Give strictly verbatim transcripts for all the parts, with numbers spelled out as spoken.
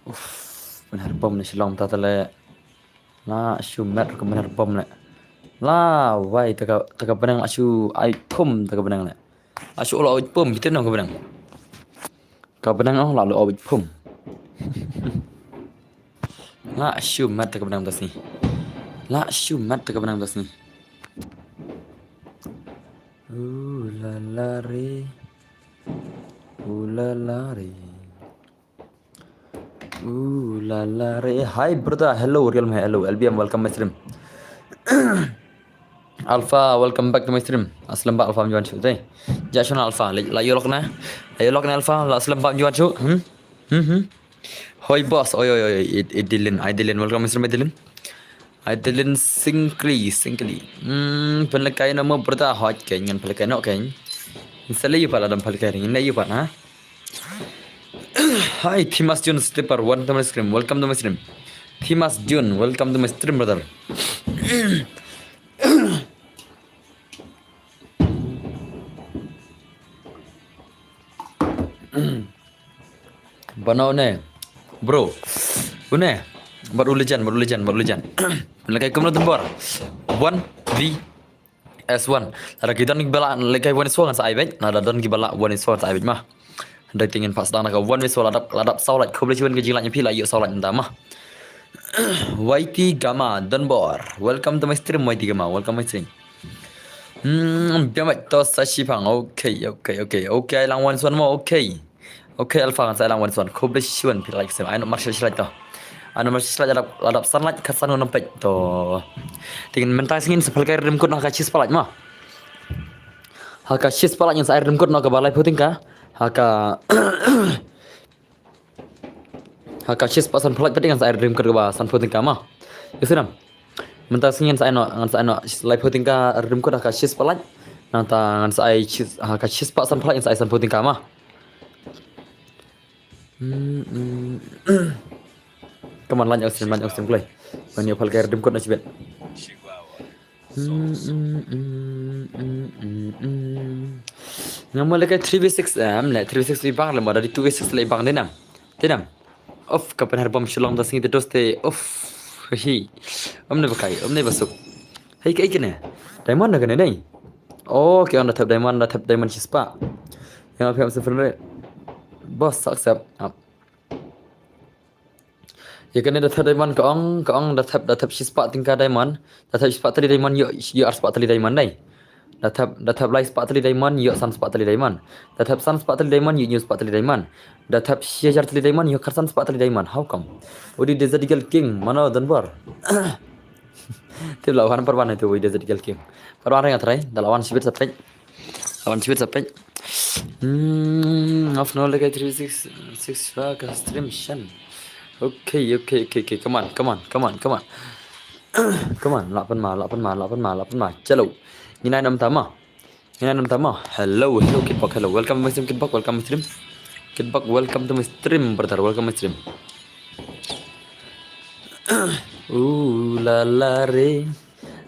Uff, pynher bom na Shillong ta tale. La shu met ka pynher bom le. La wai ta ka, ta ka bneng la shu ai pum ta ka bneng le. La shu la ai pum, bitin ka bneng. Ka bneng ong la lo awit pum. La shu mat ka bneng ta sngi. La shu mat ka bneng ta sngi. Ooh la la re. Ooh la la re. Ooh la la re. Hi brother. Hello Real Mhe. Hello L B M. Welcome my stream. Alpha, welcome back to my stream. Aslem ba Alpha mjuan chu dei. Ja shona Alpha, la yolok na. La yolok na Alpha, la aslem ba mjuan chu. Hmm? Hmm hmm. Hoi boss, oi oi oi, Idilin, Idilin, welcome my stream Idilin. Idilin Singkli, Singkli. Hmm, pynlekai na mo brother hot ken, ngan pynlekai no ken. Insale yu pala dam pynlekai ring, na yu pala. Hi, Thimas Jun Slipper, welcome to my stream, welcome to my stream. Thimas Jun, welcome to my stream, brother. Bana une, bro. Une, bad u legend, bad u legend, bad u legend. Lekai kumno tembor. One V S one. Lada ki don ki bala lekai one is one sa ai bek. Lada don ki bala one is one sa ai bek ma. Dai tingin pas dang ka one is one ladap ladap saw lait khublei shibun ka jinglah nyapi la yu saw lait nda ma. Y T Gama Donbor. Welcome to my stream Y T Gama. Welcome my stream. Hmm, biamat to sa shipang. Okay, okay, okay. Okay, ai lang one is one mo. Okay. Okay, Alpha ngan sa ai lang one is one. Khublei shibun phi like sem. Ai no marshal shilai to. Ai no marshal shilai ladap ladap san lait khasan ngon pek to. Tingin mentang singin sepel kai rim kut na ka chis palait ma. Ha ka chis palait ngan sa ai rim kut na ka balai puting ka. Ha ka Ha ka chis pa san phlak pati ngan sa ai rim kut ka ba san phu tingka ma. Yu sinam. Mynta sngi ngan sa ai no ngan sa ai no lai phu tingka rim kut ha ka chis phlak. Nangta ngan sa ai chis ha ka chis pa san phlak ngan sa ai san phu tingka ma. Hmm, hmm. Come on, lan yu sim lan yu sim klai. Ban yu phal ka rim kut na chibet. Nga mo lekai three v six em le three v six le bang le mo da di two v six le bang dinam. Dinam. Of ka pynher bom Shillong da sngi de dos te of. Hi. Om ne bakai, om ne basuk. Hei kai kene. Diamond na kene nei. Oh, ke on da thap diamond, da thap diamond chispa. Yang api am sefer. Boss accept. Up. Ïa kane da thep diamond ka ong, ka ong da thep, da thep shispah tyngka diamond, da thep shispah tylli diamond ïoh, ïoh arspah tylli diamond dei. Da thep, da thep lai spah tylli diamond ïoh san spah tylli diamond. Da thep san spah tylli diamond ïoh hynñiew spah tylli diamond. Da thep shi hajar tylli diamond ïoh khatsan spah tylli diamond. How come? Udi Desert Eagle King, mano don bor. Tip la wan par wan itu udi Desert Eagle King. Par wan ring atrai, da la wan shibit sa peit. Awan chibit sa peit. Hmm, of no lekai three six six fa ka stream shan. Okay, okay, okay, okay. Come on, come on, come on, come on. Come on, la pan ma, la pan ma, la pan ma, la pan ma. Chalo. Ngin ai nam tama. Ngin ai nam tama. Hello, hello, Kitbok, hello. Welcome to my stream, Kitbok, welcome to my stream. Kitbok, welcome to my stream, brother, welcome to my stream. Ooh la la re.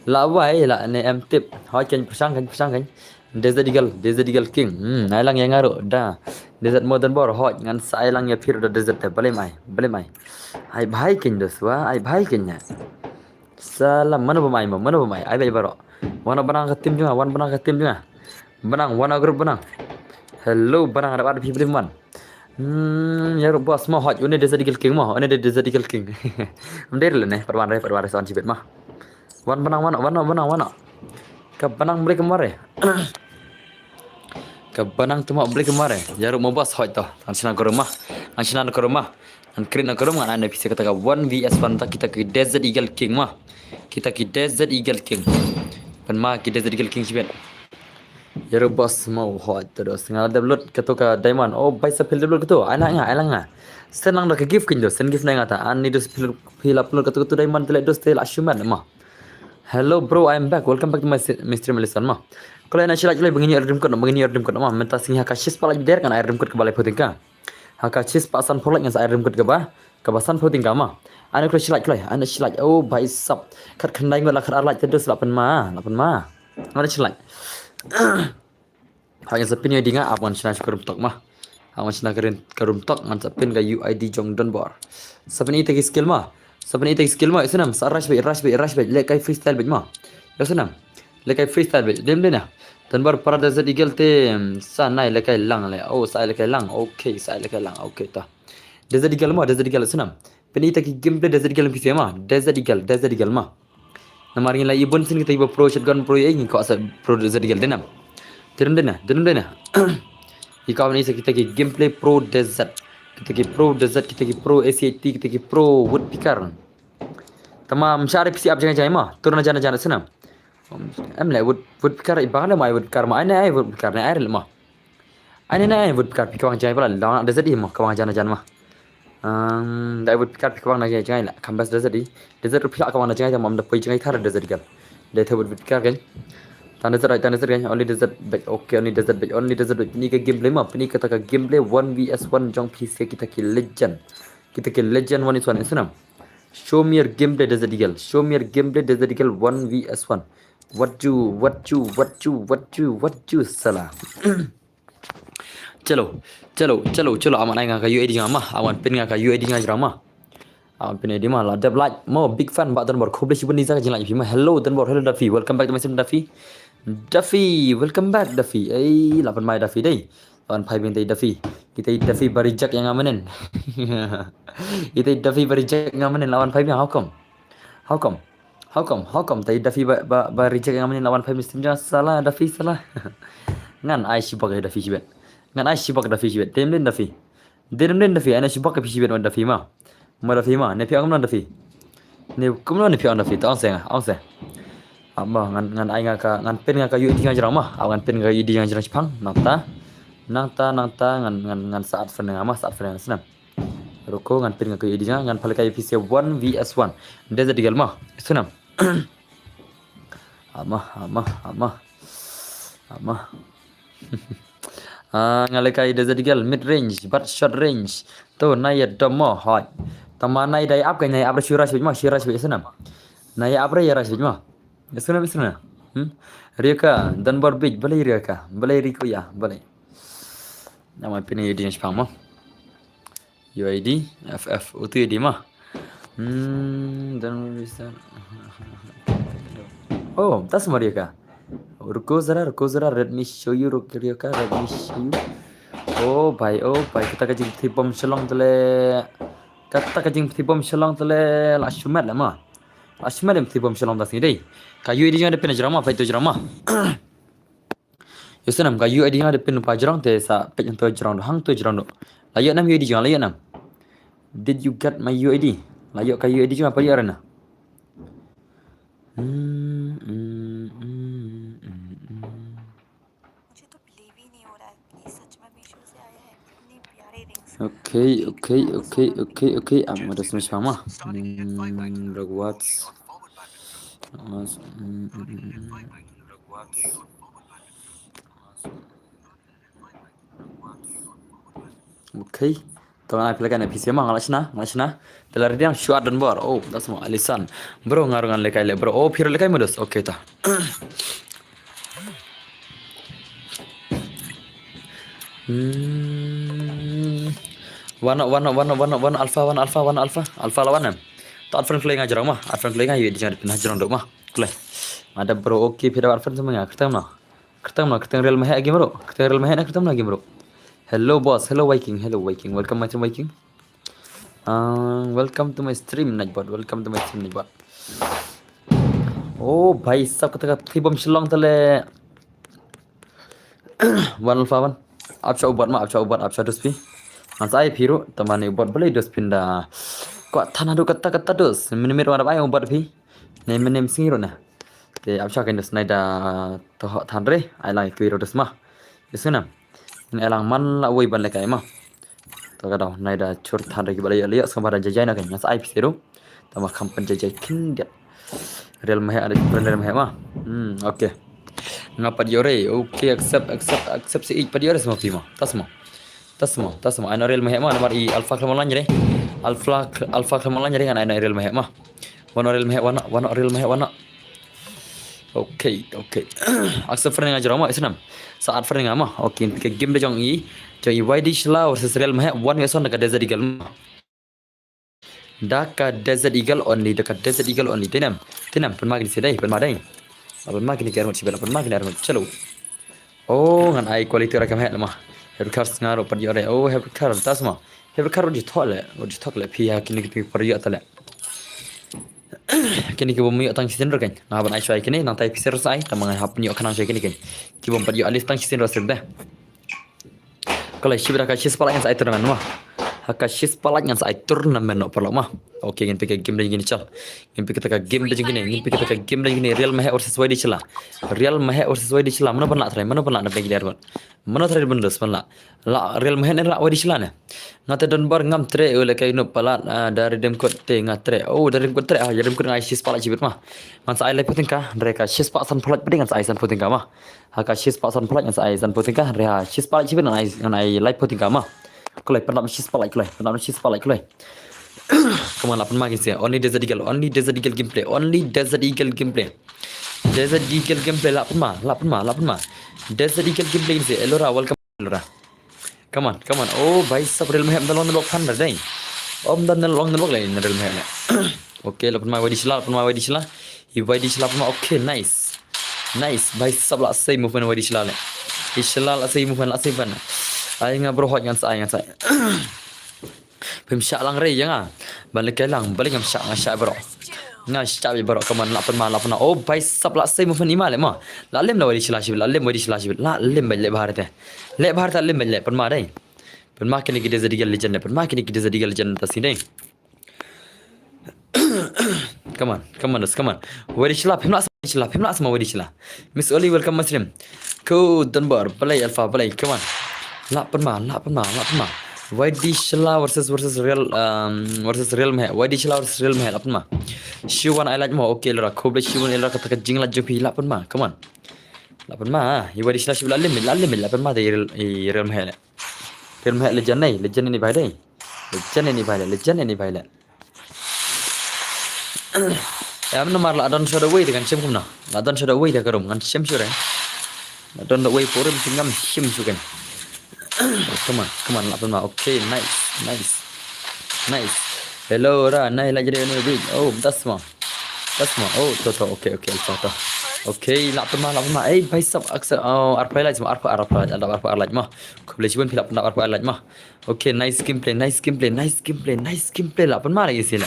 La wai la ne em tip. Hoi ken pyrshang ken pyrshang ken. Desert Eagle, Desert Eagle King. Hmm, ai lang ïa nga ruh da. Desert Modern Bor hoi ngan sa ai lang ïa phi ruh da Desert te. Balei mai, balei mai. Ai bhai ken da swa, ai bhai ken nya. Salam, mano ba mai mo, mano ba mai. Ai bai baro. Wan Banang ka team jong nga, Wan Banang ka team jong nga. Banang, Wan group Banang. Hello Banang, ada ada phi blim wan. Hmm, ïa ruh boss mo hoi, une Desert Eagle King mo, une Desert Eagle King. Em dei le ne, pat wan re, pat wan re sa wan chibit mo. Wan Banang, Wan, Wan, Banang, Wan. Ka Banang beli kemare. Ka Banang tu mo beli kemare. Ïa ruh mo boss hoi to. Ngan shna ka room ma. Ngan shna ka room ma. Ngan create na ka room ngan ai na phi sa kata ka one v one ta kita ki Desert Eagle King ma. Kita ki Desert Eagle King. Pan ma ki Desert Eagle King shibit. Ïa ruh boss mo hoi to dos. Nga la dep lut kato ka diamond. Oh, bai sa phi la dep lut kato. Ai na nga, ai na nga. Sen lang da ka gift kin dos. Sen gift na nga ta. Ani dos phi la phi la lut kato kato diamond te le dos te la shuman ma. Hello bro, I am back. Welcome back to my si- my stream, Alisson ma. Kole na shilak kole bangini rim kot, bangini rim kot ma. Mynta sngi ha ka shispah lak der kan ai rim kot ka balai phu tyngka. Ha ka shispah san phu lak ngan sa ai rim kot ka ba, ka ba san phu tyngka ma. Ana kole shilak kole, ana shilak. Oh bhai sab. Khat khandai ngot la khat ar lak te dos la pan ma, la pan ma. Ana shilak. Hap ngan sa pyn ïa u I D nga, hap ngan shna sha ka room talk ma. Hap ngan shna ka room, ka room talk, ngan sa pyn ka U I D jong Donbor. Sa pyn ïa kita ki skill ma. Sa pyn ïa kita ki skill ma, ïa snam, sa rush beit, rush beit, rush beit, leh kai freestyle beit ma. Ïa snam. Leh kai freestyle beit, dem dei na. Donbor para Desert Eagle te, mm, sa nai leh kai lang leh. Oh, sa leh kai lang. Okay, sa leh kai lang. Okay, ta. Desert Eagle ma, Desert Eagle, ïa snam. Pyn ïa kita ki gameplay Desert Eagle phi shem ma. Desert Eagle, Desert Eagle ma. Namar ngi la i bun sien kita kiba pro shotgun pro ïa ngi kwah sa pro Desert Eagle, dei nam. Dei nam, dei na, dei nam, dei na. Ïa kwah ban i sa kita ki gameplay pro Desert. Kita ki pro Desert, kita ki pro A C A T, kita ki pro woodpecker. Tangba ym shah re phi shu ap jngai jngai ma. Tur na jan na jan, ïa snam. Em leh wood, woodpecker i ba leh ma, ai woodpecker ma, ai ne ai woodpecker ne ai re leh ma. Ai ne ne ai woodpecker phi kwah jngai ba la long Desert i ma, kwah jan na jan ma. Um, da woodpecker phi kwah na jngai jngai la, kam bas Desert i. Desert phi kwah na jngai, tangba ym da poi jngai thar Desert Eagle. Da te woodpecker kan. Tan Desert, tan Desert kan, only Desert beit, okay, only Desert beit, only Desert beit. Pyn ïa ka gameplay ma, pyn ïa kata ka gameplay one V S one jong phi sha kita ki legend. Kita ki legend one V S one, ïa snam. Show me your gameplay Desert Eagle. Show me your gameplay Desert Eagle one V S one. What you, what you, what you, what you, what you, sala. Chalo, chalo, chalo, chalo, hap ngan ai nga ka U I D jong nga ma, hap ngan pyn nga ka U I D jong nga jrong ma. Hap ngan pyn U I D ma, la dep like, mo, big fan, Bah Donbor, khublei shibun ïa ka jinglike phi ma, hello Donbor, hello Duffy, welcome back to my stream Duffy. Duffy, welcome back Duffy, ei, la pynmai Duffy dei, la wan phai biang te Duffy, kita Duffy ba reject ïa nga mynnin. Kita Duffy ba reject ïa nga mynnin, la wan phai biang, how come? How come? How come? How come? Tai Duffy ba, ba, ba reject ïa nga mynnin la wan phai mynstep jong nga, sala Duffy sala. Ngan ai shibak ïa Duffy shibit. Ngan ai shibak Duffy shibit. Dei nam dei Duffy. Dei nam dei Duffy. Ai na shibak ïa phi shibit ma Duffy ma. Ma Duffy ma. Ne phi ong kumno Duffy? Ne kumno ne phi ong Duffy? To ong seh nga, ong seh. Ap ma ngan, ngan ai nga ka, ngan pyn nga ka U I D jong nga jrong ma. Ap ngan pyn nga ka U I D jong nga jrong shipang. Nangta. Nangta, nangta ngan, ngan, ngan sa add friend nga ma, sa add friend nga snam. Ruko ngan pyn nga ka U I D jong nga, ngan pynlehkai ïa phi sha one V S one. Desert Eagle ma, ïa snam. Ap ma, ap ma, ap ma. Ap ma. Ah, nga lehkai Desert Eagle mid range bad short range. To na ïa dom mo, hoi. Tangba na ïa dei ap ka, na ïa ap re shu rush beit ma, shu rush beit ïa snam. Na ïa ap re ïa rush beit ma. Ïa snam, ïa snam. Hmm? Rika, Donbor beit, balei Rika, balei Riko ïa, balei. Namar pyn ïa U I D shipang mo. U I D, F F, utu U I D ma. Hmm, dan bisa. Oh, tas ma Rika. Ruko zara, ruko zara, let me show you, ruko Rika, let me show you. Oh bhai, oh bhai, kata ka jingpyni bom Shillong te leh. Kata ka jingpyni bom Shillong te leh, la shimet leh ma. La shimet leh pyni bom Shillong da sngi dei. Ka U I D jong nga da pyn jrong ma, peit to jrong ma. Ïa snam ka U I D jong nga da pyn pa jrong te sa peit hangto jrong do, hangto jrong do. La ïoh nam U I D jong nga, la ïoh nam. Did you get my U I D? La ïoh ka U I D jong nga, pa ïoh re na. Hmm, hmm, hmm, hmm, hmm. मुझे तो बिलीव ही नहीं हो रहा है कि ये सच में मीशो से आया है। इतने प्यारे रिंग्स। Okay, okay, okay, okay, okay. Ap ma da smash ma. Hmm, rewards. Mas, hmm, hmm, hmm, hmm. Okay. To ngan ai phi lehkai na phi sha ma, nga la shna, nga la shna. Te la ready nang shuwa Donbor. Oh, da sma Alisan. Bro, nga ruh ngan lehkai leh bro. Oh, phi ruh lehkai modus. Okay ta. Hmm. Wano, wano, wano, wano, wano alpha, wano alpha, wano alpha. Alpha la wan em. To add friend kloi nga jrong ma. Add friend kloi nga, ïa di jrong dep na jrong dok ma. Kloi. Ada bro, okay, phi da add friend sama nga. Kyrteng ma. Kyrteng ma, kyrteng Real Mahek agi bro. Kyrteng Real Mahek na kyrteng ma agi bro. Hello boss, hello Viking, hello Viking. Welcome my stream Viking. Uh, welcome to my stream Nightbot. Welcome to my stream Nightbot. Oh, bhai sab kata ka phi bom Shillong te leh. Wan alpha wan. Ap sha u bot ma, ap sha u bot, ap sha duspi. Ngan sa ai phi ruh, tangba ne u bot balei duspi da. Kwah than haduh kata kata dus. Minit minit wan ap ai u bot phi. Ne minit sngi ruh na. Te ap sha kein dus nai da to than re, ai lang kiwi ruh dus ma. Ïa snam. Ngan ai lang man la wei ban lehkai ma. To ka daw, nai da chur than re ki ba la ïoh, la ïoh sngewbha da jajai na kein, ngan sa ai phi sha ruh. Tangba kham pynjajai khyndiat. Real Mahek, ada friend Real Mahek ma. Hmm, okay. Nga pat ïoh re. Okay, accept, accept, accept sha ïeit, pat ïoh re sma phi ma. Ta sma. Ta sma, ta sma. Ai noh Real Mahek ma, namar i alpha khlem online re. Alpha, alpha khlem online re ngan ai noh Real Mahek ma. Wan noh Real Mahek, wan noh, wan noh Real Mahek, wan noh. Okay, okay. Accept friend nga jrong ma, isnam. Sa add friend nga ma. Okay, ka game da jong i. Jong i Y D Shla versus Real Mahek, one versus one da ka Desert Eagle ma. Da ka Desert Eagle only, da ka Desert Eagle only. Tinam, tinam, pynma kini sidai, pynma dai. Pynma kini ki armut sibel, pynma kini armut. Chalo. Oh, ngan ai quality ra ka Mahek ma. Hebkar sngaru pat yore. Oh, Hebkar tas ma. Hebkar uji thok le, uji thok le. Phi ha kini ki par yore tale. Kini ki bom yore tang shisien ruh kan. Nga ban ai shwa kini, nang tai phi ser sa ai, tang ngan hap yore khnang shwa kini kan. Ki bom pat yore alis tang shisien ruh sir deh. Kalai shibit ha ka shispah lait ngan sa ai tournament ma. Ha ka shispah lait ngan sa ai tournament noh paralok ma. Okay, ngin peit ka game da jong kini chal. Ngin peit ka game da jong kini, ngin peit ka game da jong kini. Real Mahek versus Y D Shla. Real Mahek versus Y D Shla. Mano ban lah try, mano ban lah na peit kini armut. Mano try ban lose ban lah. Lah Real Mahek ne lah Y D Shla ne. Nga te don bar ngam tre u le kai nup palat, ah, da Redeem Code te nga tre. Oh, da Redeem Code tre, ah, da Redeem Code nga ai shispah lait shibit ma. Ngan sa ai laiphew tyngka, hynrei ka shispah sanphew lait pat ngan sa ai sanphew tyngka ma. Ha ka shispah sanphew lait ngan sa ai sanphew tyngka, hynrei ha shispah lait shibit ngan ai, ngan ai laiphew tyngka ma. Kulai, pynlap shispah lait kulai, pynlap shispah lait kulai. Come on, lah pynma kini si. Only Desert Eagle, only Desert Eagle gameplay, only Desert Eagle gameplay. Desert Eagle gameplay, lah pynma, lah pynma, lah pynma. Desert Eagle gameplay kini si. Elora, welcome, Elora. Come on, come on. Oh, bhai sab, Real Mahek ym da long na lok phan da dai. Ym da long na lok lai na Real Mahek ne. Okay, lah pynma Y D Shla, lah pynma Y D Shla. I Y D Shla pynma. Okay, nice. Nice, bhai sab, lah sei movement Y D Shla le. Y D Shla lah sei movement, lah sei ban. Ai nga bro, hot ngan sa ai, ngan sa ai. Phim shah lang rei ïa nga. Ban leh kai lang, ban leh ngam shah, nga shah bro. Nga shah bro, come on, lah pynma, lah pynma. Oh, bhai sab, lah sei movement i ma le ma. Lah lem la Y D Shla shibit, lah lem Y D Shla shibit. Lah lem bha leh bha te. Leh bha te, lem bha leh, pynma dai. Pynma kini ki Desert Eagle legend dai. Pynma kini ki Desert Eagle legend ta si dai. Come on, come on, come on. Y D Shla, phim lah sa, Y D Shla, phim lah sa ma Y D Shla. Miss Oli, welcome ma stream. Ko Dunbar, balai Alpha, balai, come on. Lah pynma, lah pynma, lah pynma. Y D Shla versus, versus Real, um, versus Real Mahek. Y D Shla versus Real Mahek, lah pynma. Shiwan I like mo, okay, Elora. Khublei shibun Elora, kata ka jinglait jong phi, lah pynma, come on. Lah pynma, ah. Y D Shla shibun, lah lim, lah lim, lah pynma, da i Real, i Real Mahek le. Real Mahek legend ne, legend ne bhai dai. Legend ne bhai le, legend ne bhai le. Em, namar la don sha da wei te ngan shem kumno. La don sha da wei te ka rum ngan shem shuh re. La don da wei porim te ngam shem shuh kan. Come on, come on, lah pynma. Okay, nice, nice. Nice. Hello, ra, nai la jere ne bi. Oh, das ma. Das ma. Oh, to, to. Okay, okay, Alpha to. Okay, lah pynma, lah pynma. Eh, bhai sab, aksa, oh, arphew lait ma, arphew, arphew lait, arphew lait ma. Khublei shibun phi lah pynma arphew lait ma. Okay, nice gameplay, nice gameplay, nice gameplay, nice gameplay. Lah pynma lagi sila.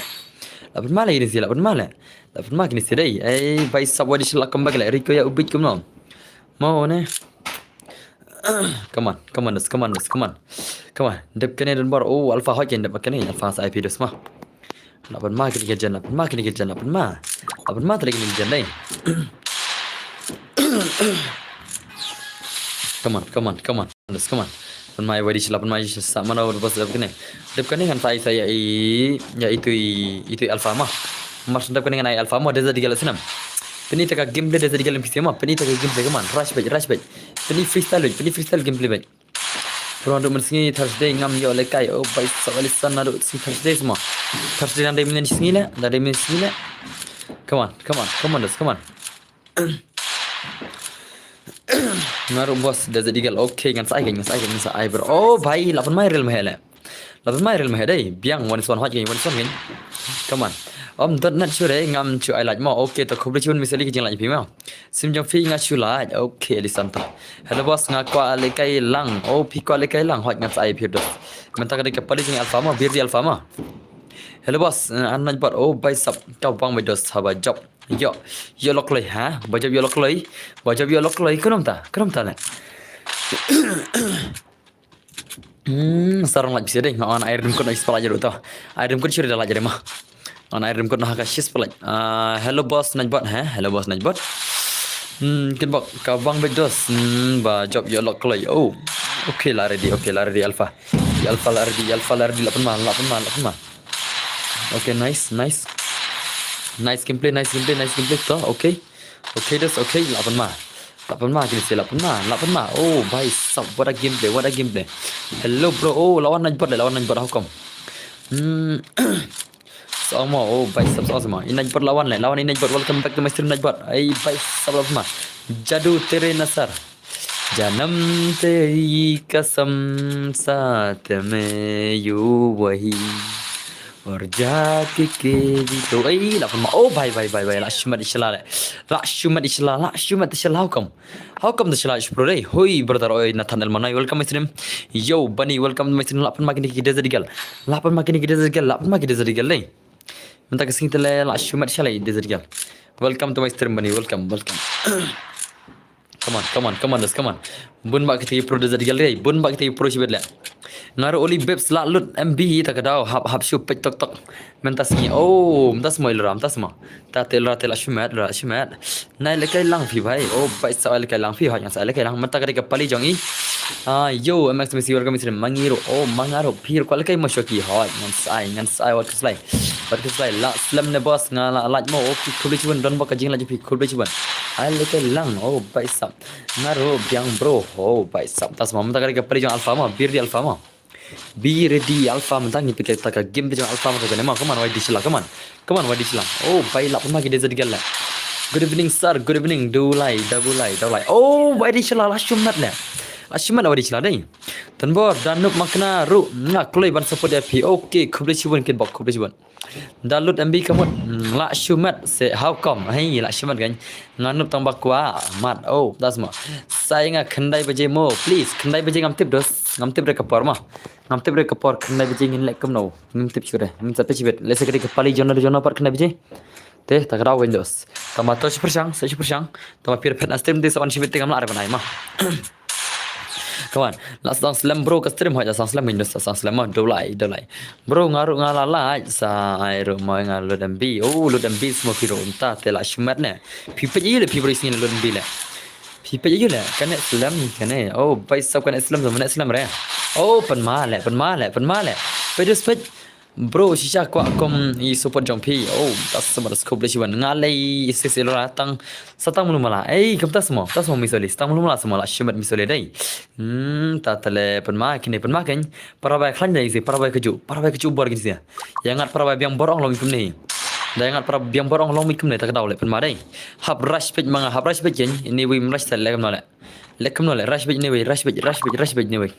Lah pynma lagi sila, lah pynma la. Lah pynma kini sila. Eh, bhai sab, Y D Shla, come back la. Riko ya ubit kumno. Mau ne. Come on, come on, dos, come on, dos, come on. Come on. Dep kane Dunbar. Oh, Alpha hot kane, dep kane. Alpha sa I P dos ma. Lah pynma kini ki jen, lah pynma kini ki jen, lah pynma. Lah pynma tadi kini ki jen dai. Come on, come on, come on. Dos, come on. Pynma Y D Shla, pynma Y D Shla, sa mana udah pas dep kane. Dep kane ngan sa ai sa ya i, ya itu i, itu i Alpha ma. Mar dep kane ngan ai Alpha ma, Desert Eagle snam. Pyni ta ka gameplay Desert Eagle N P C ma, pyni ta ka gameplay, come on. Rush bait, rush bait. Pyni freestyle bait, pyni freestyle gameplay bait. Pura duk mynsngi Thursday ngam ïoh lehkai. Oh, bhai sab, Alisson naduh sngi Thursday sma. Thursday nang dei mynne sngi leh, nang dei mynne sngi leh. Come on, come on, come on, dos, come on. Naduh boss, Desert Eagle. Okay, ngan sa ai, ngan sa ai, ngan sa ai, bro. Oh, bhai, lah pynma Real Mahek leh. Lah pynma Real Mahek dei. Biang, one is one hot game, one is one game. Come on. Om dot net sure, ngam chu ai like mo. Okay, to khublei shibun misali ki jing like phi mo. Sim jong phi nga shu lait. Okay, Alisson to. Hello boss, nga kwah lehkai lang. Oh, phi kwah lehkai lang. Hot ngan sa ai phi dos. Mynta ka dei ka pali jong Alpha ma, Birdi Alpha ma. Hello boss, eh, an nai bot. Oh, bhai sab, ka bang bhai dos haba job. Yo, yo lok loi ha. Ba job yo lok loi. Ba job yo lok loi. Kunum ta, kunum ta le. Hmm, sarong laj bisa deh. Ngan ai rim kun ai spalaj ru to. Ai rim kun suri da laj rim ma. Ngan ai rim kun ha ka sis palaj. Ah, hello boss Najbot, ha? Hello boss Najbot. Hmm, kin bok ka bang bek dos. Hmm, ba job yo lok loi. Oh. Okay, la ready. Okay, la ready Alpha. Alpha la ready, Alpha la ready, lah pynma, lah pynma, lah pynma. Okay, nice, nice. Nice gameplay, nice gameplay, nice gameplay. To, okay. Okay, dos, okay, lah pynma. Lah pynma, kini si lah pynma, lah pynma. Oh, bhai sab, what a gameplay, what a gameplay. Hello, bro. Oh, lawan Najbot, lawan Najbot, how come? Hmm. Song mo, oh, bhai sab song mo. Inai bot lawan le, lawan inai bot. Welcome back to my stream, inai bot. Ai, bhai sab lawan ma. Jadu tere nasar. Janam teri kasam saath mein yu wahi. Aur jaake ke bhi to. Ai, la pun ma. Oh, bhai, bhai, bhai, bhai. La shumat ishla le. La shumat ishla, la shumat ishla. How come? How come the shala ishpro dei? Hoi, brother, oi, Nathan Elmanai, welcome my stream. Yo, Bunny, welcome my stream. La pun ma kini ki desert girl. La pun ma kini ki desert girl. La pun ma ki desert girl dei. Mynta ka sngi te la shumat shala desert girl. Welcome to my stream, Bunny. Welcome, welcome. Come on, come on, come on, just come on. Bun ba kita pro desert girl dei. Bun ba kita pro shibit le. Nga ruh uli babes la lut M B ta ka daw hap hap shu pek tok tok. Mynta sngi. Oh, mynta sma ila ram, mynta sma. Ta te ila te la shumat, la shumat. Nai le kai lang phi bhai. Oh, bhai sa le kai lang phi, hoi ngan sa le kai lang. Mynta ka dei ka pali jong i. Ah, yo, M X Messi, welcome stream. Mangi ruh. Oh, manga ruh. Phi ruh kwah le kai ma shoki, hoi ngan sa, ngan sa, wat ka slai. Wat ka slai. La slem ne boss, nga la lait mo. Oh, phi khublei shibun, don ba ka jing la jong phi, khublei shibun. Ai le kai lang. Oh, bhai sa. Nga ruh biang bro. Oh, bhai sa. Mynta sma, mynta ka dei ka pali jong Alpha ma, Bir di Alpha ma. Be ready, Alpha, mynta ngi peit kata ka game te jong Alpha mynta kane ma. Come on, wai di sila, come on. Come on, wai di sila. Oh, bhai, la pun ma ki desert girl la. Good evening, sir. Good evening. Dulai, dulai, dulai. Oh, wai di sila, la shumat la. La shumat la wai di sila dei. Tanbor, Danub Makna ruh nga kloi ban support ïa phi. Okay, khublei shibun kit bok, khublei shibun. Da lut M B ka mut, mm, la shumat se, how come? Hei, la shumat kan. Nga nup tang ba kwah mat. Oh, das mo. Sai nga khyndai baje mo, please. Khyndai baje ngam tip dos. Ngam tip re ka por mo. Ngam tip re ka por khyndai baje ngin leh kumno. Ngam tip shuh re. Ngin sa peit shibit. Lehse ka dei ka pali jong na jong na pat khyndai baje. Te, ta ka daw kan dos. Tang ba to shi pyrshang, sa shi pyrshang. Tang ba phi phet na stream te sa wan shibit te ngam lah re ban ai mo. Come on. La sdang slem bro ka stream, hoi, la sdang slem, minus la sdang slem, oh, dulai, dulai. Bro, nga ruh nga la lait, sa ai ruh mo nga lut M B. Oh, lut M B sma phi ruh mynta te la shumat ne. Phi peit ïa le phi bro sngin lut M B le. Phi peit ïa le, kane slem, kane. Oh, bhai sab kane slem, sa mane slem re. Oh, pynma le, pynma le, pynma le. Peit dus peit. Bro, shisha kwah kum i support jong phi. Oh, tas sama das khublei shibun. Nga lei sis ilora tang sa tang mulu mala. Ei, kum tas mo, tas mo misoli. Sa tang mulu mala sama la shimet misoli dei. Hmm, ta tale pynma kine pynma ken. Para bai khlaiñ dei si, para bai kaju, para bai kaju bor kin si. Ïa ngat para bai biang bor ong long mi kumne. Da ïa ngat para biang bor ong long mi kumne ta ka daw le pynma dei. Hap rush page ma nga, hap rush page ken. Ini wi rush ta le kumno le. Le kumno le, rush page ini wi, rush page, rush page, rush page ini wi.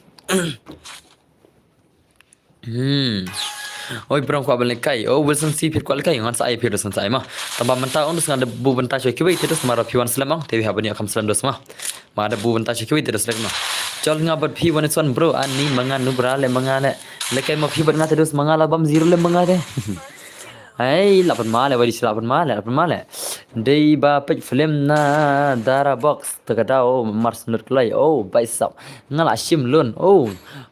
Hmm. Oi, bro, kwah ban lehkai. Oh, Wilson C, phi kwah lehkai. Ngan sa ai phi, Wilson sa ai ma. Tang ba mynta un dus nga da buh bynta shuh kiwei te dus, namar phi wan slem ong, te phi hap ban ïoh kham slem dus ma. Ma da buh bynta shuh kiwei te dus lek ma. Jol nga bad phi wan is wan bro, ani ma nga nubra le ma nga le. Lehkai ma phi bad nga te dus ma nga la bam zero le ma nga te. Hei, la pynma le, wai di sila pynma le, la pynma le. Dei ba peit film na Dara Box, ta ka daw, mar snut klai. Oh, bai sap. Nga la shim lun. Oh,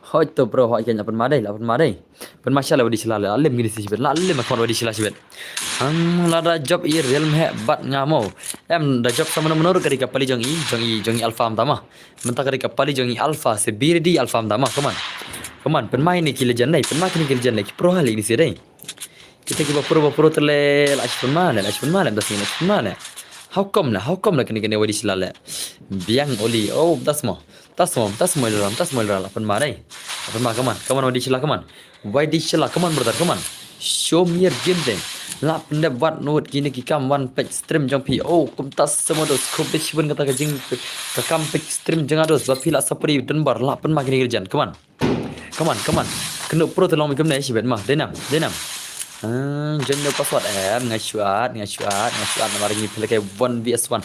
hoi to bro, hoi ken la pynma dei, la pynma dei. Pynma sha le wai di sila le, la lem kine shibit, la lem khon wai di sila shibit. Ang la da job i real meh bat nga mo. Em da job sa mano mano ka dei ka pali jong i, jong i, jong i Alpha mynta ma. Mynta ka dei ka pali jong i Alpha, se biri di Alpha mynta ma, come on. Come on, pynma ine ki legend dei, pynma kine ki legend dei, ki pro ha le ini se dei. Kita kiba pro ba pro te le, la shi pynma le, la shi pynma le, da sini la shi pynma le. How come le, how come le kine kine wai di sila le. Biang oli, oh, das mo. Das mo, das mo ilram, das mo ilram, la pynma dei. La pynma, come on, come on, wai di sila, come on. Wai di sila, come on, brother, come on. Show me your game dei. La pyndep wat nut kine ki kam wan page stream jong phi. Oh, kum tas mo dos, khublei shibun kata ka jing ka kam page stream jong nga dos. Ba phi la support i dunbar, la pynma kine ki legend, come on. Come on, come on. Kynduh pro te long mi kumne shibit ma. Dei nam, dei nam. Ah, join the password. Em, nga shuat, nga shuat, nga shuat. Namar ngi phi lehkai one V S one.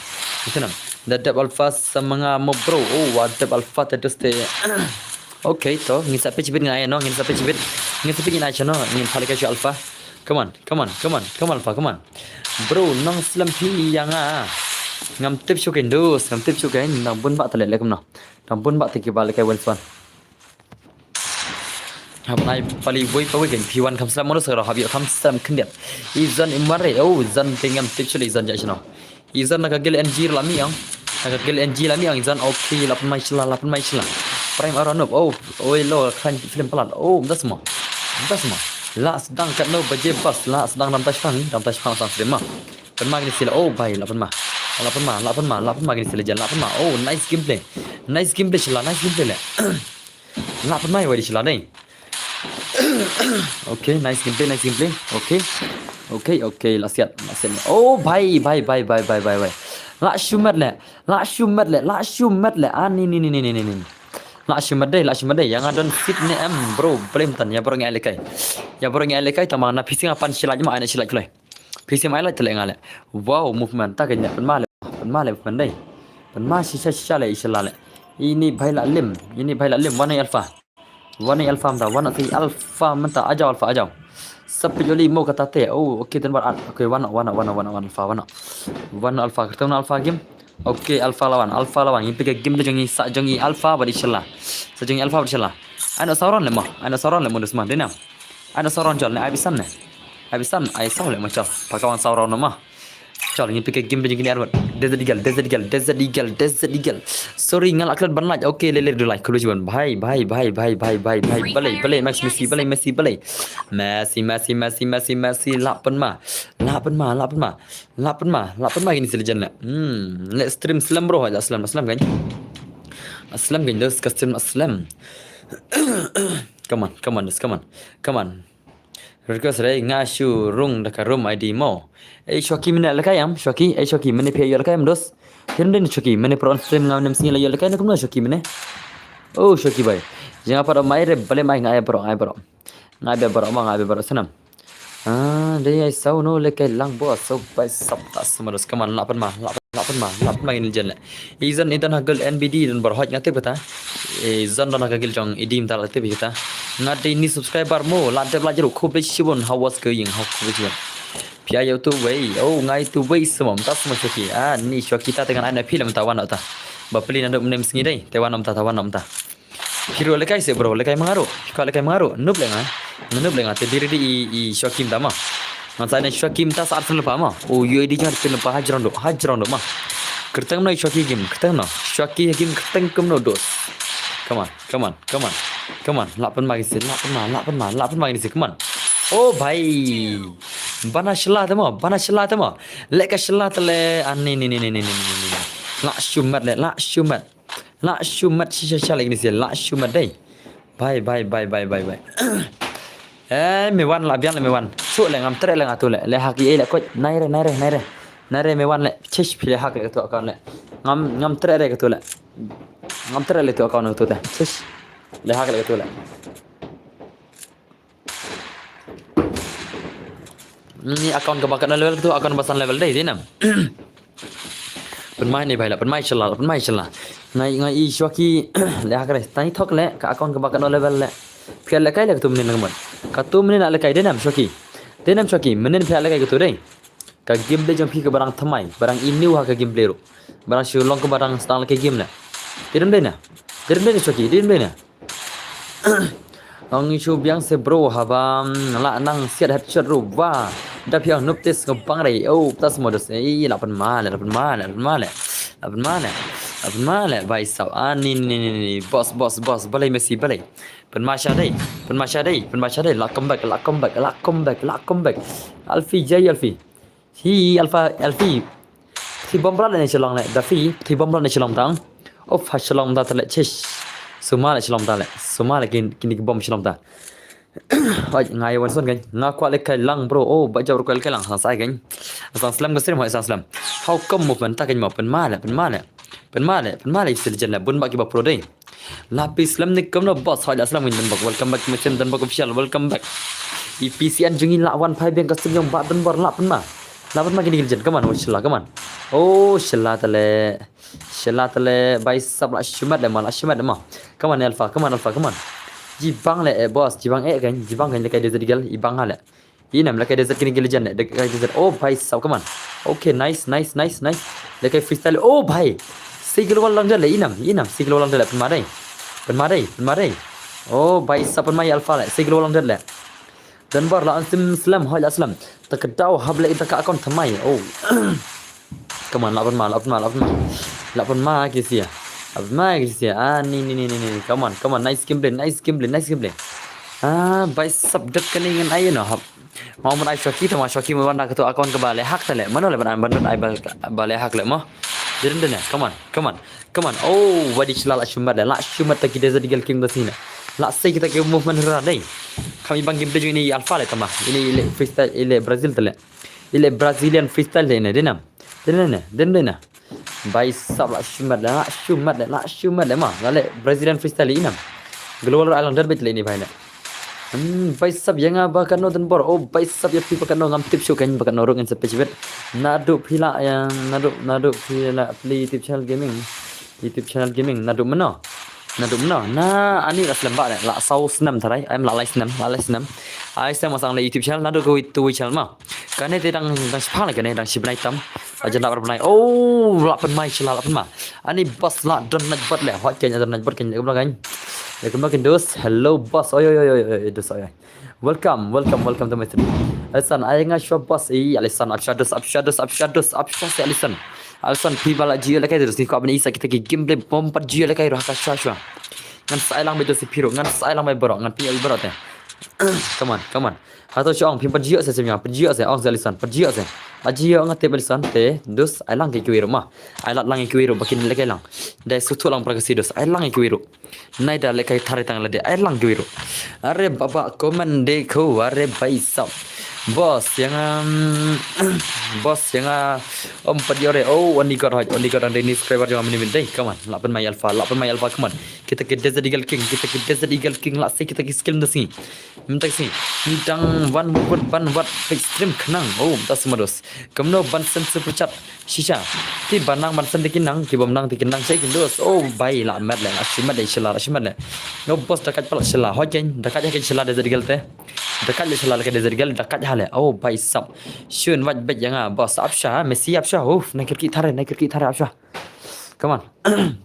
Ito nam. Da dep Alpha sa ma nga mo bro. Oh, wa dep Alpha te dus te. Okay, to. Ngin sa peit shibit nga ai no, ngin sa peit shibit. Ngin sa peit ngin ai sha no, ngin pha lehkai sha Alpha. Come on, come on, come on, come on Alpha, come on. Bro, nong slem phi ïa nga. Ngam tip shuh kein dus, ngam tip shuh kein. Nang bun ba te le le kumno. Nang bun ba te kiba lehkai Wilson. Hap nai pali wei pa wei kan phi wan kham slem mo sa hap ïoh kham slem khyndiat. I zon i mare, oh, zon te ngam tip shuh le i zon ja shano. I zon na ka gel N G la mi ang. Na ka gel N G la mi ang i zon, okay, la pynma i sla, la pynma i sla. Prime Aronop, oh, oi lo, khan film palat, oh, das mo. Das mo. La sdang katno baje bas, la sdang dam tash pang, dam tash pang sang film ma. Pynma kine sila, oh, bai, la pynma. La pynma, la pynma, la pynma kine sila jan, la pynma. Oh, nice gameplay. Nice gameplay sila, nice gameplay le. Lah pynma wai di sila dei. Okay, nice gameplay, nice gameplay. Okay. Okay, okay, la siat, la siat. Oh, bhai, bhai, bhai. La shu met leh, la shu met leh, la shu met leh. Ah, ni, ni, ni. La shu met dei, la shu met dei. Ïa nga don sit ne em, bro, blem tan. Ïa baroh ngi ai lehkai. Ïa baroh ngi ai lehkai, tang ba na phi sngew pan shi lait mo, ai na shi lait kloi. Phi sngew ai lait te leh nga leh. Wow, movement, ta ka leh, pynma leh, pynma leh movement dei. Pynma shisha shisha leh, shisha leh. Ini bhai la lem, ini bhai la lem, wan ai alpha. Wan ai alpha mynta, wan ai alpha mynta, ajaw alpha, ajaw. Sap joli mo kata te. Oh, okay, ten bar at. Okay, wan, wan, wan, wan, wan alpha, wan. Wan alpha, kyrteng alpha game. Okay, alpha la wan, alpha la wan. Ngi peit ka game da jong ngi, sa jong ngi alpha bad i shala. Sa jong ngi alpha bad i shala. Ai no sauron leh mo, ai no sauron leh mo dus ma, dei nam. Ai no sauron jol ne, ai bisan ne. Ai bisan, ai sau leh mo jol. Paka wan sauron mo. Chal, ngi peit ka game ba jingkine arwat. Desert Eagle, Desert Eagle, Desert Eagle, Desert Eagle. Sorry, nga la klet ban like. Okay, le le du like. Khublei shibun. Bye, bye, bye, bye. Balei, balei, Max Messi, balei, Messi, balei. Messi, Messi, Messi, Messi, Messi. La pynma. La pynma, la pynma. La pynma, la pynma kine ki legend la. Hmm, let's stream slem bro. La slem, la slem kan. La slem kan, let's custom la slem. Come on, come on, just come on. Come on. Request re nga shu rung da ka room I D mo. Ei Shoki mynne lehkai em, Shoki, ei Shoki mynne phi ïoh lehkai em dos. Phi ym dei ne Shoki mynne pro on stream nga mynne sngi la ïoh lehkai ne kumno Shoki mynne. Oh Shoki bhai. Jong nga pat mai re balei mai nga ai baroh, ai baroh. Nga ai baroh ma nga ai baroh snam. Ah, dei ai saw no lehkai lang bo saw bai sap ta sama dos kaman la pynma, la pynma, la pynma kine ki legend leh. I zon i don ha guild N B D don baroh hoi nga tip kata. I zon don ha ka guild jong i dim ta la tip kata. Nga dei ni subscriber mo la dep la jeru khublei shibun ha was ka ïing ha khublei shibun. Phi ai ïa utu wei, oh nga ïa utu wei sma mynta sma Shoki. Ah ni Shoki ta te ngan ai na phi lem ta wan ta. Ba pli na dum nem sngi dei, te wan ta ta wan ta. Phi ruh lehkai se bro, lehkai ma nga ruh. Phi kwah lehkai ma nga ruh. Noob leh nga. Nga noob leh nga te dei dei i, i Shoki mynta ma. Ngan sa ai na Shoki mynta sa arphew lypa ma. Oh ïoh i dei jong arphew lypa ha jrong doh, ha jrong doh ma. Kyrteng no i Shoki game, kyrteng no. Shoki game kyrteng kumno dos. Come on, come on, come on. Come on, la pynma kine se, la pynma, la pynma, la pynma kine se, come on. Oh bhai. Bana shala te ma, bana shala te ma. Leh ka shala te leh. Ah ni ni ni ni. La shu met leh, la shu met. La shu met shisha shisha leh kine se, la shu met dei. Bye bye bye bye bye bye. Eh, me wan la biang leh me wan. Shu leh ngam treh leh nga tu leh. Leh hak i ei leh koit. Nai re, nai re, nai re. Nai re me wan leh. Chish phi leh hak leh katu account leh. Ngam, ngam treh re katu leh. Ngam treh leh tu account katu te. Chish. Leh hak leh katu leh. Ni account kaba katno level tu, account ba san level dei, dei nam. Pynmai ni bhai la, pynmai shala, pynmai shala. Ngai, ngai i Shoki, leh hak re, tani thok leh, ka account kaba katno level leh. Phi lehkai leh katu mynnin nang mon. Katu mynnin lehkai dei nam Shoki. Dei nam Shoki, mynnin phi lehkai katu dei. Ka gameplay jong phi kaba dang thymmai, ba dang i new ha ka gameplay ruh. Ba dang shu long kaba dang sdang lehkai game leh. Dei nam dei na. Dei nam dei na Shoki, dei nam dei na. Ong shu biang se bro haba, mm, la nang siat headshot ruh ba. Da phi ong noob te sngewbang re. Oh, tas modus. Eh, la pynma leh, la pynma leh, la pynma leh. La pynma leh. La pynma leh. Bai sap. Ah, ni, ni, ni, ni. Boss, boss, boss. Balei Messi, balei. Pynma sha dei. Pynma sha dei. Pynma sha dei. La comeback, la comeback, la comeback, la comeback. Alfi, jai Alfi. Hi Alpha, Alfi. Phi bom brat ne shalong leh, da phi, phi bom brat ne shalong tang. Of ha shalong da tale chish. Suma leh shalong da leh. Suma leh kin, kini ki bom shalong da. Hoi, ngai wan son kan. Nga kwah lehkai lang bro. Oh, ba jawr kwah lehkai lang sang sai kan. Sang slam ka stream hoi sang slam. How come movement ta kan mo pynma leh, pynma leh. Pynma leh, pynma leh sil jen leh bun ba ki ba pro dei. La phi slem ni kumno boss, hoi la slem ngin Donbok. Welcome back to my stream Donbok official, welcome back. I P C N jong ngi la wan phai biang ka stream jong Bah Donbor la pynma. La pynma kini ki legend, come on, oh shala, come on. Oh shala tale. Shala tale, bai sap la shu met leh ma, la shu met leh ma. Come on Alpha, come on Alpha, come on. Jibang leh eh boss, jibang eh kan, jibang kan lehkai Desert Eagle, ibang ha leh. Inam lehkai Desert kini ki legend ne, lehkai Desert. Oh bhai sab, come on. Okay, nice, nice, nice, nice. Lehkai freestyle. Oh bhai. Single wall long dead leh, inam, inam. Single wall long dead leh, pynma dei. Pynma dei, pynma dei. Oh bhai sab, pynma ïa Alpha leh. Single wall long dead leh. Donbor la on sim slam, hoi la slam. Ta ka daw hap leh ita ka account thymmai. Oh. Come on, la pynma, la pynma, la pynma. La pynma ki sia. La pynma ki sia. Ah, ni, ni, ni, ni, ni. Come on, come on. Nice gameplay, nice gameplay, nice gameplay. Ah, bai sab dep kane ngan ai noh hap. Mo ban ai Shoki, tang ma Shoki mo ban da katu account kaba leh hack ta leh. Mano leh ban, ban, ban ai ba, ba leh hack leh mo. Dei dei ne. Come on, come on, come on. Oh, wadi shala la shu met leh. La shu met ta ki Desert Eagle King ba sini. La sei kita ki movement hura dei. Kham i bang game te jong ini i Alpha le tama. Ini i le freestyle, i le Brazil te le. I le Brazilian freestyle te ine, dei nam. Dei ne, dei ne. Bhai sab la shimet le, la shimet le, la shimet le ma. La le Brazilian freestyle i nam. Global Island Derby le ini bhai ne. Hmm, bhai sab ïa nga ba katno don bor. Oh, bhai sab ïa phi ba katno ngam tip shuh, kan ba katno ruh ngin sa peit shibit. Naduh phi la ïa, naduh, naduh phi la plie YouTube channel gaming. YouTube channel gaming, naduh mynno. Naduh mynno. Na ani la slem ba ne, la saw snem tharai, em la lai snem, la lai snem. Ai snem ma sang le YouTube channel, naduh kawei tu channel ma. Kane te dang, dang shipang le kane, dang shi bnai tam. Ajan da bar bnai. Oh, la pynmai shala, la pynmai. Ani boss la don night bot le. Hot kan don night bot kan le kumno kan. Le kumno kan dos. Hello boss. Oi oi oi oi oi dos oi. Welcome, welcome, welcome to my stream. Alisan, ai nga shwa boss. Ih, Alisan, ap shwa dos, ap shwa dos, ap shwa dos, ap shwa se Alisan. Alisan, phi ba la jio le kai dos ni ko abni isa kita ki gameplay bomb pat jio le kai roh ka shwa shwa. Ngan sa ai lang ba dos phi ruh, ngan sa ai lang ba baroh, ngan phi ai baroh te. Come on, come on. Hato shong phi pat jio se sim ya, pat jio se, ong se Alisan, pat jio se. A jio nga te Alisan te, dos ai lang ki kiwi ruh ma. Ai lat lang ki kiwi ruh ba kin le kai lang. Dai suthu lang pra ka si dos, ai lang ki kiwi ruh. Nai da le kai thari tang lade ai lang ki wiru. Are baba comment de ko are bhai sab. Boss ïa nga, um, boss ïa nga, um, pat ïa re. Oh, only God hoj, only God and any subscriber jong mini min dei. Come on, la pynmai Alpha, la pynmai Alpha, come on. Kita ki Desert Eagle King, kita ki Desert Eagle King, la se kita ki skill mda sngi. Mta sngi. Ni dang wan mukut ban wat fake stream khnang. Oh, mta sma dos. Kumno ban send super chat. Shisha. Ki ba nang ban send te ki nang, ki bym nang te ki nang, shai kin dos. Oh, bhai, la met le, la shimet le, shala, la shimet le. No, boss, da kaj pala shala. Hoi ken, da kaj ha ken shala Desert Eagle te. Da kaj le shala le ka Desert Eagle, da kaj ha le. Oh, bhai sab. Shun waj bej ïa nga, boss. Ap sha, Messi ap sha. Uf, na kirki thare, na kirki thare ap sha. Come on.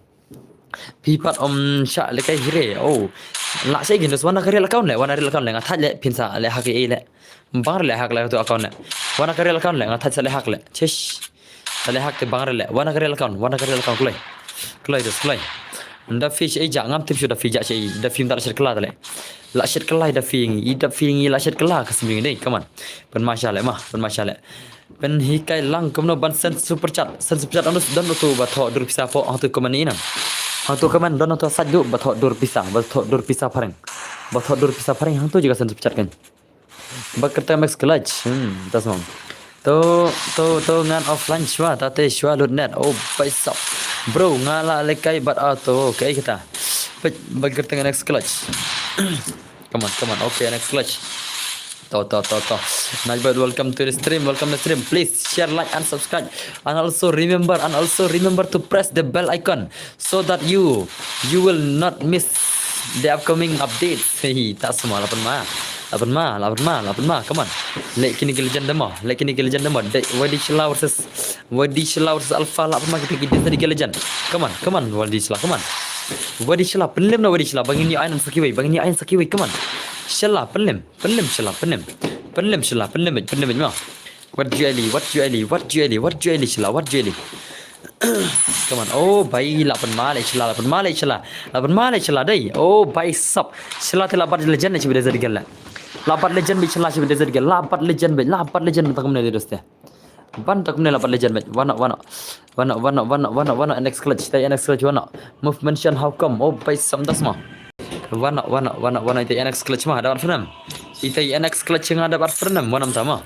Phi pat um sha le kai hire. Oh. La shai kin dos, wan na ka real account le, wan na real account le, nga thaj le, phin sa le hak ei le. Bang re le hak le tu account le. Wan na ka real account le, nga thaj sa le hak le. Chish. Sa le hak te bang re le. Wan na ka real account, wan na ka real account kloi. Kloi dos kloi. Da phi shai ja ngam tip shu da phi ja shai, da phi mta la shet kla le. La shet kla da phi ngi, da phi ngi la shet kla ka sim ngi dei, come on. Pynmai sha le ma, pynmai sha le. Pynhikai lang kumno ban send super chat, send super chat anu don tu ba thoh dur pisa pho hangtu comment ina. Hangtu comment don tu sait du ba thoh dur pisa, ba thoh dur pisa phareng. Ba thoh dur pisa phareng hangtu juga send super chat kan. Ba kyrteng Max Clutch. Hmm, tas mong. To, to, to ngan offline shwa, tate shwa lut net. Oh, paisa. Bro, nga la lekai bat auto. Okay, kita. Ba kyrteng Max Clutch. Come on, come on. Okay, Max Clutch. To, to, to, to. Najbad, welcome to the stream. Welcome to the stream. Please share, like, and subscribe. And also remember, and also remember to press the bell icon so that you, you will not miss the upcoming updates. Hey, tak semua lapan ma. Lapan ma, lapan ma, lapan ma. Come on. Lek kini ke legend demo. Lek kini ke legend demo. Dek, Wadi Shila versus, Wadi Shila versus Alpha. Lapan ma kita kita di ke legend. Come on, come on, Wadi Shila, come on. Wadi Shila, penlim na Wadi Shila. Bangin ni ain sakiwei, bangin ni ain sakiwei. Come on. Shila, penlim. Pynlem Shila, pynlem. Pynlem Shila, pynlem, pynlem ma. Wat ju eli, wat ju eli, wat ju eli, wat ju eli Shila, wat ju eli. Come on. Oh, bai, la pynma le Shila, la pynma le Shila. La pynma le Shila dei. Oh, bai sap. Shila te la bat legend ne chibai Desert Eagle le. La bat legend bi Shila chibai Desert Eagle. La bat legend bi, la bat legend ta kumne de doste. Ban ta kumne la bat legend, mate. Wano, wano. Wano, wano, wano, wano, wano, N X Clutch. Tai N X Clutch, wano. Move mention how come. Oh, bai sam das ma. Wano, wano, wano, wano, itai N X Clutch ma. Dapat fernam. Itai N X Clutch nga dapat fernam. Wano mta ma.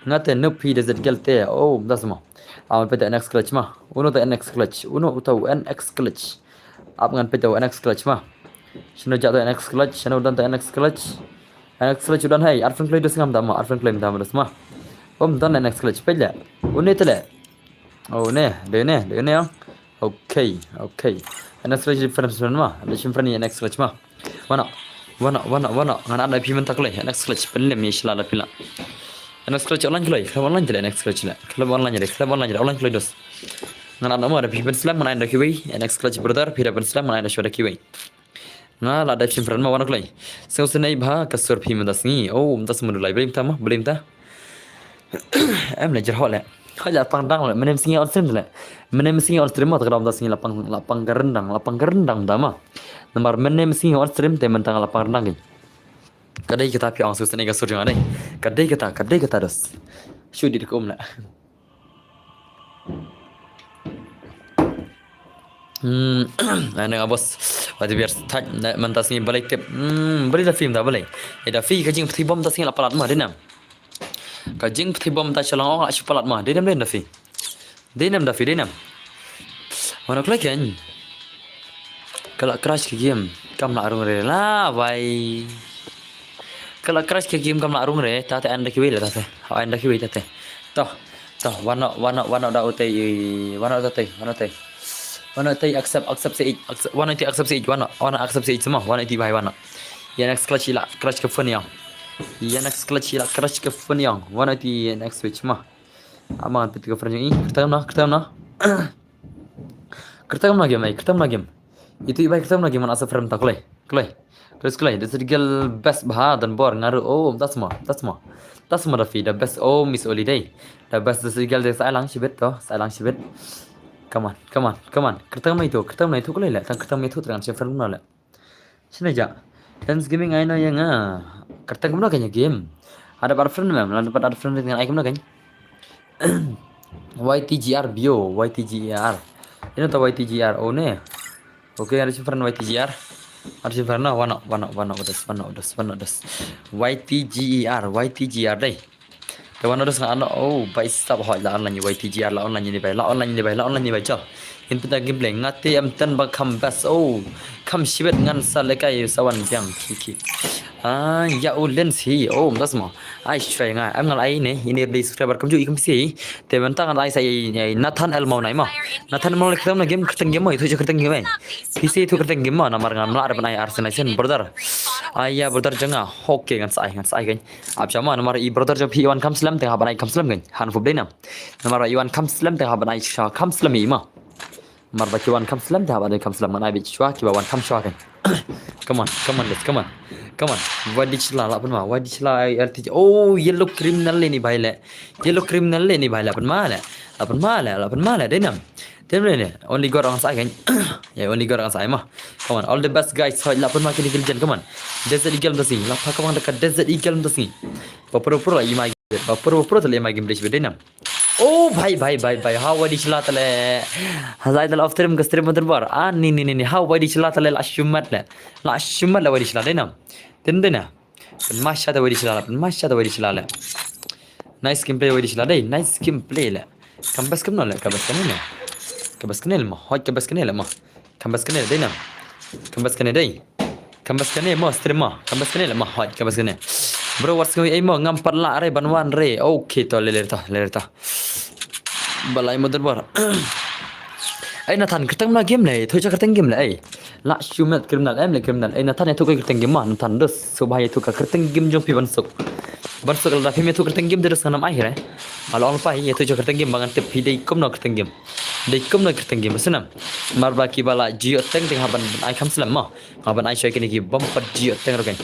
Nga te nup hi Desert Eagle te. Oh, das ma. Awan peta N X Clutch ma. Uno ta N X Clutch. Uno utau N X Clutch. Ap ngan peta N X Clutch ma. Shino jatuh N X Clutch. Shino dan ta N X Clutch. N X Clutch udan hai, arfen kloi dus ngam dama, arfen kloi dama dus ma. Om dan N X Clutch pele. Une tele. Oh ne, de ne, de ne. Okay, okay. N X Clutch different ma. Le different N X Clutch ma. Wana, wana, wana, wana. Ngana ada payment tak kloi. N X Clutch pele mi shila la pila. N X Clutch online kloi. Club online tele N X Clutch le. Club online le, club online le. Online kloi dus. Ngana ada mo ada payment slam ngana ada kiwi. N X Clutch brother, payment slam ngana ada shoda kiwi. Nga la dep shim friend ma wan kloi. Sngewsynei bha ka sur phi mynta sngi. Oh, mynta sngi mynta lai. Blame ta ma, blame ta. Em le jerhok le. Hoi la pang dang le. Mynne sngi on stream le. Mynne sngi on stream ma ta ka dam mynta sngi la pang, la pang ka rendang, la pang ka rendang da ma. Namar mynne sngi on stream te mynta la pang rendang ki. Ka dei kata phi ong sngewsynei ka sur jong nga dei. Ka dei kata, ka dei kata dos. Shu di ka um le. Hmm, ane nga bos. Wat biar start na mynta sngi balei tip. Hmm, balei da film da balei. Eh, da film ka jingpyni bom da sngi la palat ma, dei nam. Ka jingpyni bom ta shalong ong la shu palat ma, dei nam, dei nam da film. Dei nam da film, dei nam. Wan kloi kein. Ka la crash ka game, kam la rung re la wai. Ka la crash ka game kam la rung re, ta te an da kiwei la ta te. Ha an da kiwei ta te. To, to, wan no, wan no, wan no da utei, wan no da utei, wan no utei. Wan no utei accept, accept se ich, accept, wan no utei accept se ich, wan no, wan no accept se ich sama, wan no utei bai wan no. Ya next clutch ila crash ka phone yang. Ya next clutch ila crash ka phone yang. Wan no utei next switch ma. Ama pit ka phone yang i, kyrtam na, kyrtam na. Kyrtam na game ai, kyrtam na game. Itu ibai kyrtam na game man asa frame ta kloi. Kloi. Kloi kloi. Desert Eagle best bha dan bor ngaru. Oh, that's more. That's more. That's more Rafi. The best. Oh, Miss Holiday. The best Desert Eagle de sa lang shibit to. Sa lang shibit. Come on, come on, come on. Kyrtam na itu, kyrtam na itu kloi le. Tang kyrtam itu terang shiframe na le. Sini ja. Dance gaming ai no yang ah. Kyrtam kumno kanya game. Ada bar friend mem, ada bar friend dengan ai kumno kanya. Y T G R bio, Y T G R. Ino ta Y T G R, oh ne. Okay, ada simpan Y T G R. Ada simpan no, wano, wano, wano, udas, wano, udas, wano, udas. Y T G E R, Y T G R dei. Te wano udas nga ano, oh, bai sap hoi la online Y T G R, la online ni bai, la online ni bai, la online ni bai, chal. In pita gameplay, nga te em ten ba kam bas, oh, kam shibet ngan sa lekai sa wan biang, ki, ki. Ah, ya u lens hi, oh, das mo. Ai shwai nga, em ngal ai ne, ini beli subscriber kam ju i kam si. Te bentang ai sa i, i Nathan Elmo nai mo. Nathan Elmo le kyrteng game, kyrteng game mo, itu je kyrteng game. P C itu kyrteng game mo, namar ngan mla ada ban ai Arsenal sen, brother. Ai ya, brother janga, hoke ngan sa ai, ngan sa ai kan. Ap jama, namar i brother jong phi wan kam slem, tengah ban ai kam slem kan. Han fup dei nam. Namar ba i wan kam slem, tengah ban ai sha kam slem i ma. Namar ba ki wan kam slem, tengah ban ai kam slem, ngan ai bit shwa, ki ba wan kam shwa kan. Come on, come on, let's, come on. Come on. Wadi chla la pun ma, wadi chla ai R T J. Oh, yellow criminal le ni bai le. Yellow criminal le ni bai la pun ma le. La pun ma le, la pun ma le, dei nam. Dei nam le. Only God ang sa kan. Ya, only God ang sa ma. Come on, all the best guys. Hoi la pun ma kini kili jen, come on. Desert Eagle mta si. La pa kamang dekat Desert Eagle mta si. Ba pro pro la i mai. Ba pro pro tale i mai game dei nam. Oh, bhai, bhai, bhai, bhai. Hawa di chla tale. Hazai tale off stream ke stream motor bar. Ah, ni, ni, ni, ni. Hawa di chla tale la shumat le. La shumat le wa di chla dei nam. Tin dei na. Pen masha da wa di chla le. Pen masha da wa di chla le. Nice gameplay wa di chla dei. Nice gameplay le. Kambas kam no le. Kambas kam no. Kambas kam no le ma. Hoi kambas kam no le ma. Kambas kane dei nam. Kambas kane dei. Kambas kane mo stream mo. Kambas kane le mo hoi kambas kane. Bro, what's going on mo? Ngam pat lah re ban wan re. Okay to le le to le le to. Balai mo der bor. Ai Nathan kyrteng na game le. Thu cha kyrteng game le ai. La shumat criminal em le criminal. Ai Nathan ya thu ka kyrteng game ma Nathan dus. So ba ya thu ka kyrteng game jong phi ban suk. Ban suk la da phi me thu kyrteng game de dus nganam ai re. Ala ong pa ya thu cha kyrteng game ba ngan tip phi dei kumno kyrteng game. Dei kumno kyrteng game, snam. Mar ba ki ba la jio teng teng haban ai kam slem mo. Haban ai shoi kini ki bom pat jio teng roken.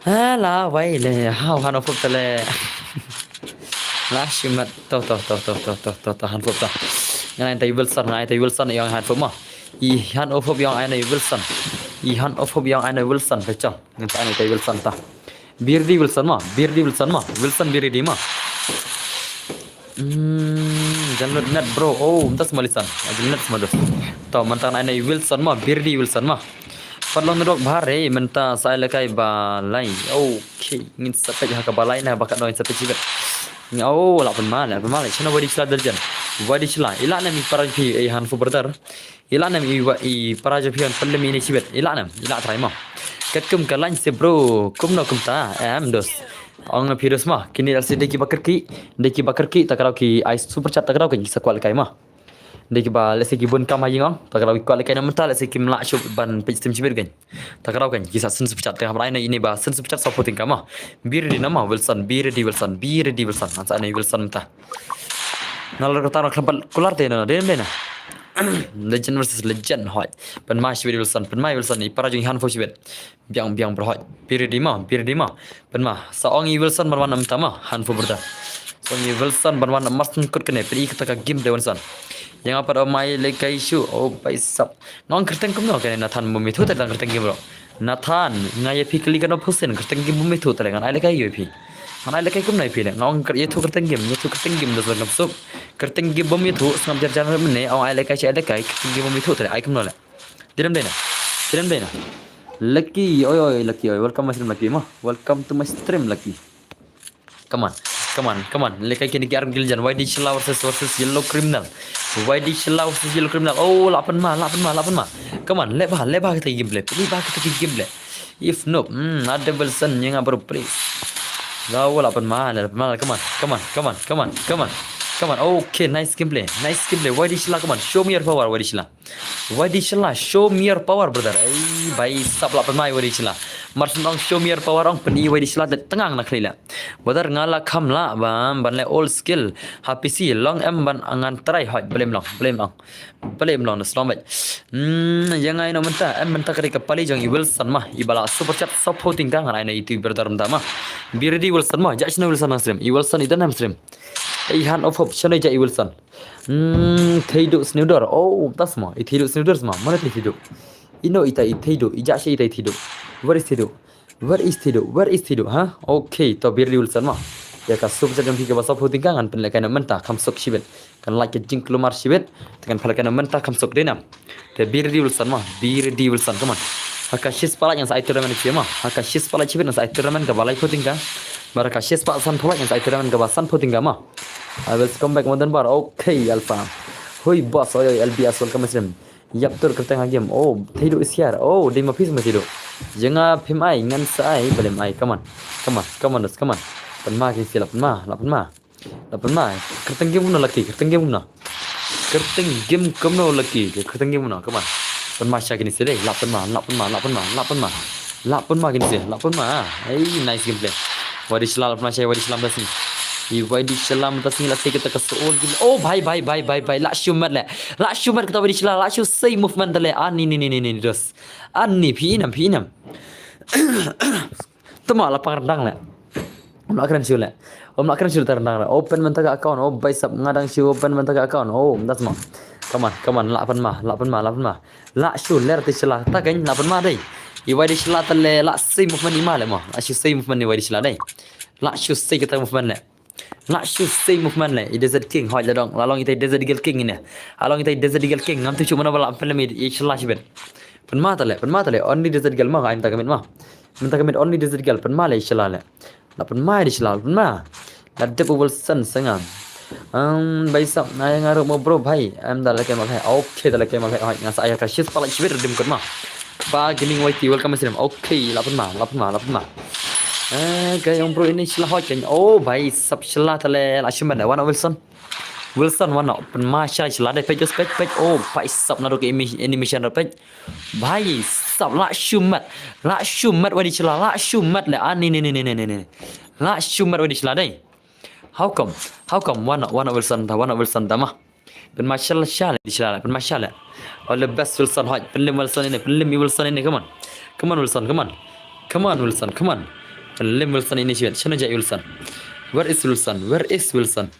Ha la wai le, ha han of tale. La shimat to to to to to to to to han fop to. Ngan ai tai Wilson, ngan ai tai Wilson yong han fop mo. I han of yong ai Wilson. I han of yong ai Wilson pechal. Ngan sa ai tai Wilson ta. Birdi Wilson ma, Birdi Wilson ma, Wilson Birdi ma. Hmm, janlut net bro. Oh, mynta semalisan. Janlut semadus. Tau mentang ai Wilson ma, Birdi Wilson ma. Pat long dok bahar re, mynta sa ai lekai balai. Okay, ngin sapet ha ka balai na bakat no ngin sapet sibet. Oh, la pen mal, la pen mal. Chana wadi chla derjan. Wadi chla. Ila na mi para pi ai han fu brother. Ila nam i wa i para jo pion pellem ini chibet. Ila nam, ila trai ma. Kat kum ka lain se bro, kum no kum ta, em dos. Ong na phi dos ma, kini dal se deki bakar ki, deki bakar ki, takarau ki ai super chat takarau kan ki sa kwal kai ma. Deki ba lesi ki bun kam ha ying ong, takarau ki kwal kai na menta lesi ki mla shup ban pej stim chibet kan. Takarau kan ki sa sen super chat tengah ban ai na ini ba sen super chat supporting kama. Birdi nama Wilson, Birdi Wilson, Birdi Wilson. Ansa na Wilson menta. Nalor kata na klampat kular te na, dena dena. Legend versus legend hoi. Pen ma shibit Wilson, pen ma Wilson ni para jong han fo shibit. Biang biang berhoi. Birdi ma, Birdi ma. Pen ma sa ong i Wilson ban wan am tama han fo berda. Sa ong i Wilson ban wan am mas kut kene pedi kata ka game de Wilson. Yang apa do mai le kai shu. Oh bai sap. Ngong kerteng kum no kene Nathan mumi thu tentang kerteng game bro. Nathan, nga ya phi kali kano phusin kerteng game mumi thu tale ngan ai le kai yo phi. Ngan ai lehkai kumno ïa phi leh. Nga ong kyrteng, ïathuh kyrteng game, ïathuh kyrteng game da sngewsuk. Kyrteng game bym ïathuh, sngap jar jar mynne, ong ai lehkai sha ai lehkai, kyrteng game bym ïathuh te ai kumno leh. Dei ne ym dei na. Dei ne ym dei na. Lucky, oi oi, Lucky, oi. Welcome my stream, Lucky, ma. Welcome to my stream, Lucky. Come on, come on, come on. Lehkai kine ki ar giljan. Y D Shylla versus, versus Yellow Criminal. Y D Shylla versus Yellow Criminal. Oh, lah pynma, lah pynma, lah pynma. Come on, leh bha, leh bha kita ki gameplay. Leh bha kita ki gameplay. If nope, hmm, ada Wilson ïa nga bro, please. Lah, lah pynma, lah pynma. Come on, come on, come on, come on, come on. Come on. Okay, nice gameplay. Nice gameplay. Y D Shylla, come on. Show me your power, Y D Shylla. Y D Shylla, show me your power, brother. Ai, bhai sab, lah pynma Y D Shylla. Mar shu ong show me your power, ong pyni Y D Shylla te tnga na khlieh leh. Brother, nga la kham lah ban, ban leh old skill ha P C, long em ban ngan try. Hoi, blame long, blame long. Blame long, na slom bad. Hmm, ïa nga ïa no mynta, em mynta ka dei ka pali jong i Wilson ma, i ba la super chat sawphew tyngka. Ngan ai noh ïa itu i brother mynta ma. Be ready Wilson ma, jah shano Wilson na stream. I Wilson i don ha stream. I Hand of Hope, shano jah i Wilson. Hmm, Theiduh Sniewdor. Oh, tas ma. I Theiduh Sniewdor ma. Mano Theiduh? Ino ita i Theiduh? I jah sha ita i Theiduh. Where is Theiduh? Where is Theiduh? Where is Theiduh? Ha? Okay, to be ready Wilson ma. Ïa ka super chat jong phi kaba sawphew tyngka ngan pynlehkai noh mynta, kham suk shibit. Kan lait ka jingkulmar shibit. Te kan pynlehkai noh mynta, kham suk, dei na. Te be ready Wilson ma. Be ready Wilson, come on. Ha ka shispah lait ngan sa ai tournament ïa phi ma. Ha ka shispah lait shibit ngan sa ai tournament kaba laiphew tyngka. Bad ha ka shispah sanphew lait ngan sa ai tournament kaba sanphew tyngka ma. I will come back modern bar. Okay, Alpha. Hui boss, oi oi, L B S, welcome stream. Ïap tur kyrteng ha game. Oh, Theiduh is here. Oh, dei ma phi ma Theiduh. Ïa nga phim ai, ngan sa ai, balem ai. Come on. Come on, come on, come on. Pynma ki sila, pynma, lah pynma. Lah pynma. Kyrteng game kumno Lucky, kyrteng game kumno. Kyrteng game kumno Lucky, kyrteng game kumno, come on. Pynma sha kine sila dei, lah pynma, lah pynma, lah pynma, lah pynma. Lah pynma kine sila, lah pynma. Hey, nice gameplay. Y D Shylla, lah pynma sha Y D Shylla mynta sngi. I Y D Shylla mynta sngi la sei kata ka soul game. Oh, bhai, bhai, bhai, bhai, bhai. Lah shu mat leh. Lah shu mat kata Y D Shylla, lah shu sei movement leh. Ani, ni, ni, ni, ni, dos. Ani, phi ïohi nam, phi ïohi nam. Tama la pang ryndang leh. Ym lah kren shuh leh. Ym lah kren shuh ta ryndang leh. Open mynta ka account. Oh, bhai sab nga dang shu open mynta ka account. Oh, mynta sma. Come on, come on, lah pynma, lah pynma, lah pynma. Lah shu ler te Shylla. Ta kan lah pynma dei. I Y D Shylla te leh lah sei movement i ma leh ma. Lah shu sei movement i Y D Shylla dei. Lah shu sei kata movement leh. Lah shu sei movement leh. I Desert King, hoi la dong. La long itai Desert Eagle King ine. La long itai Desert Eagle King. Ngam tip shuh mano ba lah pynlem i Shylla shibit. Pynma ta leh, pynma ta leh. Only Desert Eagle ma, ai mynta ka miet ma. Mynta ka miet only Desert Eagle. Pynma leh i Shylla leh. Lah pynma i Shylla, pynma. La dep u Wilson sngewbha. Um, bhai sab, na ïa nga ruh mo bro bhai. Em da leh kai ma bhai. Okay, da leh kai ma bhai. Hoi, nga sa ai ka shispah lait shibit redeem code ma. Kpa Gaming Y T, welcome stream. Okay, lah pynma, lah pynma, lah pynma. Eh, kai ong bro ini Shylla hoi kan. Oh, bhai sab Shylla ta leh lah shim ban da. Wan Wilson. Wilson wan pynma Shylla, Shylla dei peit, peit, peit. Oh, bhai sab naduh ka imi-, animation ruh peit. Bhai sab lah shu mat. Lah shu mat Y D Shylla, lah shu mat leh. Ah, ni, ni, ni. Lah shu mat Y D Shylla dei. How come? How come? Wan, wan Wilson ta, wan Wilson ta ma. Pynma Shylla, Shylla, Shylla, pynma Shylla. All the best Wilson, hoi, pynlem Wilson ini, pynlem i Wilson ini, come on. Come on Wilson, come on. Come on Wilson, come on. Pynlem Wilson ini shibit, shano jah i Wilson. Where is Wilson? Where is Wilson?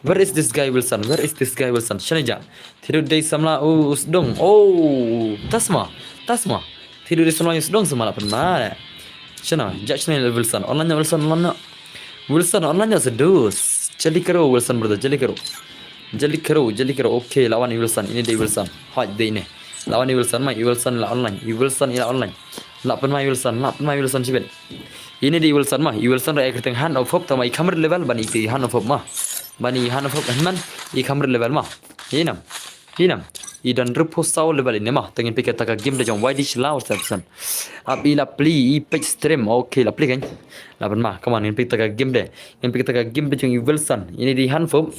Where is this guy Wilson? Where is this guy Wilson? Shano jah? Theiduh dei samla u, u sdong. Oh, tasma, tasma. Theiduh dei samla u sdong samla pynma. Shano jah, shano Wilson? Online noh Wilson, online noh. Wilson, online noh seduh. Jali karo Wilson brother, jali karo. Jali karo, jali karo. Okay, lah wan i Wilson. Ini dei Wilson. Hoi dei ini. Lah wan i Wilson ma, i Wilson lah online. I Wilson i lah online. Lah pynma i Wilson, lah pynma i Wilson shibit. Ini dei i Wilson ma, i Wilson ruh ai kyrteng Hand of Hope, tangba i kham rit level ban i Hand of Hope ma. Ban i Hand of Hope hynmen i kham rit level ma. Ïohi nam. Ïohi nam. I don hynriewphew saw level ini ma. Te ngin peit kata ka game da jong Y D Shylla versus Wilson. Ap i la plie, i peit stream. Okay, la plie kan. Lah pynma, come on, ngin peit kata ka game de. Ngin peit kata ka game da jong i Wilson. Ini dei Hand of Hope.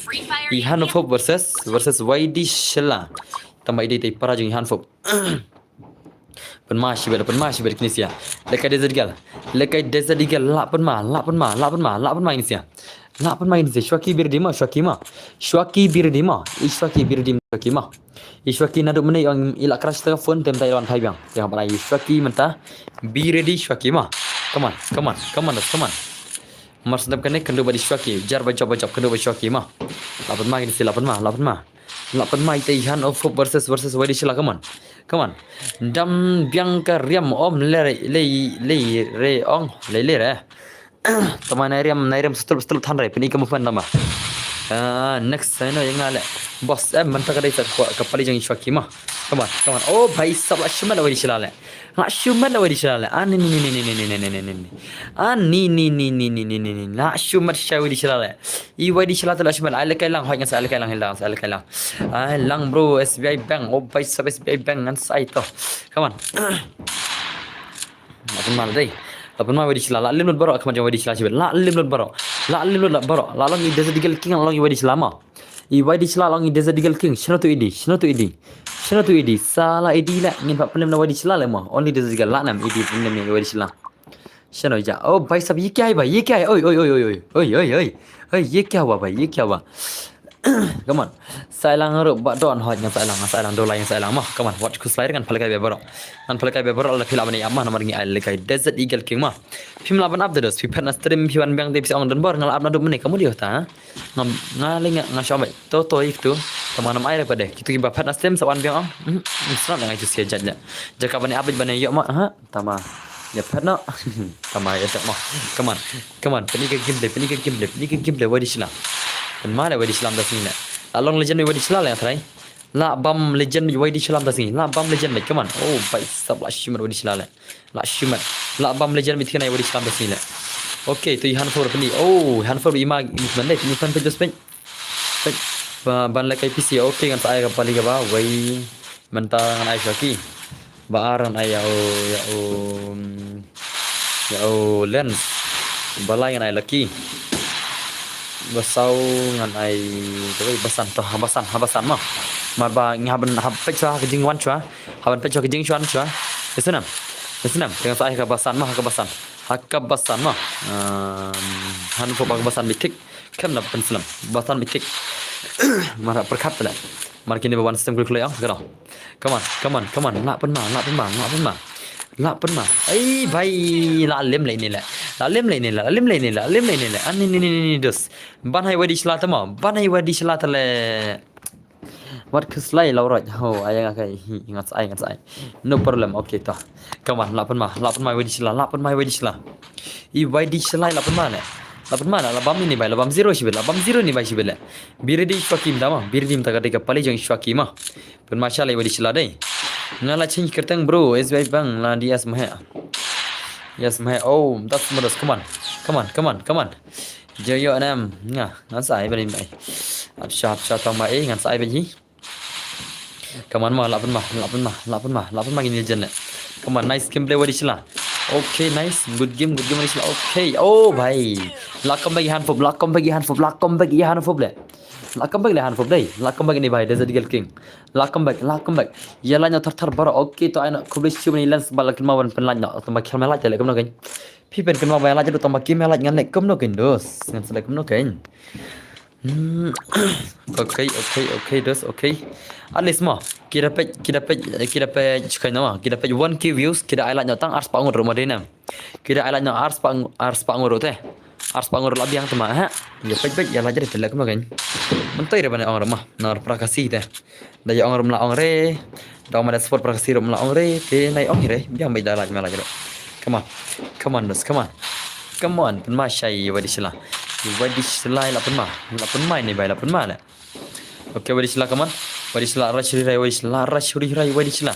I Hand of Hope versus, versus Y D Shylla. Tangba i dei itai para jong i Hand of Hope. Pynma shibit, pynma shibit kine sha. Lehkai Desert Eagle. Lehkai Desert Eagle, lah pynma, lah pynma, lah pynma, lah pynma kine sha. Lah pynma kine sha. Shuwa ki be ready ma, shuwa ki ma. Shuwa ki be ready ma. I shuwa ki be ready ma, shuwa ki ma. I shuwa ki naduh mynne ong i la crash ta ka phone, te mynta i la wan phai biang. Te hap lai i shuwa ki mynta. Be ready shuwa ki ma. Come on, come on, come on, come on. Mar sdang kane kynduh bad i shuwa ki. Jar ba jop ba jop kynduh bad shuwa ki ma. Lah pynma kine sha, lah pynma, lah pynma. Lah pynma itai Hand of Hope versus, versus Y D Shylla, come on. Come on. Dam biang ka riam om le, le, le, re ong, le, le, re. Tama nai riam, nai riam stop, stop than rai, pyn-i ka movement tama. Ah, next, ïa nga leh. Boss, em, mynta ka dei sa ka pali jong i Shwaki ma. Come on, come on. Oh, bhai sab, la shimet la Wai Dishla leh. La shimet la Wai Dishla leh. Ah, ni, ni, ni. Ah, ni, ni, ni. La shimet shai Wai Dishla leh. I Wai Dishla te la shimet. Ai lehkai lang, hoi ngan sa ai lehkai lang, ai lehkai lang. Ai lang bro, S B I Bank. Oh, bhai sab S B I Bank ngan sa ai to. Come on. La pynma dei. La pynma Wai Dishla. La lim lut baroh, khmat jong Wai Dishla shibit. La lim lut baroh. La lim lut la baroh. La long i Desert Eagle King, la long i Wai Dishla ma. I Wai Dishla long i Desert Eagle King. Shano tu idi? Shano tu idi? Shano tu idi? Sa la idi la. Ngin pat pynlem na Wai Dishla le ma. Only Desert Eagle la nam idi pynlem na Wai Dishla. Shano ja. Oh, bhai sab, ye kya hai bhai? Ye kya hai? Oi, oi, oi, oi. Oi, oi, oi. Oi, ye kya hua bhai? Ye kya hua? Come on. Sa ai lang ruh ba don hoi ngan sa ai lang, ngan sa ai lang, do lai ngan sa ai lang ma. Come on. Wat khuslai ngan pynlehkai baroh. Ngan pynlehkai baroh la phi lah ban ïa ma namar ngi ai lehkai Desert Eagle King ma. Phim lah ban ap de dos, phi phet na stream phi wan biang de phi ong don bor nga la ap naduh mynne ka mut ïoh ta. Ngam, nga leh nga, nga shong beit. To, to, ïa kitu. Tama nam ai re pat de. Kitu kiba phet na stream sa wan biang ong. Hmm, hmm, srap nga ïa kitu sia jait leh. Jaka ban ïa ap beit ban ïa ïoh ma, ha? Tama. Ïa phet noh. Tama ïa phet noh. Come on. Come on. Pynlehkai gameplay, pynlehkai gameplay, pynlehkai gameplay Wai Dishla. Pynma leh Wai Dishla mynta sngi leh. La long legend Wai Dishla leh nga tharai. La bam legend Wai Dishla mynta sngi. La bam legend beit. Come on. Oh, bhai sab la shimet Wai Dishla leh. La shimet. La bam legend beit kane Wai Dishla mynta sngi leh. Okay, to i Hanfor pynleh. Oh, Hanfor i ma i movement dei, i movement peit dos peit. Peit. Ba, ban lehkai P C. Okay, ngan sa ai ka pali kaba wei. Mynta ngan ai Shwaki. Ba ar ngan ai ïa u, ïa u, mm, ïa u Lens. Ba lai ngan ai Lucky. Ba saw ngan ai, ba san to, ha ba san, ha ba san ma. Mar ba ngi hap ban, hap peit shuwa ha ka jingwan shuwa. Hap ban peit shuwa ha ka jingwan shuwa. Ïa snem. Ïa snem. Te ngan sa ai ha kaba san ma, ha kaba san. Ha kaba san ma. Um, Hanfor ba kaba san beit thik. Khlem da pynslem. Ba san beit thik. Mar hap pyrkhat te leh. Mar kine ba wan stem kul kul ïa ong, kano. Come on, come on, come on. Lah pynma, lah pynma, lah pynma. Lah pynma. Ai bhai, la lim leh ine leh. La lim leh ine leh, la lim leh ine leh, la lim leh ine leh. Ani ni ni ni ni dos. Ban hai Wai Dishla te ma, ban hai Wai Dishla te leh. Wat khuslai la u raj. Ho, ai nga kai. Hi, ngan sa ai, ngan sa ai. No problem. Okay to. Come on, lah pynma, lah pynma Wai Dishla, lah pynma Wai Dishla. I Wai Dishla lah pynma leh. Lah pynma leh, la bam ine bhai, la bam zero shibit, la bam zero ine bhai shibit leh. Be ready Shwaki mynta ma, be ready mynta ka dei ka pali jong Shwaki ma. Pynma sha leh Wai Dishla dei. Nga la change kyrteng bro, S B I Bank la D S Mahek. Yes Mahek. Oh, that's modus. Come on. Come on, come on, come on. Joyo nem. Nga, ngan sa ai bali mai. Hapsha, hapsha tang ma, eh, ngan sa ai bali. Come on ma, lah pynma, lah pynma, lah pynma, lah pynma kine jen leh. Come on, nice gameplay Wai Dishla. Okay, nice. Good game, good game Wai Dishla. Okay. Oh bhai. Lah come back i Hanfor, lah come back i Hanfor, lah come back i Hanfor leh. Lah come back leh Hanfor dei. Lah come back ine bhai, Desert Eagle King. Lah come back, lah come back. Ïa lah noh thar thar baroh. Okay, to ai noh khublei shibun i Lens ba la kynmaw ban pynlait noh. Tang ba khlem lait te leh kumno kein. Phi pynkynmaw ba ïa lait noh tang ba kim ïa lait ngan leh kumno kein dos. Ngan sa leh kumno kein. Hmm. Okay, okay, okay, dos, okay. At least ma, ki da peit, ki da peit, ki da peit, shkai na ma, ki da peit one K views, ki da ai lait noh tang arspah ngut ruh ma dei na. Ki da ai lait noh arspah, arspah ngut ruh te. Arspah ngut ruh la biang te ma, ha. Ïa peit peit, ïa lait re te leh kumno kein. Mynta re ban ong re ma, na pra Khasi te. Da ïa ong ruh la ong re. Da ong ma da support pra Khasi ruh la ong re. Te nai ong re. Biang beit da lait ma lait ruh. Come on. Come on, dos. Come on. Come on. Pynma shai Wai Dishla. Wai Dishla lah pynma. Lah pynma ine bhai lah pynma leh. Okay, Wai Dishla, come on. Wai Dishla, rush ri rai, Wai Dishla, rush ri rai, Wai Dishla.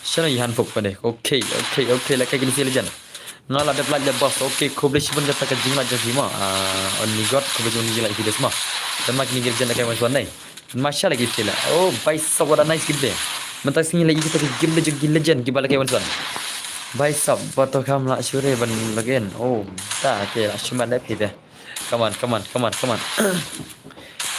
Shano i Hanfor pade. Okay, okay, okay. Lehkai kine ki legend. Nga la dep lait da boss. Okay, khublei shibun kata ka jinglait jong phi ma. Ah, only God, khublei shibun jinglait phi dos ma. Tang ma kine ki legend lehkai wan shuwa nei. Tang ma sha lehkai phi leh. Oh, bhai sab, what a nice game de. Mynta sngi leh ïa kita ki game de jong ki legend kiba lehkai wan shuwa. Bhai sab, ba to kham lah shuh re ban login. Oh, ta ke lah shuh ma leh phi de. Come on, come on, come on, come on.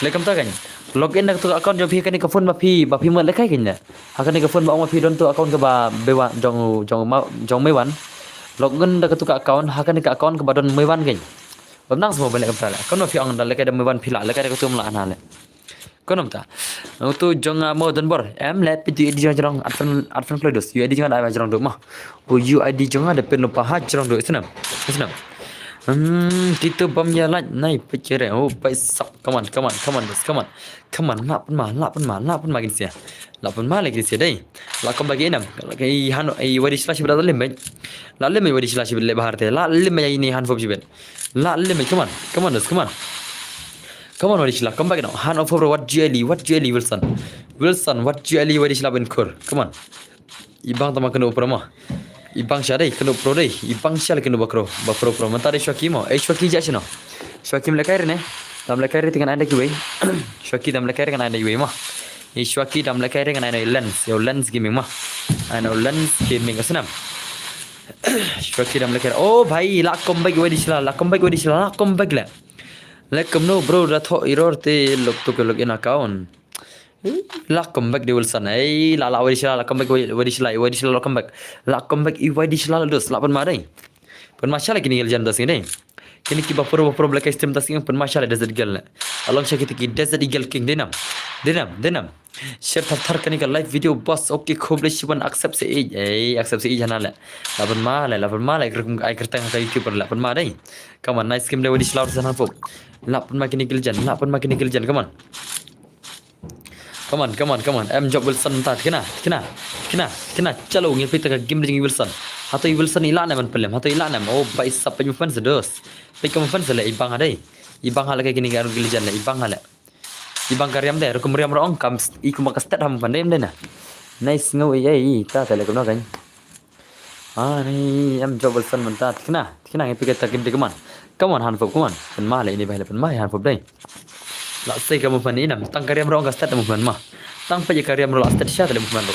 Leh kumta kein. Login da katu ka account jong phi ha kane ka phone ba phi, ba phi mut lehkai kein ne. Ha kane ka phone ba ong ba phi don tu account kaba Meiwan jong, jong ma, jong Meiwan. Login da katu ka account ha kane ka account kaba don Meiwan kein. Bym nang sngewbha ban leh kumta leh. Kumno phi ong da lehkai da Meiwan phi lah, lehkai da katu ym lah na leh. Kumno mynta. Utu jong nga mo don bor. Em leh phi tu I D jong jrong. Arphew, arphew kloi dos. U I D jong nga da ai ba jrong duh mo. U I D jong nga da pynlupa ha jrong duh. Isnem. Isnem. Hmm, kita bam ya laj nai pechere. Oh, pai sap. Come on, come on, come on, guys, come on. Come on, lah pynma, lah pynma, lah pynma kin sia. Lah pynma lagi sia dei. Lah comeback inam. Lagi han, ai wadi sila sibit lah lim bai. Lah lim bai wadi sila sibit le bahar te. Lah lim bai ini han fop sibit. Lah lim bai, come on. Come on, guys, come on. Come on, wadi sila, comeback no. Han of fop, what G L E, what G L E, Wilson. Wilson, what G L E, wadi sila ben kur. Come on. Ibang tama kenu pro ma. Ibang sha dei kenu pro dei. Ibang sha kenu bakro. Bakro pro. Manta dei Shwaki mo. Eh, Shwaki ja shino. Shwaki mlekai re ne. Dam lekai re tingan anda kiwei. Shwaki dam lekai re kan anda kiwei ma. Eh, Shwaki dam lekai re kan anda lens. Yo lens gaming ma. Anda lens gaming ka snam. Shwaki dam lekai re. Oh bhai, lah comeback wadi sila. Lah comeback wadi sila. Lah comeback le. Lekum no bro da tho error te lok to ke login account. Lah comeback di Wilson. Ei, lah lah wadi sila, lah comeback wadi sila, wadi sila lah comeback. Lah comeback i wadi sila lah dos, lah pynma dei. Pynma sha lagi ni gel jan dos ni dei. Kini ki bapur bapur black ice cream tas ing pynma sha la desert girl. Along sha kita ki desert girl king denam. Denam, denam. Share thar thar kani ka live video boss. Okay, khublei shibun accept se ei. Ei, accept se ei jana le. Lah pynma le, lah pynma le. Ai kertang ka YouTuber lah pynma dei. Come on, nice game le wadi sila sa nang pop. Lah pynma kini gel jan, lah pynma kini gel jan. Come on. Come on, come on, come on. Em job Wilson ta. Kena, kena, kena, kena. Chalo ngi pita ka game jing Wilson. Hato i Wilson i lah ne man pelem. Hato i lah ne. Oh, bai sap pej movement sedos. Pej ka movement sele ibang adai. Ibang hale ka kini garu gilijan le ibang hale. Ibang ka riam de, rukum riam rong kam i kuma ka stat ham pandem de na. Nice ngau i ai ta tele kumno kan. Ah, ni em job Wilson mynta. Tikna, tikna ngi piket takim de kaman. Kaman han fop kaman. Pynma le ini bai le pynma han fop dai. La sei kamu pan inam tang ka riam ro ka stat mu pan ma. Tang pa ka riam ro la stat sha le mu pan ro.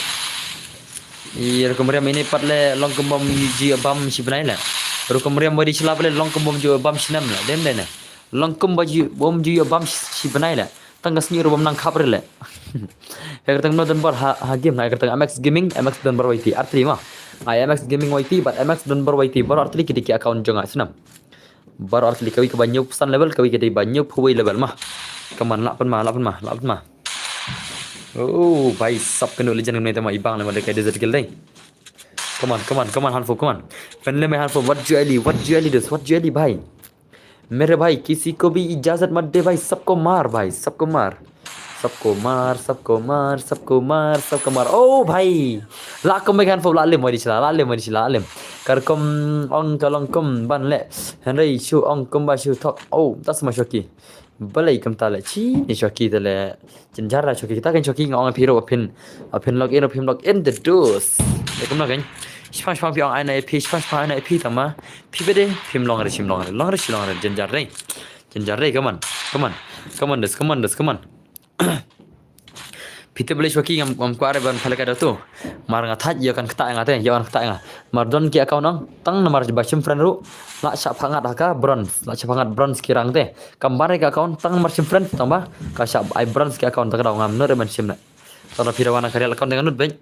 I rukum riam ini pat le long kum bom ji bam shi bnai le. Rukum riam wadi sila le long kum bom ji bam shi nam le. Dem de ne. Long kum ba ji bom ji bam shi bnai le. Tang ka sni ro bom nang khap re le. Ka tang no dan bar ha game na ka tang M X Gaming, M X dan bar Y T artri ma. Ai M X Gaming Y T but M X dan bar Y T bar artri ki diki account jong a sinam. Bar artri kawi ka ba nyup san level kawi ka dei ba nyup huwei level ma. Kaman lah pynma, lah pynma, lah pynma. Oh, bai sap kenu legend kenu tema ibang le ma dei ka desert kill dei. Kaman, kaman, kaman han fop kaman. Pen le me han fop what G L E, what G L E this, what G L E bai. मेरे भाई किसी को भी इजाजत मत दे भाई, सबको मार भाई, सबको मार, सबको मार, सबको मार, सबको मार, सबको मार। Oh भाई, lah kum bai han fop lah lim wadi sila, lah lim wadi sila, lah lim. Kar kum ong ka long kum ban le. Henry shu ong kum ba shu thok. Oh, tas ma shoki. Balai kum ta le chi ni shoki ta le. Jynjar da shoki kita kan shoki nga ong phi ruh phin, phin log in ruh phim log in the dos. Kum na kan. Shipang shipang phi ong ai na phi, shipang shipang ai na phi tama. Phi bede phim long re shim long re long re shi long re jynjar re. Jynjar re kaman. Kaman. Kaman des kaman des kaman. Phi te bele shoki ngam ngam kwah re ban phalaka da tu. Mar nga thaj yo kan kta nga te, yo kan kta nga. Mar don ki account ang tang namar ba shim friend ruh. La sha phangat haka bronze, la sha phangat bronze ki rang te. Kam bare ka account tang mar shim friend tang ba ka sha ai bronze ki account ta ka daw ngam nud re ban shim ne. Tara phi rawana ka real account dengan nud ben.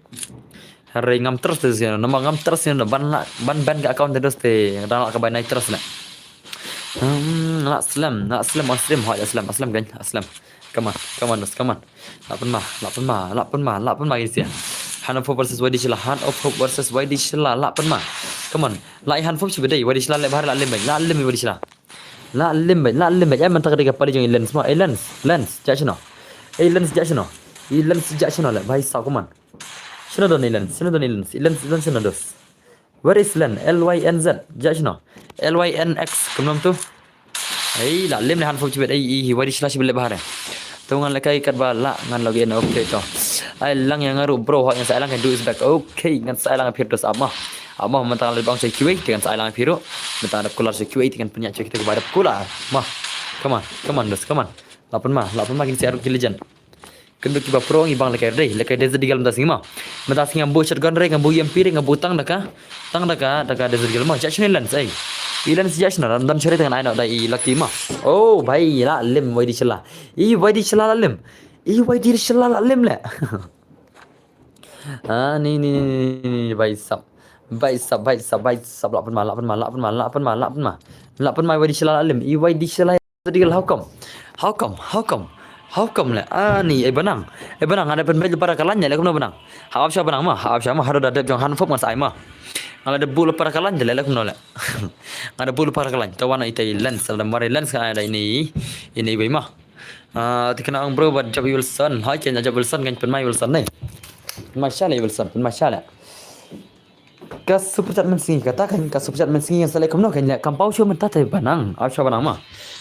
Hari ngam trust te sino nama ngam trust sino ban la ban ban ka account te dos te dang la ka bai nai trust ne. Hmm, la slem, la slem on stream ha ya slem, slem kan, slem. Come on, come on, dos, come on. La pynma, la pynma, la pynma, la pynma gin sia. Hand of Hope versus Wadi Shila, Hand of Hope versus Wadi Shila, la pynma. Come on. La i Hand of Hope shi bedai, Wadi Shila le bahar la lim bai, la lim bai Wadi Shila. La lim bai, la lim bai. Em man tak dei ka pali jong i Lens ma. Eh Lens, Lens, ja shino. Eh Lens, ja shino. I Lens ja shino le, bhai sa kuman. Shino don i Lens, shino don i Lens. I Lens, Lens shino dos. Where is Len? L Y N Z, ja shino. L Y N X, kumno tu. Ei, la lim le Hand of Hope shibit, ei, i, Wadi Shila shibit le bahar. To ngan lekai kat ba la ngan log in, okay to. Ai lang yang ngaru bro, hot ngan sa lang kan do is back. Okay, ngan sa lang phi dos ama. Ama mentang le bang sa kiwei, ngan sa lang phi ro. Mentang ada kular sa kiwei, ngan pynyak sa kita ke ba ada kular. Ma. Come on, come on dos, come on. La pynma, la pynma kin sa aru kilijan. Kynduh kiba pro ngi bang lekai dei, lekai dei zedigal mynta sngi ma. Mynta sngi ngam bu shotgun re, ngam bu M P re, ngam bu tang daka. Tang daka, daka dei zedigal ma. Ja shino i Lens, ei. I Lens ja shino, dan shari tang ai no da i Lucky ma. Oh, bhai, la lim Wadi Shila. I Wadi Shila la lim. I Wadi Shila la lim le. Ah, ni, ni, ni, ni, ni, bai sap. Bai sap, bai sap, bai sap, la pynma, la pynma, la pynma, la pynma, la pynma. La pynma Wadi Shila la lim. I Wadi Shila Deal, how come? How come? How come? How come le? Ani, eh, Benang. Eh, Benang, ada pen bel para kalan ya, le kumno Benang? Hap sha Benang ma, hap sha ma, haro da dep jong Hand of Hope ngan sa ai ma. Nga la da bul para ka lain te leh, leh kumno leh. Nga da bul para ka lain. Te wan ita i lens, la da mar i lens ka ai da ini, ini bai ma. Ah, te kena ang bro bad Job Wilson. Hai ken Job Wilson kan pynmai Wilson ne. Pynmai sha leh Wilson, pynmai sha leh. Ka super chat mynsngi kata kan ka super chat mynsngi ngan sa leh kumno kan leh kam pau shu mynta te Banang. Au sha Banang ma.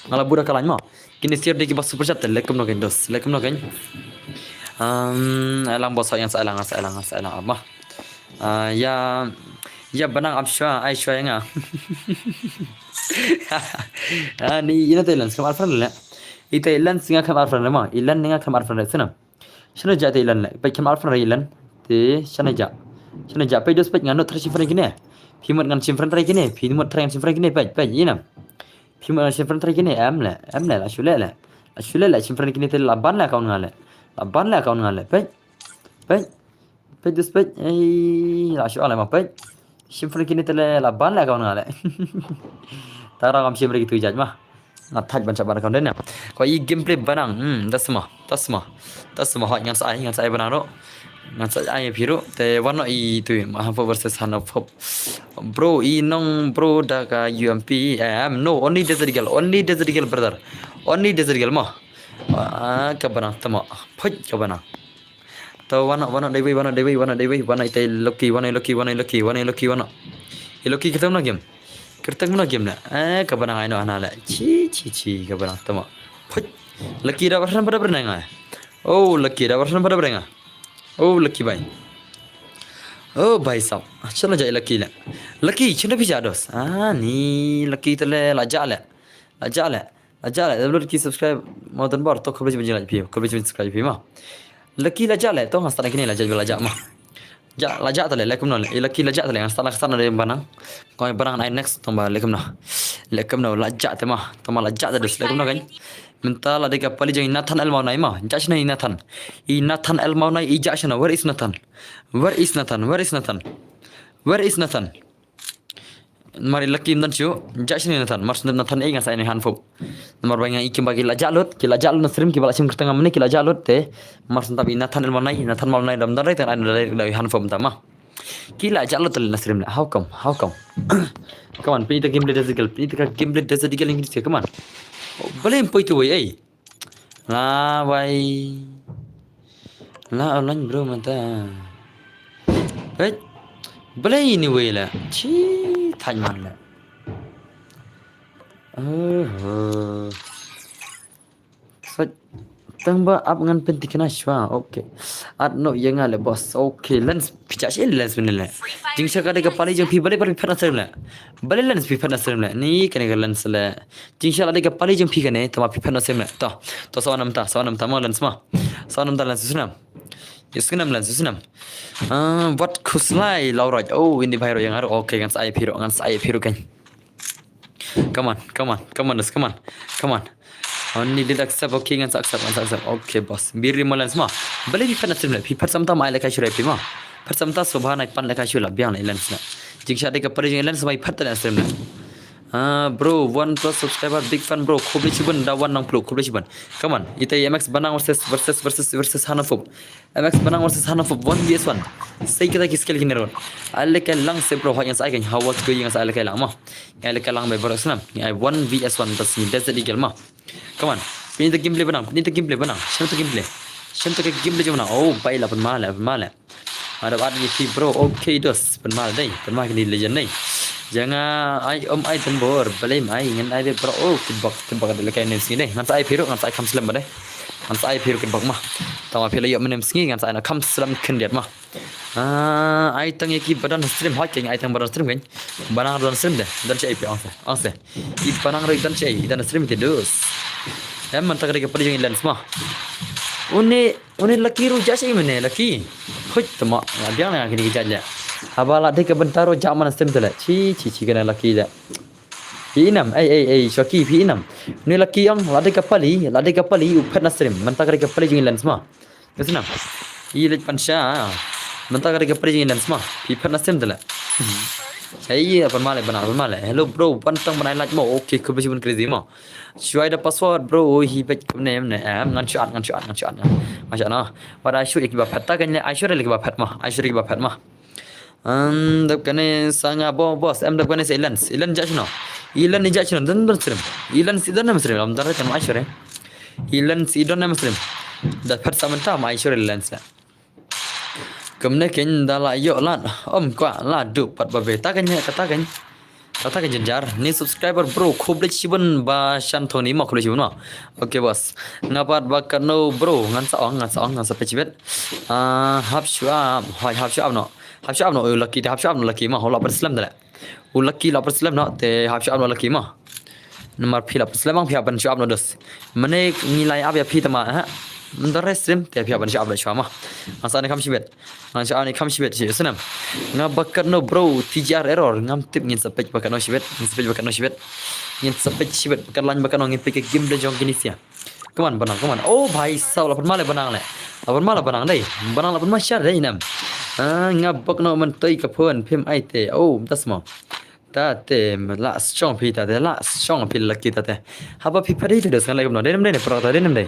Nga la bul da ka lain ma. Kine sir de kiba super chat te leh kumno kan dos. Leh kumno kan. Um, alang bos yang sa alang, sa alang, sa alang ma. Ah, ya, ya Banang ap shwa, ai shwa ya nga. Ah, ni ina te lens kam ar friend leh. Ita i lens nga kam ar friend ma. I lens nga kam ar friend sina. Shano ja te i lens leh. Peit kam ar friend i lens. Te shano ja. Shano ja peit dos peit ngan no tra shim friend kine. Phi mut ngan shim friend tra kine. Phi mut tra ngan shim friend kine peit peit ina. Phi mut ngan shim friend tra kine em leh. Em leh la shu leh leh. La shu leh leh shim friend kine te la ban leh account nga leh. La ban leh account nga leh. Peit. Peit. Peit dus peit. Ei, la shu ale ma peit. Shim friend kine te leh la ban leh account nga leh. Tara kam shim re kitu jaj ma. Nga thaj ban chabar account den ya. Ko i gameplay Banang. Hmm, das ma. Das ma. Das ma hot ngan sa ai, ngan sa ai Banang ro. Ngan sa ai phi ro. Te wan no i tu ma Hanfop versus Hanfop. Bro, i nong bro da ka U M P. Em, no, only Desert Eagle, only Desert Eagle brother. Only Desert Eagle ma. Ah, ka Banang tama. Peit ka Banang. To wan no, wan no dei wei, wan no dei wei, wan no dei wei, wan no ita i Lucky, wan no i Lucky, wan no i Lucky, wan no i Lucky, wan no. I Lucky kyrteng mano game? Kyrteng mano game na? Eh, ka Banang ai no hana leh. Chi, chi, chi, ka Banang tama. Put. Lucky da warsan pada bernang ai. Oh, Lucky da warsan pada bernang ai. Oh, Lucky bai. Oh, bai sab. Chalo ja i Lucky leh. Lucky, chalo phi ja dos. Ah, ni Lucky te leh la ja leh. La ja leh. La ja leh, download ki subscribe mo tan bor to khublei shibun jinglain phi, khublei shibun subscribe phi ma. Lucky la ja leh, to nga start kine la ja la ja ma. Ja la ja ta leh, leh kumno leh, Lucky la ja ta leh, nga start la start na de Banang. Ko Banang ai next to ba leh kumno. Leh kumno la ja te ma, to ma la ja ta dus leh kumno kan. Mynta la de ka pali jong i Nathan El Mawnai ma, ja shna i Nathan. I Nathan El Mawnai i ja shna, where is Nathan? Where is Nathan? Where is Nathan? Where is Nathan? Mar i Lucky ym don shuh, ja shini Nathan, mar sngewtynnat Nathan ei nga sa ai na Hanfop. Namar ba nga i kim ba ki la jah lut, ki la jah lut na stream, kiba la shim kyrteng nga mynne ki la jah lut te. Mar sngewtynnat i Nathan El Mawnai, Nathan Mawnai dam don rei te ai na rei da i Hanfop mynta ma. Ki la jah lut te na stream leh, how come, how come? Come on, pynta gameplay Desert Eagle, pynta gameplay Desert Eagle English, come on. Balei ym poi tu wei ei. La wai. La online bro mynta. Peit. Balei ni wei la. Chi thaj man la. Oh. Sat tang ba ap ngan pyntikna shwa. Okay. At no ïa nga leh boss. Okay, lens phi jah shi lens mynne leh. Jingshisha ka dei ka pali jong phi balei balei phi phet na stream leh. Balei lens phi phet na stream leh. Ni kane ka lens leh. Jingshisha la dei ka pali jong phi kane, tama phi phet na stream leh. To, to sa wan namta, sa wan namta mo lens ma. Sa wan namta lens u snam. U snam lens u snam. Ah, wat khuslai Lauraj. Oh, indi bhai ro ïa nga ro. Okay, ngan sa ai phi ro, ngan sa ai phi ro kan. Come on, come on, come on, come on, come on. Only did accept, okay, ngan sa accept, ngan sa accept. Okay, boss. Biri mo lens ma. Balei phi phet na stream leh, phi phet samta ma ai lehkai shu rai phi ma. Phet samta sobha nai pan lehkai shu la biang leh lens na. Jingshisha dei ka pali jong lens ma i phet na stream leh. Ah, bro, one plus subscriber, big fan, bro. Khublei shibun da wan nang plu, khublei shibun. Come on, ita i M X Banang versus, versus, versus, versus Hanafop. M X Banang versus Hanafop, one v one. Sei kita ki skill kine ron. Ai lehkai lang se bro, hoi ngan sa ai kan, hawa ko ngan sa ai lehkai lang ma. Ai lehkai lang be bro snam. Ai one v one tas ni Desert Eagle ma. Come on. Pynta gameplay Banang, pynta gameplay Banang. Shim ta gameplay. Shim ta gameplay jong Banang. Oh, bai la pynma leh, pynma leh. Ada ad ni phi bro. Okay, dos. Pynma dei. Pynma kini legend dei. Janga ai om ai tembor. Balei mai ngan ai dei bro. Oh, kitbak, kitbak dei lehkai nem sngi dei. Ngan sa ai phi ro, ngan sa ai kham slem ba dei. Ngan sa ai phi ro kitbak ma. Tama phi la ïoh mynne sngi ngan sa ai na kham slem khyndiat ma. Ah, ai tang ïa ki ba don stream hoi keng ai tang ba don stream keng. Banang don stream dei. Don shi ai phi ong se. Ong se. I Banang ro i don shi ai, i don stream te dos. Em mynta ka dei ka pali jong i lens ma. Une Une Lucky ruh jah shi mynne Lucky. Hoi tama, la biang na kini ki jah leh. Haba la dei ka bynta ruh jah man na stream te leh. Chi chi chi kane Lucky leh. Phi i nam, ei ei ei, Shoki phi i nam. Une Lucky ong, la dei ka pali, la dei ka pali u phet na stream. Mynta ka dei ka pali jong i lens ma. Ka snam. I leit pan sha. Mynta ka dei ka pali jong i lens ma. Phi phet na stream te leh. Ei, pynma leh Banang, pynma leh. Hello bro, pantang ban ai like mo. Okay, khublei shibun crazy mo. Shuwa da password bro, hi peit kumne ne. Em, ngan shu add, ngan shu add, ngan shu add. Ngan shu add na. Wat ai shu ïa kiba phet ta kan leh, ai shu ïa kiba phet ma, ai shu ïa kiba phet ma. Em, dep kane sa nga bo-, boss, em dep kane sa Ilan. Ilan ja shino. Ilan ni ja shino, don don srim. Ilan si don em srim, lam dar kan ma shore. Ilan si don em srim. Da phat sa mynta ma shore Ilan sa. Kumne kin da la yo lan. Om kwa la du pat ba be. Ta kan ye, kata kan. Kata kan jenjar. Ni subscriber bro, khublei shibun ba shan thoni ma khublei shibun ma. Okay boss. Nga pat ba kano bro, ngan sa ong, ngan sa ong, ngan sa pechibet. Ah, hap shuap, hoi hap shuap no. Hap shuap no, u Lucky, hap shuap no Lucky ma, ho la pat slem dale. U Lucky la pat slem no, te hap shuap no Lucky ma. Namar phi la pat slem ang phi hap shuap no dos. Mane ngi lai ap ya phi tama, ha. Mendar stream, te phi hap shuap no shuap ma. Ngan sa ni kam shibet. Ngan sa ni kam shibet shi, sunem. Nga bakat no bro, T G R error, ngam tip ngin sa pech bakat no shibet, ngin sa pech bakat no shibet. Ngin sa pech shibet, bakat lain bakat no ngin pech ke game de jong kini sia. Come on, banang, come on. Oh, bhai, saw, la pynma le banang le. La pynma le banang dei. Banang la pynma shar dei nam. Ah, nga bok no mentoi ka phone, phim ai te. Oh, tas mo. Ta te, la strong phi ta te, la strong phi Lucky ta te. Haba phi pari te dos ngan le kumno. Dei nam dei ne, pro ta dei nam dei.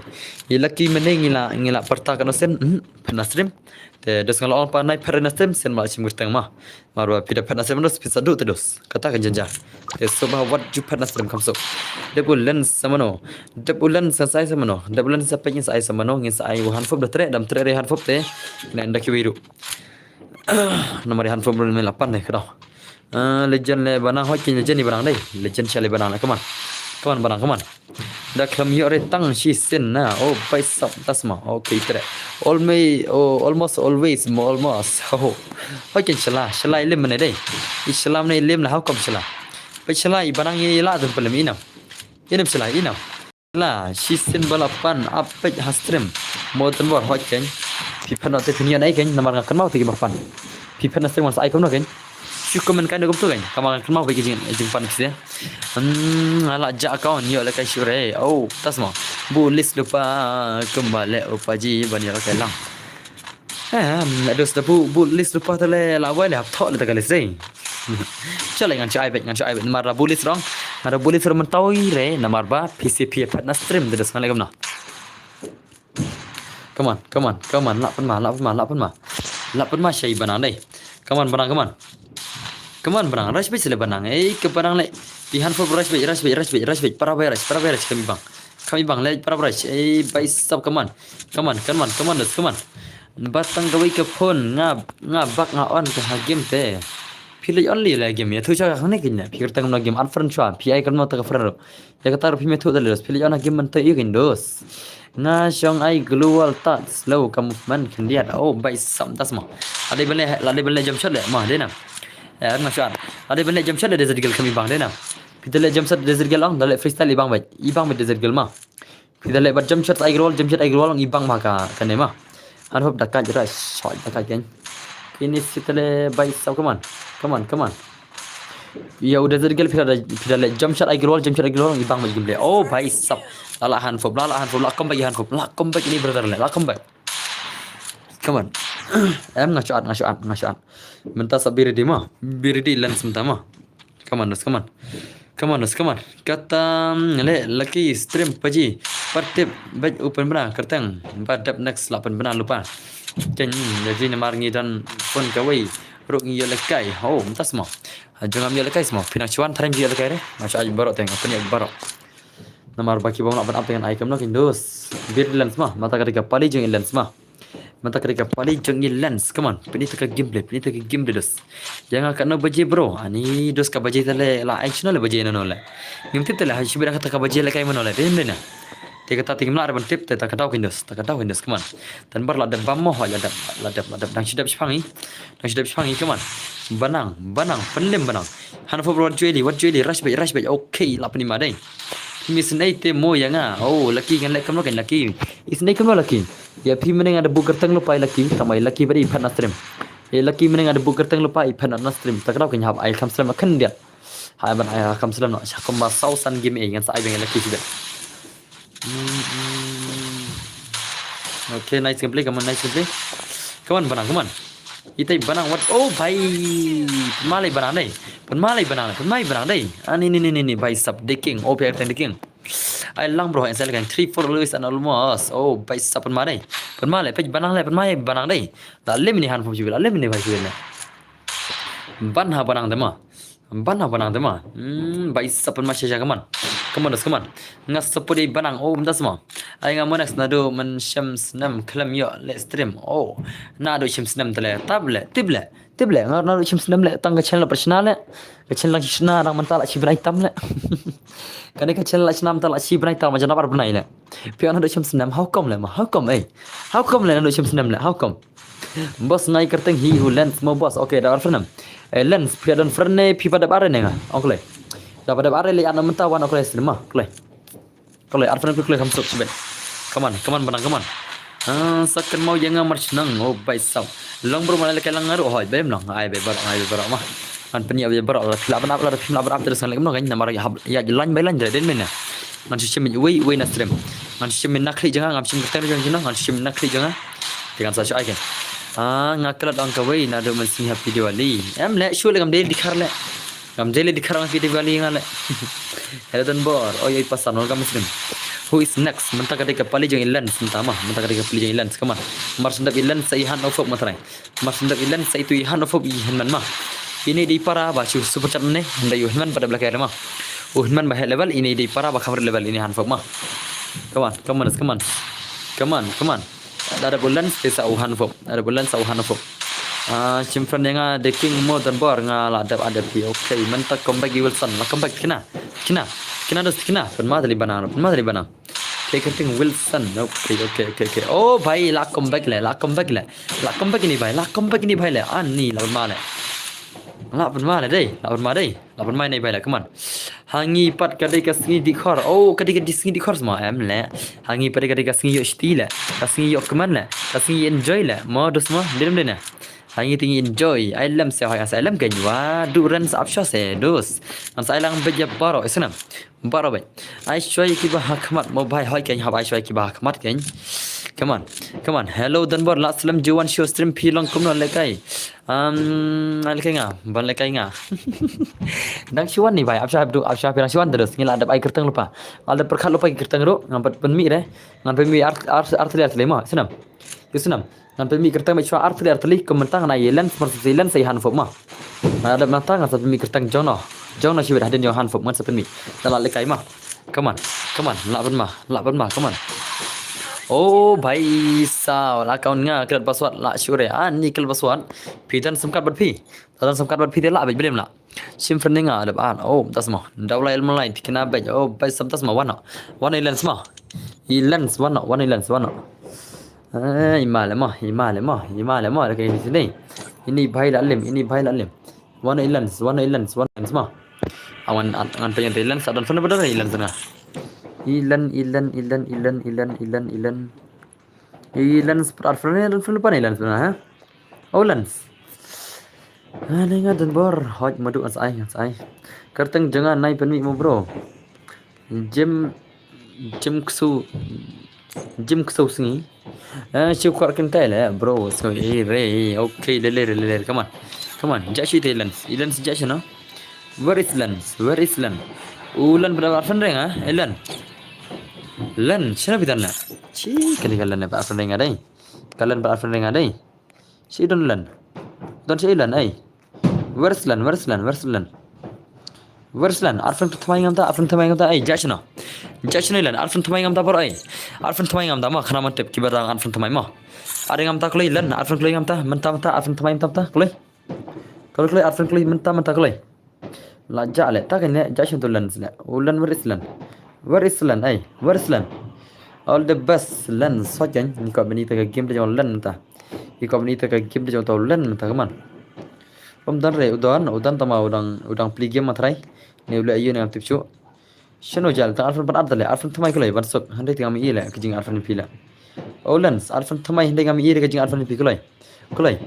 I Lucky mene ngi la, ngi la parta ka no sen. Hmm, pynna stream. Te dos ngan la ong pa nai pynna stream, sen ma chim gurteng ma. Marwa phi da pynna stream dos, phi sa du te dos. Kata kan jenjar. Te soba wat ju pynna stream kam so. Dep u len samano. Dep u len sa sai samano. Dep u len sa pek ngin sa ai samano. Ngin sa ai u hanfop da tre, dam tre re hanfop te. Ngin da ki wiru. Namar i hanfop ru me la pan de kdo. Ah, legend le banang hoi kin legend i banang dei. Legend sha le banang le, come on. Come on, banang, come on. Da khlam yo re tang shi sin na. Oh, bai sap tasma. Okay, tre. Almost, oh, almost always, mo almost. Oh. Hoi kin shala, shala i lim mene dei. I shala mene i lim la, how come shala? Bai shala i banang i la dun pelem inam. Inam shala, inam. La, shi sin ba la pan, ap pech ha stream. Mo tan bor hoi kin. Phi pan no te phi ni anai kin, namar nga kan mau te ki ba pan. Phi pan na stream wan sa ai kam no kin. Shu comment kai no kum tu kan. Kama kan mau bagi jing, jing pan pisa. Hmm, ala ja account yo le kai shure. Oh, tasma. Bu list lupa kembali upa ji ban yo le kai lang. Eh, la dos da bu, bu list lupa tale la wai le hap thok le ta ka list dei. Chale ngan chai bet, ngan chai bet. Mar la bu list rong. Mar la bu list rong mentau re. Namar ba P C P pat na stream de dos ngan le kam na. Come on, come on, come on. Lap pynma, lap pynma, lap pynma. Lap pynma shai banang dei. Come on, banang, come on. Come on, banang. Rush bit sila banang. Eh, ke banang le. Pihan for rush bit, rush bit, rush bit, rush bit. Para bai rush, para bai rush kami bang. Kami bang le, para bai rush. Eh, bai sap, come on. Come on, come on, come on, come on. Batang kawai ke phone. Nga, nga bak nga on ke ha game te. Phi le only le game. Ya tu cha ka ne kinya. Phi kertang no game. Unfriend chua. Phi ai kan mo ta ka friend ro. Ya kata ruh phi me thuh da le dos phi leh on ha game mynta ïa kein dos. Nga shong ai global touch slow ka movement khyndiat. Oh bai sam tas mo. Lada ban leh, lada ban leh jump shot leh mo dei na. Eh nga shot. Lada ban leh jump shot leh Desert Girl kam i bang dei na. Phi da leh jump shot Desert Girl ong da leh freestyle i bang bait. I bang bait Desert Girl mo. Phi da leh bad jump shot ai global, jump shot ai global ong i bang ma ka kane mo. Hanfop da kaj rush, shot da kaj kein. Ini sitale bai saw, come on. Come on, come on. Ïa u Desert Girl phi da, phi da leh jump shot ai global, jump shot ai global, i bang ma i game le. Oh bai sap. La la hanfop, la la hanfop, la comeback i hanfop, la comeback ini brother le, la comeback. Come on. Em nga shot, nga shot, nga shot. Mynta sa be ready mo. Be ready lens mynta mo. Come on, Nus, come on. Come on, Nus, come on. Kata, mm, le, Lucky stream paji. Pat tip, bad open bra, kerteng. Ba dep next la pen bra lupa. Ken, mm, jadi namar ngi don phone kawei. Ruk ngi ïoh lekai. Oh, mynta smo. Jong am ïoh lekai smo. Pynang chuan tharim ji ïoh lekai re. Masha Allah barok teng. Apa ni barok. Namar baki bang la ban ap dengan ai kam no kin dos. Bir lens ma. Mata ka dika pali jong lens ma. Mynta ka dei ka pali jong ngi lens. Come on. Pynïa ta ka gameplay, pynïa ta ka gameplay dos. Ïa nga katno baje bro. Ani dos ka baje ta le la ai shino le baje na no le. Ngim tip ta le ha shibit kata ka baje le kai mano le. Dei dei na. Te kata te ngim lah ban tip te ta ka daw kin dos. Ta ka daw kin dos. Come on. Tan bar la dep bam mo ho la dep la dep la dep dang shidap shpangi. Dang shidap shpangi come on. Banang, banang, pynlem banang. Hanfop wat jueli, wat jueli, rush bait, rush bait. Okay, la pynima dei. Phi mi snei te mo ïa nga. Oh, Lucky ngan leh kamno kan Lucky. I snei kamno Lucky. Ïa phi mynne nga da buk kyrteng lypa i Lucky, tang ba i Lucky ba dei i phet na stream. I Lucky mynne nga da buk kyrteng lypa i phet na stream. Ta ka daw kin hap ai kham slem khyndiat. Hai ban ai kham slem no. Sha kumba saw san game ei ngan sa ai beng i Lucky sibet. Hmm, hmm. Okay, nice gameplay, come on, nice gameplay. Come on, banang, come on. Itai banang wat, oh bhai. Pynmalai banang dei. Pynmalai banang, pynmalai banang dei. Ah, ni ni ni ni ni bhai sab the king, oh bhai the king. Ai lang bro, inside kan three four always and almost. Oh bhai sab pynmalai. Pynmalai pej banang le, pynmalai banang dei. La lem ni han pum jibil, la lem ni bhai jibil le. Ban ha banang dema. Ban ha banang dema. Hmm, bai sa pynmih sha, come on. Come on, come on. Nga support ïa banang, oh, mynta sma. Ai nga monex naduh mynshem snem khlem ïoh leh stream. Oh, naduh shem snem te leh, tap leh, tip leh. Tip leh, nga naduh shem snem leh tang ka channel la pyrshna leh. Ka channel la shna, dang mynta la shi bnai tam leh. Kane ka channel la shna mynta la shi bnai tam, ma janap ar bnai leh. Phi naduh shem snem, how come leh ma, how come, eh? How come leh naduh shem snem leh, how come? Boss, ngai kyrteng hi u Lens mo boss. Okay, da ar friend. Eh, Lens, phi don friend ne, phi ba dep ar ne nga? Ong kloi. Da ba dep ar leh, ana mynta wan, ong kloi, stream ma, kloi. Kloi, ar friend kloi, kloi, kham suk shibit. Come on, come on, banang, come on. Ah, sa kynmaw ïa nga mar shnong, oh, bai saw. Long bro, ma leh kai lang nga ruh, hoi, bem long, ai, bai baroh, ai, bai baroh ma. Ngan pynïap ïa baroh, la phi lah ban ap, la phi lah ban ap, terus ngan leh kumno kan, namar ïa hap, ïa line by line, dei, dei, mena. Ngan shu shim wei, wei na stream. Ngan shu shim na khlieh jong nga, ngam shim kyrteng jong nga, ngan shu shim na khlieh jong nga. Te ngan sa shu ai kan. Ah, nga klet ong kawei naduh mynsngi Happy Diwali. Em leh, shu leh ngam dei dkhar leh. Ngam dei leh dkhar ong Happy Diwali nga leh. Hello Don Bor, oi oi pasan, welcome stream. Who is next? Mynta ka dei ka pali jong i Lens mynta ma. Mynta ka dei ka pali jong i Lens, come on. Mar shu dep i Lens sa i Han of Hope ma trai. Mar shu dep i Lens sa itu i Han of Hope i Hynmen ma. Ine i dei para ba shu super chat ne, hynda i u Hynmen ba dep leh kai ma. U Hynmen ba heh level, ine i dei para ba kham rit level, ine i Han of Hope ma. Come on, come on, come on. Come on, come on. Da dep u Lens te sa u Han of Hope. Da dep u Lens sa u Han of Hope. Ah, shim friend ïa nga, the king mo Don Bor, nga la dep, ah, dep hi. Okay, mynta comeback i Wilson, la comeback kina. Kina. Kina dos kina. Pynma tali banang, pynma tali banang. Kei kyrteng Wilson. Okay, okay, okay, okay. Oh bhai, la comeback leh, la comeback leh. La comeback ine bhai, la comeback ine bhai leh. Ani la pynma leh. La pynma leh dei, la pynma dei. La pynma ine bhai leh, come on. Ha ngi pat ka dei ka sngi dih khor. Oh, ka dei ka dih sngi dih khor sma, em leh. Ha ngi pat ka dei ka sngi ïoh shti leh. Ka sngi ïoh kmen leh. Ka sngi enjoy leh. Mo dos mo, dei dei ne. Ha ngi te ngi enjoy. Ai lem se hoi, sa ai lem kein. Wa du ren sa ap sha se dos. Ngan sa ai lang beit ïa baroh, isnam. Baroh beit. Ai shwai kiba ha khmat mo bhai, hoi kein, hap ai shwai kiba ha khmat kein. Come on. Come on. Hello Don Bor, la slem ju wan shu stream, phi long kumno leh kai. Um, ai leh kai nga, ban leh kai nga. Dang shu wan ni bhai, ap sha, ap du, ap sha phi dang shu wan terus. Ngi la dep ai kyrteng lypa. Ngi la dep pyrkhat lypa ki kyrteng ruh, ngan pat pynmih re. Ngan pynmih ar, ar, ar tylli, ar tylli mo, isnam. Isnam. Ngan pynmih kyrteng beit shuwa ar tylli, ar tylli, kum mynta ngan ai Lens, mar shu Lens sa i Han of Hope ma. Ngan dep mynta ngan sa pynmih kyrteng jong no. Jong no shibit hadien jong Han of Hope ngan sa pynmih. Da la leh kai ma. Come on. Come on. Lah pynma. Lah pynma. Come on. Oh bhai saw. La account nga klet password la shu re. Ah, ni klet password. Phi don sim card bad phi. Don sim card bad phi te lah beit, bym lah. Shim friend ïa nga, dep ar. Oh, mynta sma. Daw lai el malai, tikna beit. Oh, beit sam, mynta sma, wan no. Wan no i Lens sma. I Lens, wan no, wan no i Lens, wan no. Eh, i ma leh mo, i ma leh mo, i ma leh mo, da kai sini. Ini bhai la lem, ini bhai la lem. Wan no i Lens, wan no i Lens, wan no i Lens sma. Awan, at, ngan pynïaid i Lens, at don friend ba don i Lens nga. I Lens, i Lens, i Lens, i Lens, i Lens, i Lens, i Lens. I Lens, pat ar friend, don friend lypa ne i Lens sma, ha? Oh, Lens. Ah, ne nga Don Bor, hoi, madu ngan sa ai, ngan sa ai. Kyrteng jong nga nai pynmih mo bro. Jim, Jim Ksu, Jim Ksu sngi. Ah, shu kwar kyntai leh, bro, so, eh, re, eh, okay, lele, lele, come on. Come on, ja shi te Lens. I Lens ja shi no? Where is Lens? Where is Lens? U Lens ba dep ar friend ïa nga, eh, Lens. Lens, shano phi don leh? Chi, kane ka Lens ba ar friend ïa nga dei. Ka Lens ba ar friend ïa nga dei. Shi don Lens. Don shi Lens, ai. Where's Lens? Where's Lens? Where's Lens? Where's Lens? Ar friend thymmai ngam ta, ar friend thymmai ngam ta, ai, ja shano. Ja shano Lens, ar friend thymmai ngam ta bor, ai. Ar friend thymmai ngam ta, ma, khana man tip, kiba dang ar friend thymmai, ma. Ar ngam ta kloi Lens, ar friend kloi ngam ta, mynta mynta, ar friend thymmai ngam ta, kloi. Kloi kloi, ar friend kloi, mynta mynta kloi. La ja leh, ta kein leh, ja shano tu Lens leh. U Lens, where is Lens? Where is Lens? Ai, where is Lens? All the best, Lens. Sot kein, ni ko bini ta ka game te jong Lens ta. Ni ko bini ta ka game te jong ta Lens ta, come on. Um don re, u don, u don tama u dang, u dang play game ma trai. Ne u leh ayu ne ngam tip shuh. Shano ja leh, tang ar friend pat ar ta leh, ar friend thymmai kloi, ban suk, hynrei te ngam i leh, ka jing ar friend phi leh. Oh Lens, ar friend thymmai hynrei ngam i leh, ka jing ar friend phi kloi. Kloi.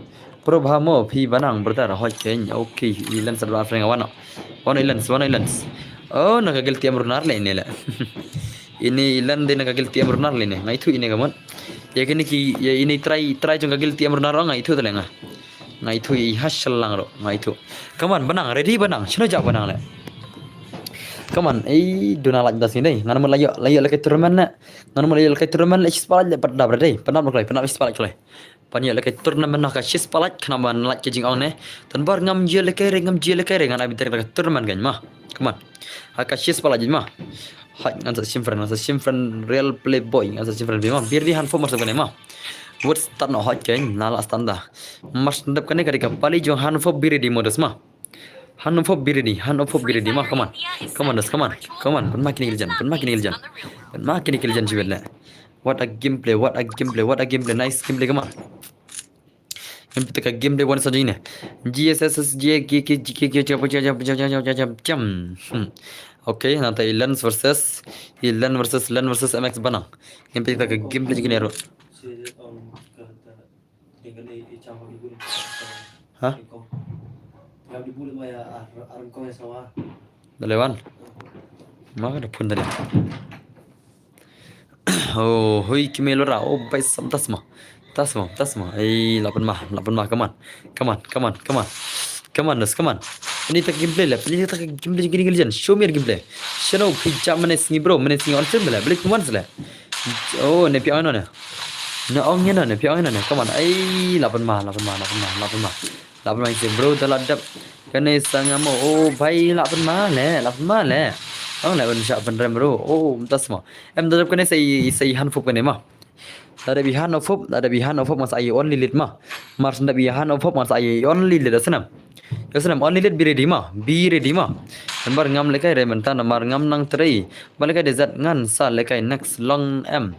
Probha mo phi banang brother, hoi kein. Okay, i Lens ar friend nga wan no. Wan no i Lens, wan no i Lens. Oh, na ka guilty em runar leh ine leh. Ine i Lens dei na ka guilty em runar leh ine. Nga ithuh ine ka mut. Ïa kine ki, ïa ine trai, trai jong ka guilty em runar nga ithuh te leh nga. Nga ithuh i ha shlang ruh, nga ithuh. Come on, banang, ready banang. Shano ja banang leh. Come on, ei, duna laj da sini dei. Ngan mut la ïoh, la ïoh leh kai tournament leh. Ngan mut la ïoh leh kai tournament leh, shispah leh pat dap dei. Pat dap kloi, pat dap shispah kloi. Ban ïoh lehkai tournament noh ka shispah lait, khnang ban lait ka jingong ne. Tang ba ngam ïoh lehkai re, ngam ïoh lehkai re, ngan ai bynta ka tournament kein ma. Come on. Ha ka shispah lait ma. Hait, ngan sa shim friend, ngan sa shim friend, real playboy, ngan sa shim friend bha ma. Biri di Hanfop mar sep kane ma. Wat start noh hait kein, nala start da. Mar sep kane ka dei ka pali jong Hanfop, biri di modus ma. Hanfop biri di, Hanfop biri di ma, come on. Come on, dos, come on. Come on, pynma kine ki legion, pynma kine ki legion. Pynma kine ki legion jibet le. What a gameplay, what a gameplay, what a gameplay, nice gameplay, come on. Em pita ka gameplay wan sa jine. G S S S G K K G K K. Hmm. Okay, nangta i Lens versus i Len versus Len versus M X Banang. Em pita ka gameplay jine ro. Ha? Dale wan. Ma ka da phone dale. Oh, hui ki me lora. Oh, bai sam tasma. Tasma, tasma. Ei, lapan ma, lapan ma. Come on. Come on, come on, come on. Come on, dos, come on. Ini tak gameplay lah. Ini tak gameplay gini gini jan. Show me your gameplay. Shano phi jam mane sngi bro, mane sngi on stream lah. Balik kuman sele. Oh, ne phi on ne. Na ong ne, ne phi on ne. Come on. Ei, lapan ma, lapan ma, lapan ma, lapan ma. Lapan ma isi bro, da la dep. Kane sa nga mo. Oh, bhai, lapan ma le, lapan ma le. Ong le ban sha ban rem bro. Oh, mynta sma. Em da dep kane sa i, sa i Hanfop kane ma. Da dep i Hanfop, da dep i Hanfop ngan sa i only lead ma. Mar sep da dep i Hanfop ngan sa i only lead da snam. Da snam only lead, be ready ma, be ready ma. Namar ngam lehkai re mynta, namar ngam nang trei. Ba lehkai de zat ngan sa lehkai next long em.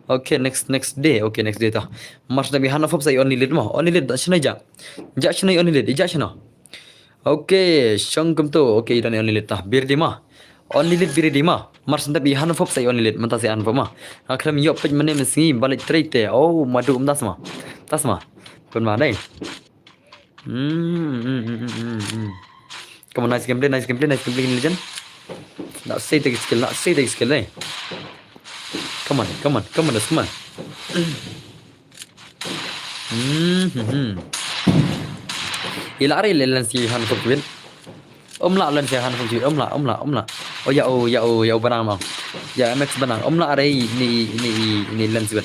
Okay, next, next day. Okay, next day ta. Mar sep da dep i Hanfop sa i only lead ma. Only lead da shano ja. Ja shano i only lead, ja shano. Okay, shong kumto. Okay, i don i only lead ta. Biri di ma. Only lead biri di ma. Mar sep da dep i Hanfop sa i only lead. Mynta sa i Hanfop ma. Nga khlem ïoh peit mane mynsngi ba leit trei te. Oh, madu mynta sma. Tasma. Pynma dei. Hmm, hmm, hmm, hmm, hmm, hmm. Come on, nice gameplay, nice gameplay, nice gameplay, legend. Nak say take skill, nak say take skill, eh. Come on, come on, come on, come on. Hmm, hmm, hmm. Ila are le Lens i Hanfop win. Om la Lens i Hanfop win. Om la, om la, om la. Oh ya, oh ya, oh ya, oh Banang ma. Ya, M X Banang. Om la are ini, ini, ini Lens win.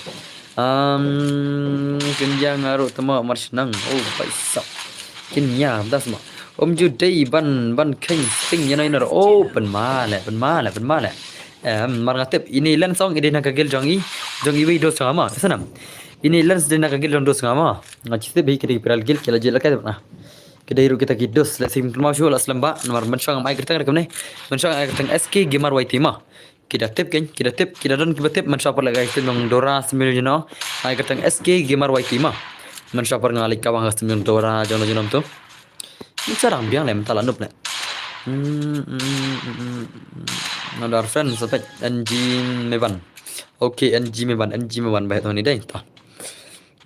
Um, kin ïa nga ruh tama mar shnang. Oh, paisa. Kin ïa, das ma. Um ju dei ban, ban kheng sting ïa na ïa na ruh. Oh, pynma le, pynma le, pynma le. Em, mar nga tip, ini Lens ong i dei na ka guild jong i, jong iwei i dos jong nga ma, snam. Ini Lens dei na ka guild jong dos jong nga ma. Nga chi tip hi ki dei ki pyrshah guild ki la jied lehkai na. Ki dei ruh kita ki dos, lehse kim kynmaw shuh la slem bha, namar mynshuwa ngam ai kyrteng ruh kumne. Mynshuwa ngam ai kyrteng S K Gamer Y T ma. Ki da tip kein, ki da tip, ki da don kiba tip, mynshuwa por lehkai tip jong Dora Smiljino. Ai kyrteng S K Gamer Y T ma. Mynshuwa por nga leit kawang ka tip jong Dora, jong jong tu. Ni sa dang biang le mynta la nup le. Hmm, hmm, hmm, hmm, hmm. Another friend sa peit N G Meban. Okay, N G Meban, N G Meban ba het ni dei ta.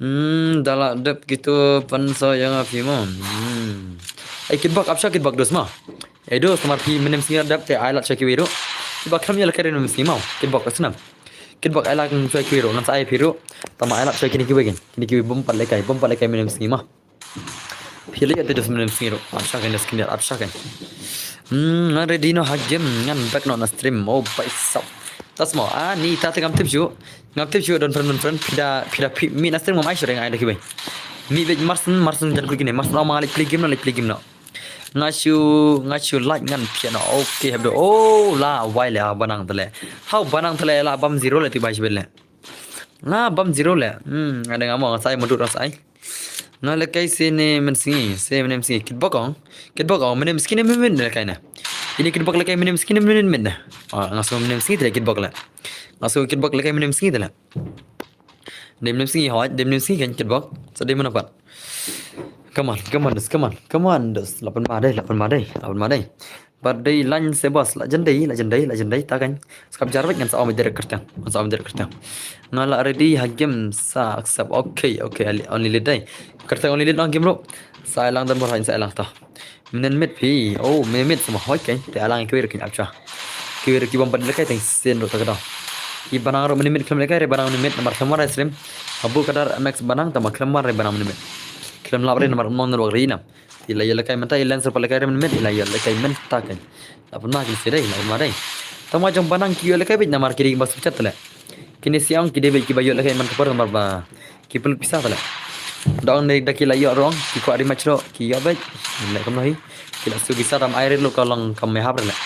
Hmm, da la dep kitu pan sa ïa nga phi mo. Hmm. Ai kitbok, ap sha kitbok dos ma. Ai dos, namar phi mynne mynsngi la dep te ai lad sha kiwei ruh. Kitbok khlem ïa lehkai mynne mynsngi mo. Kitbok ka snam. Kitbok ai lad sha kiwei ruh, ngan sa ai phi ruh. Tama ai lad sha kine kiwei kein. Kine kiwei bym pat lehkai, bym pat lehkai mynne mynsngi ma. Phi leh ïa te dos mynne mynsngi ruh. Ap sha kein, dos kein, ap sha kein. Hmm, ngan ready noh ha game, ngan back noh na stream. Oh, paisa. Tasma, ah, ni ta te ngam tip shuh. Ngam tip shuh don friend, don friend. Phi da, phi da, phi, mih na stream ngam ai shuh re, nga ai da kiwei. Mih beit Marsen, Marsen jan kut kine. Marsen ong ma nga leit play game noh, leit play game noh. Nga shu, nga shu like ngan phi noh. Okay, hap do. Oh, la wai le, ah, Banang te le. How Banang te le, la bam zero le, ti bai shibit le. La bam zero le. Hmm, nga dang amo, nga sa ai mudut, nga sa ai. Nga lehkai sene mynsngi, sene mynsngi. Kitbok ong. Kitbok ong, mynne mynsngi ne mynne lehkai na. Ini kitbok lehkai mynne mynsngi ne mynne. Ah, nga sngew mynne mynsngi te le kitbok le. Nga sngew kitbok lehkai mynne mynsngi te le. Dei mynne mynsngi hoi, dei mynne mynsngi kein kitbok. Sa dei mynne pat. Come on, come on, dos, come on, come on, dos. Lapan ma dei, lapan ma dei, lapan ma dei. Bad dei line se boss, la jan dei, la jan dei, la jan dei, ta kein. Skap jar beit ngan sa ong direct kyrteng, ngan sa ong direct kyrteng. Nga la ready ha game sa accept. Okay, okay, ali-, only lead dei. Kyrteng only lead nong game ruh. Sa ai lang dan bor hain sa ai lang ta. Mynne mid phi. Oh, mynne mid sama hoi kein. Te ai lang kiwei ruh kein ap sha. Kiwei ruh ki bym pat lehkai teng sien ruh ta ka dang. I Banang ruh mynne mid khlem lehkai re Banang mynne mid namar khlem wan re stream. Abu kadar M X Banang tama khlem wan re Banang mynne mid. Khlem lap re namar mon ruh ri nam. I la ïa lehkai mynta i Lens ruh pat lehkai re mynne mid, i la ïa lehkai mynta kein. La pynma kein sdei, la pynma dei. Tangba jong Banang ki ïa lehkai beit namar ki dei ba sngewchat te le. Kine siang ki dei beit kiba ïa lehkai man ka por namar ba ki pynlut pisa te le. Dang ne da ki la ïoh ruh, ki kwah rematch ruh, ki ïoh beit. Leh kumno hi. Ki la siew pisa, dam ai rit ruh ka long kam ïahap re leh.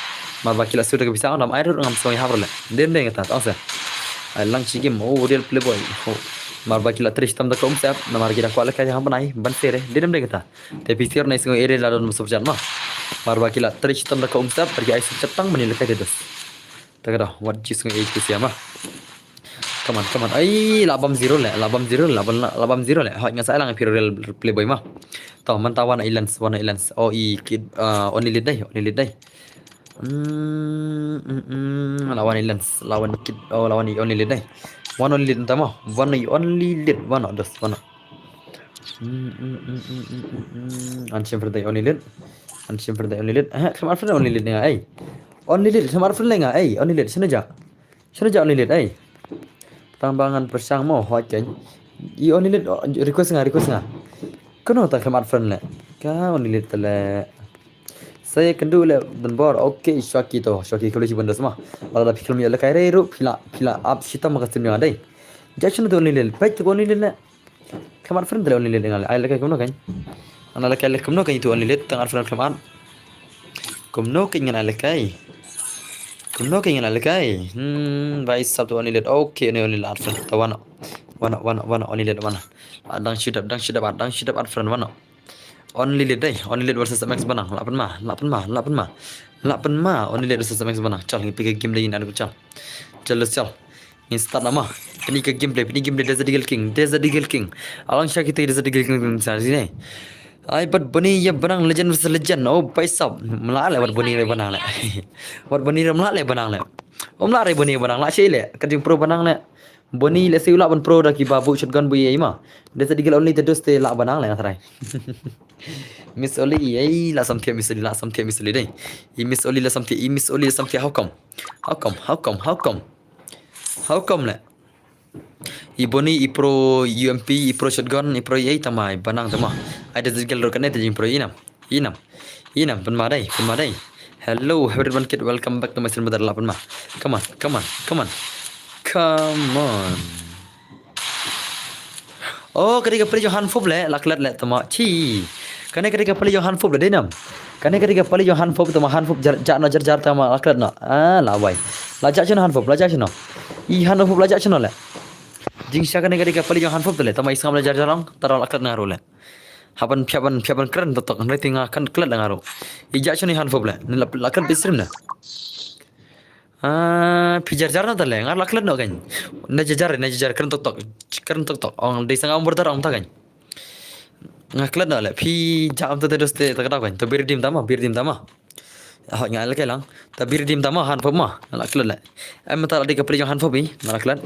Mar ba ki la siew da ka pisa, dam ai rit ruh ngam siew ïahap re leh. Dei ym dei kata, tang se. Ai lang shi game, oh, Real Playboy. Oh. Mar ba ki la trei shitom da ka umsyep, namar ki da kwah lehkai ha bnai, ban se re. Dei ym dei kata. Te phi siew ne sngew ïeit re la don ba sop jan ma. Mar ba ki la trei shitom da ka umsyep, bad ki ai sop jan tang ban ïalehkai te dos. Te ka da, wat ju sngew ïeit phi siew ma. Come on, come on. Ai, la bam zero leh, la bam zero, la bam, la bam zero leh. Hoi, nga sa ai lang phi Real Playboy ma. To, mynta wan i Lens, wan i Lens. Oh, i kid, ah, Only Lead dei, Only Lead dei. Hmm, hmm, hmm, la wan i Lens, la wan i kid, oh, la wan i Only Lead dei. Wan Only Lead mynta ma, wan i Only Lead, wan dos, wan. Hmm, hmm, hmm, hmm, hmm, hmm, hmm. An shim pyrthei Only Lead. An shim pyrthei Only Lead. Eh, khlem ar pyrthei Only Lead nga, ei. Only Lead, khlem ar pyrthei nga, ei. Only Lead, shano ja? Shano ja Only Lead, ei. Tang ba ngan pyrshang mo, hoi kein. I Only Lead, oh, request nga, request nga. Kano ta khlem ar pyrthei leh. Ka Only Lead ta leh. Sa ïa kynduh leh don bor, okay, shwa ki to, shwa ki khublei shibun dos ma. Lada phi khlem ïalehkai re ruh, phi la, phi la ap shitom ha ka stream jong nga dei. Ja shano to Only Lead, peit to Only Lead leh. Khlem ar friend te leh Only Lead nga leh. Ai lehkai kumno kein. Nga lehkai leh kumno kein to Only Lead, tang ar friend khlem ar. Kumno kein nga lehkai. Kumno kein nga lehkai. Hmm, bhai sab to Only Lead. Okay, Only Lead ar friend. To wan. Wan, wan, wan, Only Lead wan. Ah, dang shu dep, dang shu dep, dang shu dep ar friend wan. Only Lead dei, Only Lead versus M X Banang. Lah pynma, lah pynma, lah pynma. Lah pynma, Only Lead versus M X Banang. Chal, ngi peit ka game dei na ku chal. Chal, chal. Ngin start nama. Peit ka gameplay, peit gameplay Desert Eagle King, Desert Eagle King. Alang sha kita Desert Eagle King sa sini. Ai bad Boni ïa Banang legend versus legend. Oh, bhai sab. Mla leh wat Boni re Banang leh. Wat Boni re mla leh Banang leh. Om la re Boni Banang lah shi leh. Ka jingpro Banang leh. Boni leh shu lah ban pro da ki ba buh shotgun buh ïa ma. Desert Eagle only te dos te lah Banang leh nga tharai. Miss Oli, ei, lah samthiah Miss Oli, lah samthiah Miss Oli dei. I Miss Oli lah samthiah, i Miss Oli lah samthiah, how come? How come? How come? How come? How come leh? I Boni, i pro U M P, i pro shotgun, i pro ei tama, i Banang tama. Ai Desert Eagle ruh kane te jingpro i nam. I nam. I nam, pynma dei, pynma dei. Hello, everyone kid, welcome back to my stream, brother, lah pynma. Come on, come on, come on. Come on. Oh, ka dei ka pali jong Hanfop leh, la klet leh tama. Chi. Kane ka dei ka pali jong Hanfop leh dei nam. Kane ka dei ka pali jong Hanfop tama, Hanfop jar, jar no jar jar tama, la klet no. Ah, la wai. La jah shano Hanfop, la jah shano. I Hanfop la jah shano leh. Jingshisha kane ka dei ka pali jong Hanfop te leh, tama i sngap leh jar jar long, tara la klet nga ruh leh. Hap ban phiah ban, phiah ban kren tok tok, hynrei te nga kan klet nga ruh. I jah shano i Hanfop leh, ne la, la klet bit stream ne. Ah, phi jar jar na ta leh, nga la klet noh kein. Na jar jar, na jar jar, kren tok tok, kren tok tok. Ong dei sa nga ong brother ong ta kein. Nga klet noh leh, phi jah ong ta te dos te ta ka daw kein. To be ready tama, be ready tama. Hoi nga lehkai lang. To be ready tama Hanfop ma, nga la klet leh. Em ta la dei ka pali jong Hanfop i, nga la klet.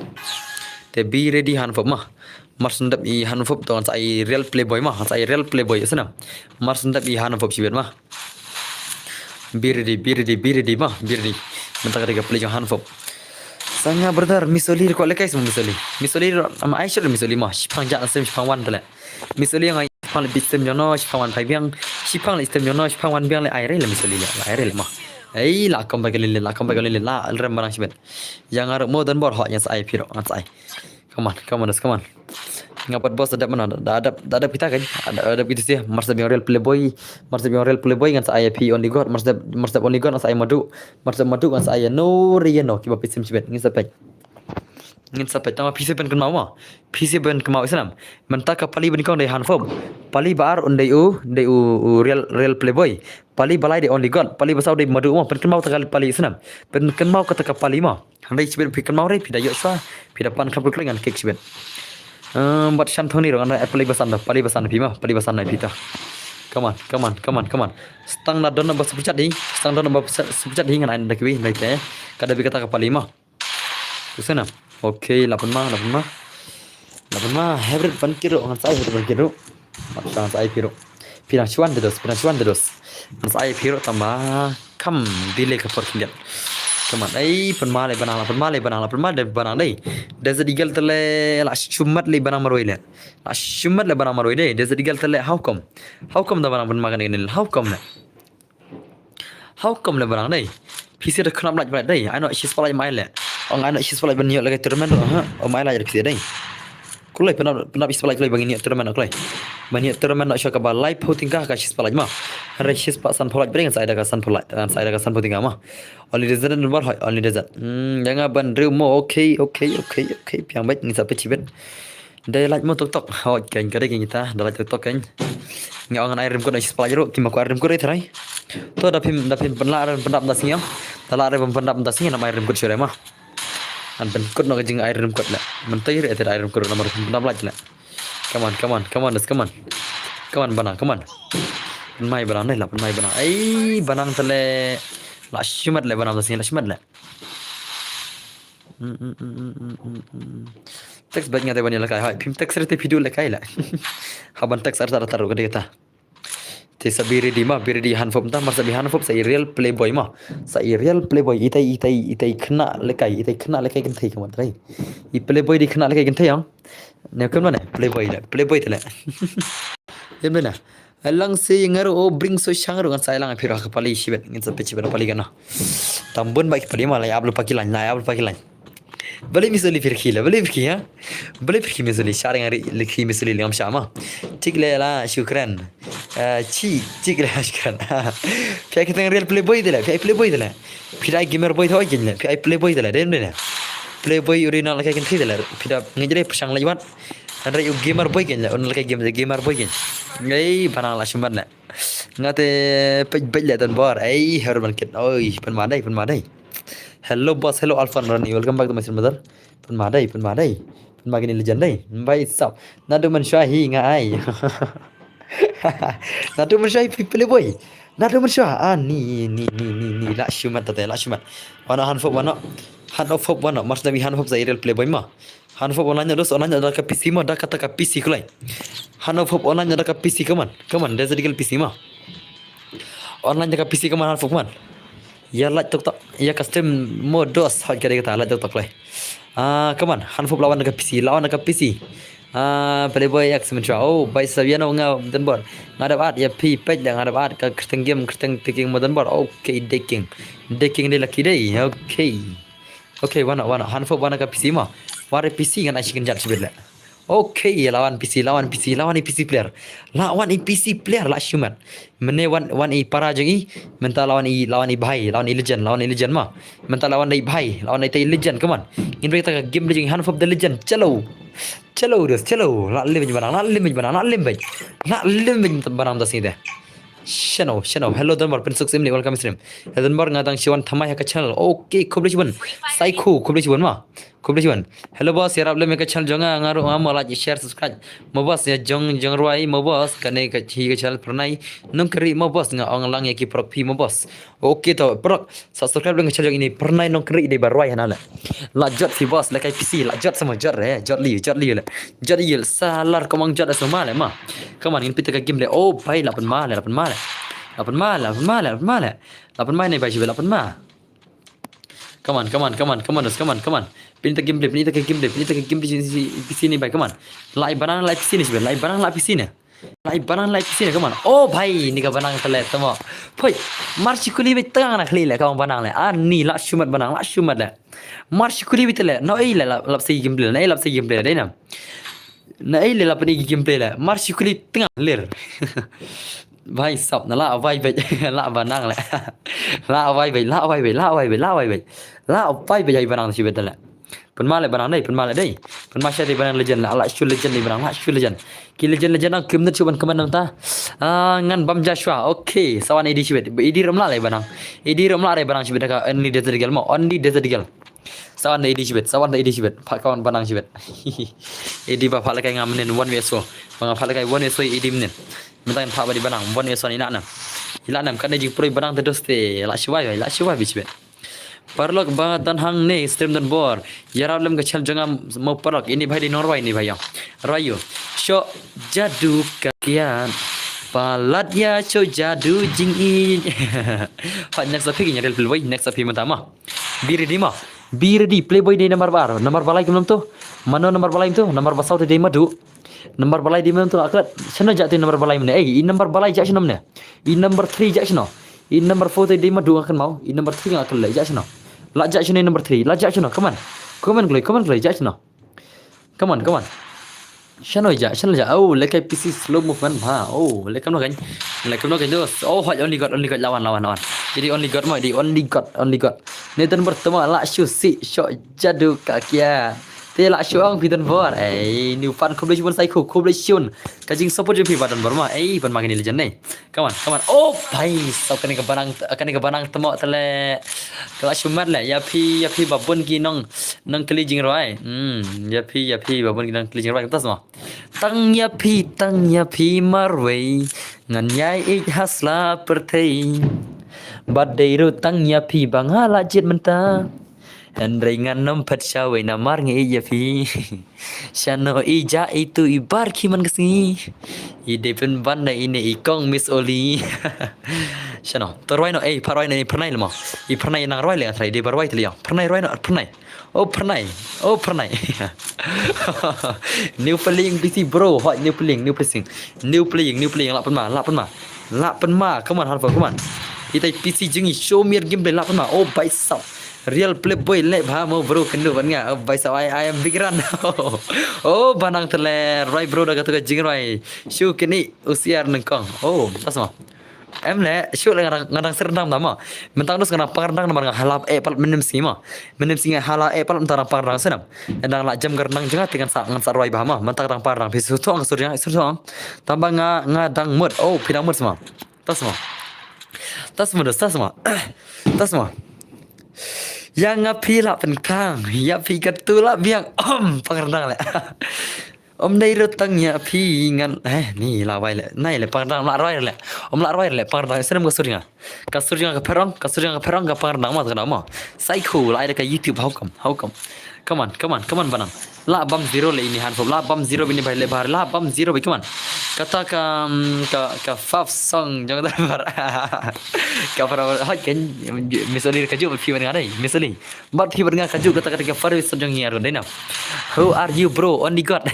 Te be ready Hanfop ma. Mar shu dep i Hanfop to ngan sa ai Real Playboy ma, ngan sa ai Real Playboy snem. Mar shu dep i Hanfop shibit ma. Be ready, be ready, be ready ma, be ready. Mynta ka dei ka pali jong Hanfop. Sa nga brother, Miss Oli ruh kwah lehkai sa Miss Oli. Miss Oli ruh, am ai shot Miss Oli ma. Shipang jah na stream, shipang wan te leh. Miss Oli nga shipang leh bit stream jong no, shipang wan phai biang. Shipang leh stream jong no, shipang wan biang leh ai re leh Miss Oli leh, ai re leh ma. Ei, la come back leh, la come back leh, la rem Banang shibit. Ïa nga ruh mo don bor ho, ngan sa ai phi ruh, ngan sa ai. Come on, come on, come on. Nga pat boss da dep mano, da dep, da dep kita kein. Da dep kita sih, mar shu dep ïa u Real Playboy, mar shu dep ïa u Real Playboy ngan sa ai phi Only God, mar shu dep, mar shu dep Only God ngan sa ai Madu, mar shu dep Madu ngan sa ai ïa no re ïa no, kiba phi stream shibit, ngin sa peit. Ngin sa peit, tang ma phi shu ban kynmaw ma. Phi shu ban kynmaw i snem. Mynta ka pali ba nyngkong dei Hanfop. Pali ba ar un dei u, dei u, u Real, Real Playboy. Pali ba lai dei Only God. Pali ba saw dei Madu ma. Pynkynmaw ta ka pali i snem. Pynkynmaw kata ka pali ma. Hynrei shibit phi kynmaw re, phi da ïoh shwa, phi da pan kham kut khlaiñ ngan kick shibit. Ehm, bad shan thong ni ruh ngan ai pali ba san da, pali ba san phi ma, pali ba san ai phi ta. Come on, come on, come on, come on. Stang na don ba super chat di, stang don ba super chat di ngan ai da kiwi, hynrei te. Ka da bit kata ka pali ma. Tu sena. Okay, la pynma, la pynma. La pynma, hybrid ban kit ruh, ngan sa ai hybrid ban kit ruh. Mat sa ngan sa ai phi ruh. Phi nang shuan te dos, phi nang shuan te dos. Ngan sa ai phi ruh tang ba kham delay ka por khyndiat. Tang ba ei pynma leh Banang, la pynma leh Banang, la pynma leh Banang dei. Desert Eagle te leh la shimet leh Banang marwei leh. La shimet leh Banang marwei dei. Desert Eagle te leh how come? How come da Banang pynma kane kane, how come leh? How come leh Banang dei? Phi shu da khnap lait lait dei. Ai noh shi spotlight mai leh. Ong ai noh shi spotlight ban ïoh leh ka tournament ruh, ha. Ong mai lait phi dei. Kloi, pynap, pynap shispah like kloi, ba ngin ïa tournament kloi. Ba ngin ïa tournament sha kaba laiphew tyngka ka shispah like ma. Hynrei shispah sanphew like bring sa ida ka sanphew like, sa ida ka sanphew tyngka ma. Only desert number hoi, only desert. Hmm, ïa nga ban riew mo, okay, okay, okay, okay. Piang bad ngin sa pynchibet. Da like mo tok tok. Hoi, kan ka dei kita, da like tok tok kan. Nga ong ai rim kot shispah like ruh, ki ma ko ai rim kot rai. To da phim, da phim pynlah rim pynap da sngi. Da lah rim pynap da sngi, nam ai rim kot shuh ma. An pynkut noh ka jing ai rim kot la. Mynta ri ate ai rim kot namar pynap lait la. Come on, come on, come on, just come on. Come on, Banang, come on. Pynmai Banang, ne la pynmai Banang. Ai, Banang tele. La shimat le Banang, la shimat le. Mm, mm, mm, mm, mm, mm, mm. Text bad nga te ban ïa lehkai, hai. Phim text re te video lehkai la. Haban text arta arta ruh ka dei kata. Te sa be ready ma, be ready hanfop ta, mar sa be hanfop sa i real playboy ma. Sa i real playboy, itai, itai, itai khynnah lehkai, itai khynnah lehkai kynthei ka mat rai. I playboy dei khynnah lehkai kynthei ong. Ne kum ne, playboy le, playboy te le. Ym ne na. Alang se ngaru o bring so shang ru ngan sa lang phi ruh ha ka pali shibet, ngin sa phi shibet pali kan na. Tam bun ba ki pali ma, lai ap lu paki lain, lai ap lu paki lain. Bale mi suli phirkhi la, bale phirkhi ha. Bale phirkhi mi suli, sharing ari likhi mi suli lingam shama. Chik le la, shukran. Eh, chi, chik le, shukran. Phi ai kiteng real playboy de la, phi ai playboy de la. Phi ai gamer boy thoi kin la, phi ai playboy de la, den de la. Playboy uri na la kai kin thi de la, phi da ngin jere pashang la iwat. Hynrei u gamer boy kin la, un la kai game, gamer boy kin. Ei, Banang la shuman la. Nga te pej bej le tan bor. Ei, her ban kit. Oi, pynma dei, pynma dei. Hello boss, hello Alpha Rani, welcome back to my stream brother. Pynma dei, pynma dei. Pynma kini legend dei. Bye sap. Nadu man shwa hi nga ai. Nadu man shwa hi playboy. Nadu man shwa. Ah, ni, ni, ni, ni, ni. La shumat tate, la shumat. Wano hanfop wano. Hanfop wano. Mars nabi hanfop sa real playboy ma. Hanfop online dos online da ka P C ma, da kata ka P C kulai. Hanfop online da ka P C kaman. Kaman, da zedigal P C ma. Online da ka P C kaman hanfop man. Ya like tok tok. Ya ka stream mo dos hot kare kata like tok tok lai. Ah, kaman, hanfop lawan da ka P C, lawan da ka P C. Ah, playboy X mentra. Oh, bai sabiano nga dan bor. Nga dap at ya pi pej da nga dap at ka kyrteng game kyrteng taking mo dan bor. Okay, deking. Deking de lucky day. Okay. Okay, wana, wana. Hanfop wana ka P C ma. Ware P C ngan ai shi kynjat shibit le. Okay, lawan P C, lawan P C, lawan i P C player. Lawan i P C player la shumat. Mene wan, wan i para jong i, mynta lawan i, lawan i bhai, lawan i legend, lawan i legend ma. Mynta lawan i bhai, lawan i tai legend, come on. Ngin break ta ka game de jong i hanfop the legend. Chalo. Chalo dos, chalo. La lim Banang, la lim Banang, la lim Banang. La lim Banang da sini de. Shano, shano. Hello Donbor, pynsuk sim ni welcome stream. Hello Donbor, nga dang shiwan thamai ha ka channel. Okay, khublei shibun. Psycho, khublei shibun ma. Khublei shibun. Hello boss, ïarap lem ïa ka channel jong nga, nga ruh nga mo like, share, subscribe. Mo boss ïa jong jong rwai mo boss, kane ka hi ka channel Pyrnai Nongkynrih mo boss, nga ong lang ïa ki paralok phi mo boss. Okay to paralok, sa subscribe lem ka channel jong ini Pyrnai Nongkynrih dei ba rwai hana le. La jot phi boss, la kai P C, la jot sama jot re, jot li, jot li le. Jot li sa lar komang jot sama le ma. Come on, ngin pita ka game le. Oh bai la pynma le, la pynma le. La pynma le, la pynma le, la pynma le. La pynma ne bai jibe la pynma. Come on, come on, come on, come on, come on, come on. Pinita gameplay, pinita gameplay, pinita gameplay sini, sini, sini bai, come on. Lai Banang, lai sini sini, lai Banang, lai sini. Lai Banang, lai sini, come on. Oh bhai, ni ka Banang tele tamo. Phoi, mar shi kuli bai tang na khli le, ka Banang le. Ah, ni la shumat Banang, la shumat le. Mar shi kuli bai tele, no ei le la, lap sei gameplay, no ei lap sei gameplay, dai nam. Na ei le la pynigi gameplay la. Mar shi kuli tang lir. Bai sap na la bai bai la Banang la. La bai bai la bai bai la bai bai la bai bai. La bai bai ai Banang shi bai la. Pynma le Banang dei, pynma le dei. Pynma sha dei Banang legend la, la shu legend dei Banang, la shu legend. Ki legend legend ang kim nut shu ban kmen nang ta. Ah, ngan bam Joshua. Okay, sawan A D shi bai. A D ram la le Banang. A D ram la le Banang shi bai ka only desert girl mo, only desert girl. Sawan da A D shibit, sawan da A D shibit. Pha kawan Banang shibit. A D ba pha lakai nga menen one way so. Ba nga pha lakai one way so A D menen. Mynta kan pha ba di Banang one way so ni na nam. Ila nam kan ji proi Banang te dos te la shiwai, la shiwai bi shibit. Paralok ba tan hang ne stream dan bor. Yarap lem ka channel jong nga mo paralok ini bhai di nor bai ini bhai yo. Rayo. Sho jadu ka kian. Palat ya sho jadu jing i. Pha next up hi nyarel pil wai next up hi mynta ma. Be ready ma. Be ready. Playboy dei number bar. Number balai kumno to? Mano number balai to? Number basau te dei Madu. Number balai dei mano to? Aklat. Shano ja te number balai mane? Eh, i number balai ja shano mane? I number three ja shano? I number four te dei Madu akan mau. I number three akan le ja shano? La ja shano number three? La ja shano? Come on. Come on, Gloy. Come on, Gloy. Ja shano? Come on, come on. Shano ja, shano ja. Oh, lehkai P C slow movement bha. Oh, lehkai no kan. Lehkai no kan dos. Oh, hoi, only God, only God, lawan, lawan, lawan. Jadi only God mo, jadi only God, only God. Nathan bertemu lah shu si, shok jadu ka kia. Te lah shu ang phi Don Bor. Eh, new fan khublei shibun Psycho, khublei shibun. Ka jingsupport jong phi ba Don Bor ma. Eh, ban ma kini legend ne. Come on, come on. Oh, bhai, so kane ka banang, kane ka banang temo tele. Ka lah shu mat le. Ïa phi, ïa phi ba bun ki nong, nongkylli jingrwai. Hmm, ïa phi, ïa phi ba bun ki nongkylli jingrwai. Kumta sma. Tang ïa phi, tang ïa phi marwei. Ngan ïai ïeit ha sla pyrthei. Bad dei ruh tang ïa phi ba nga la jied mynta. Hynrei ngan nym phet shawei namar nga ïeit ïa phi. Shano i ja itu i bar ki man ka sngi. I dei pynban na ine i kong Miss Oli. Shano, to rwai no, eh, pha rwai no, i phyrnai lama. I phyrnai nang rwai le nga trai, i dei ba rwai tli ïa. Phyrnai rwai no, phyrnai. Oh, phyrnai. Oh, phyrnai. New playing P C bro, hoi, new playing, new playing. New playing, new playing, lah pynma, lah pynma. Lah pynma, come on, Hanfo, come on. Itai P C jing i show me your gameplay, lah pynma. Oh, bhai sab. Real playboy leh bha mo bro kynduh ban nga. Oh, bhai sab, I, I am big run. Oh, banang tele, rwai bro da katu ka jingrwai. Shu kini usiar nyngkong. Oh, tas mo. Em le, shu le nga dang, nga dang sir dang da mo. Mynta nus nga dang pang dang namar nga hala eh pal mynnim sngi mo. Mynnim sngi hala eh pal mynta dang pang dang snam. Dang la jam gar dang jnga ti ngan sa, ngan sa rwai bha mo. Mynta dang pang dang phi su thong, sur jnga, sur thong. Tamba nga, nga dang mut. Oh, phi dang mut sma. Tas mo. Tas mo, tas mo. Tas mo. Ïa nga phi la pynkhang, ïa phi katu la biang. Om, pang dang le. Om dei ruh tang ïa phi ngan, eh, ni la wai le. Nai le pang dang la rwai le. Om la rwai le pang dang, snem ka sur jnga. Ka sur jnga ka pherong, ka sur jnga ka pherong ka pang dang ma ka dang ma. Psycho la ai da ka YouTube, how come, how come. Come on, come on, come on banang. La bam zero le ini Hanfo, la bam zero bini bai le bar, la bam zero bai, come on. Kata ka, mm, ka, ka faf song jong da bar. Ka para hot kan, Miss Oli ka ju phi wan ngai, Miss Oli. Bad phi bad nga ka ju kata kata ka first song jong ngi arun dei na. Who are you bro? Only God.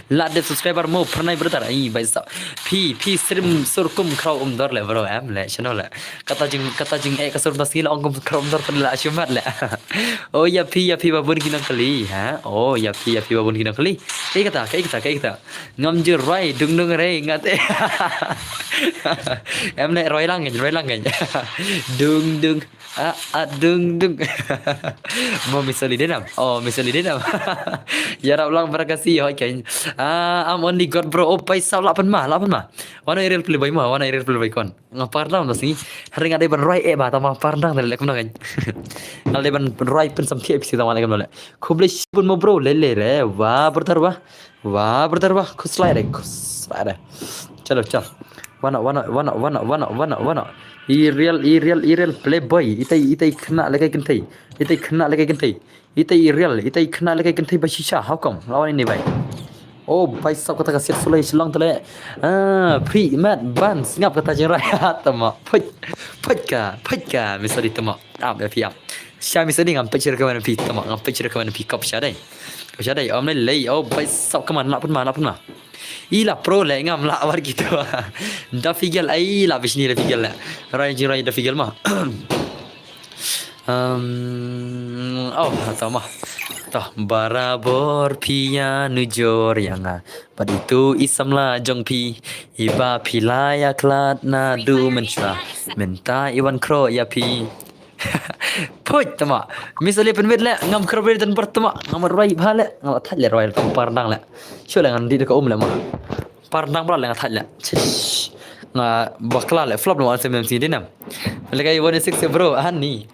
La dep subscriber mo pernai brother. Ai bai sa. Phi phi srim sur kum khraw um dor le bro em le channel le. Kata jing kata jing eh ka sur da sil ong kum khraw um dor pernai la chumat le. Oh ïa phi ïa phi babun ki nongkylli ha. Oh ïa phi ïa phi babun ki nongkylli. Kai kata kai kata kai kata. Ngam ju roi dung dung re ngat. Em le roi lang roi lang. Dung dung. Ah, ah, dung, dung. Mo Miss Oli denam. Oh, Miss Oli denam. Ïarap lang berakasi hoi kan. Ah, I'm only God bro. Oh, paisa lah pun ma, lah pun ma. Wana real play boy ma, wana real play boy kon. Nga pardang da sngi. Hari nga dei ban roi eh ba tama pardang da lek mna kan. Nga dei ban roi pun sam thiep si tama lek mna le. Khublei shibun mo bro, le le re. Wah, brother wah. Wah, brother wah, khuslai re, khuslai re. Chalo, chalo. Wana, wana, wana, wana, wana, wana, wana. I real, i real, i real playboy. Itai, itai kena lekai kentai. Itai kena lekai kentai. Itai i real, itai kena lekai kentai ba shisha. How come? Lawan ini bai. Oh, bai sap kata ka siat sulai Shillong tele. Ah, free mat ban sngap kata jingrai. Tama. Put, put ka, put ka. Misali tama. Ap ya fiam. Sha Miss Oli ngam picture ka wan phi tama ngam picture ka wan phi kop sha dai. Kop sha dai om le lei oh bai sap ka man la pun ma la pun ma. I la pro le ngam la war gitu. Da figel ai la bisni da figel le. Rai ji rai da figel ma. Um, oh, tama. Tah barabor phi ïa nujor ïa nga. Bad itu i samla jong phi. Iba phi la ïa khlad naduh mynshwa. Mynta i wan khroh ïa phi. Put tama. Miss Oli pynbit le ngam khroh bri dan bar tama. Ngam roi bha le. Ngam thait le roi tama pardang le. Shu le ngan di ka um le ma. Pardang bra le ngam thait le. Chish. Nga bakla le flop le ma sem sem dinam. Le kai one six bro ani.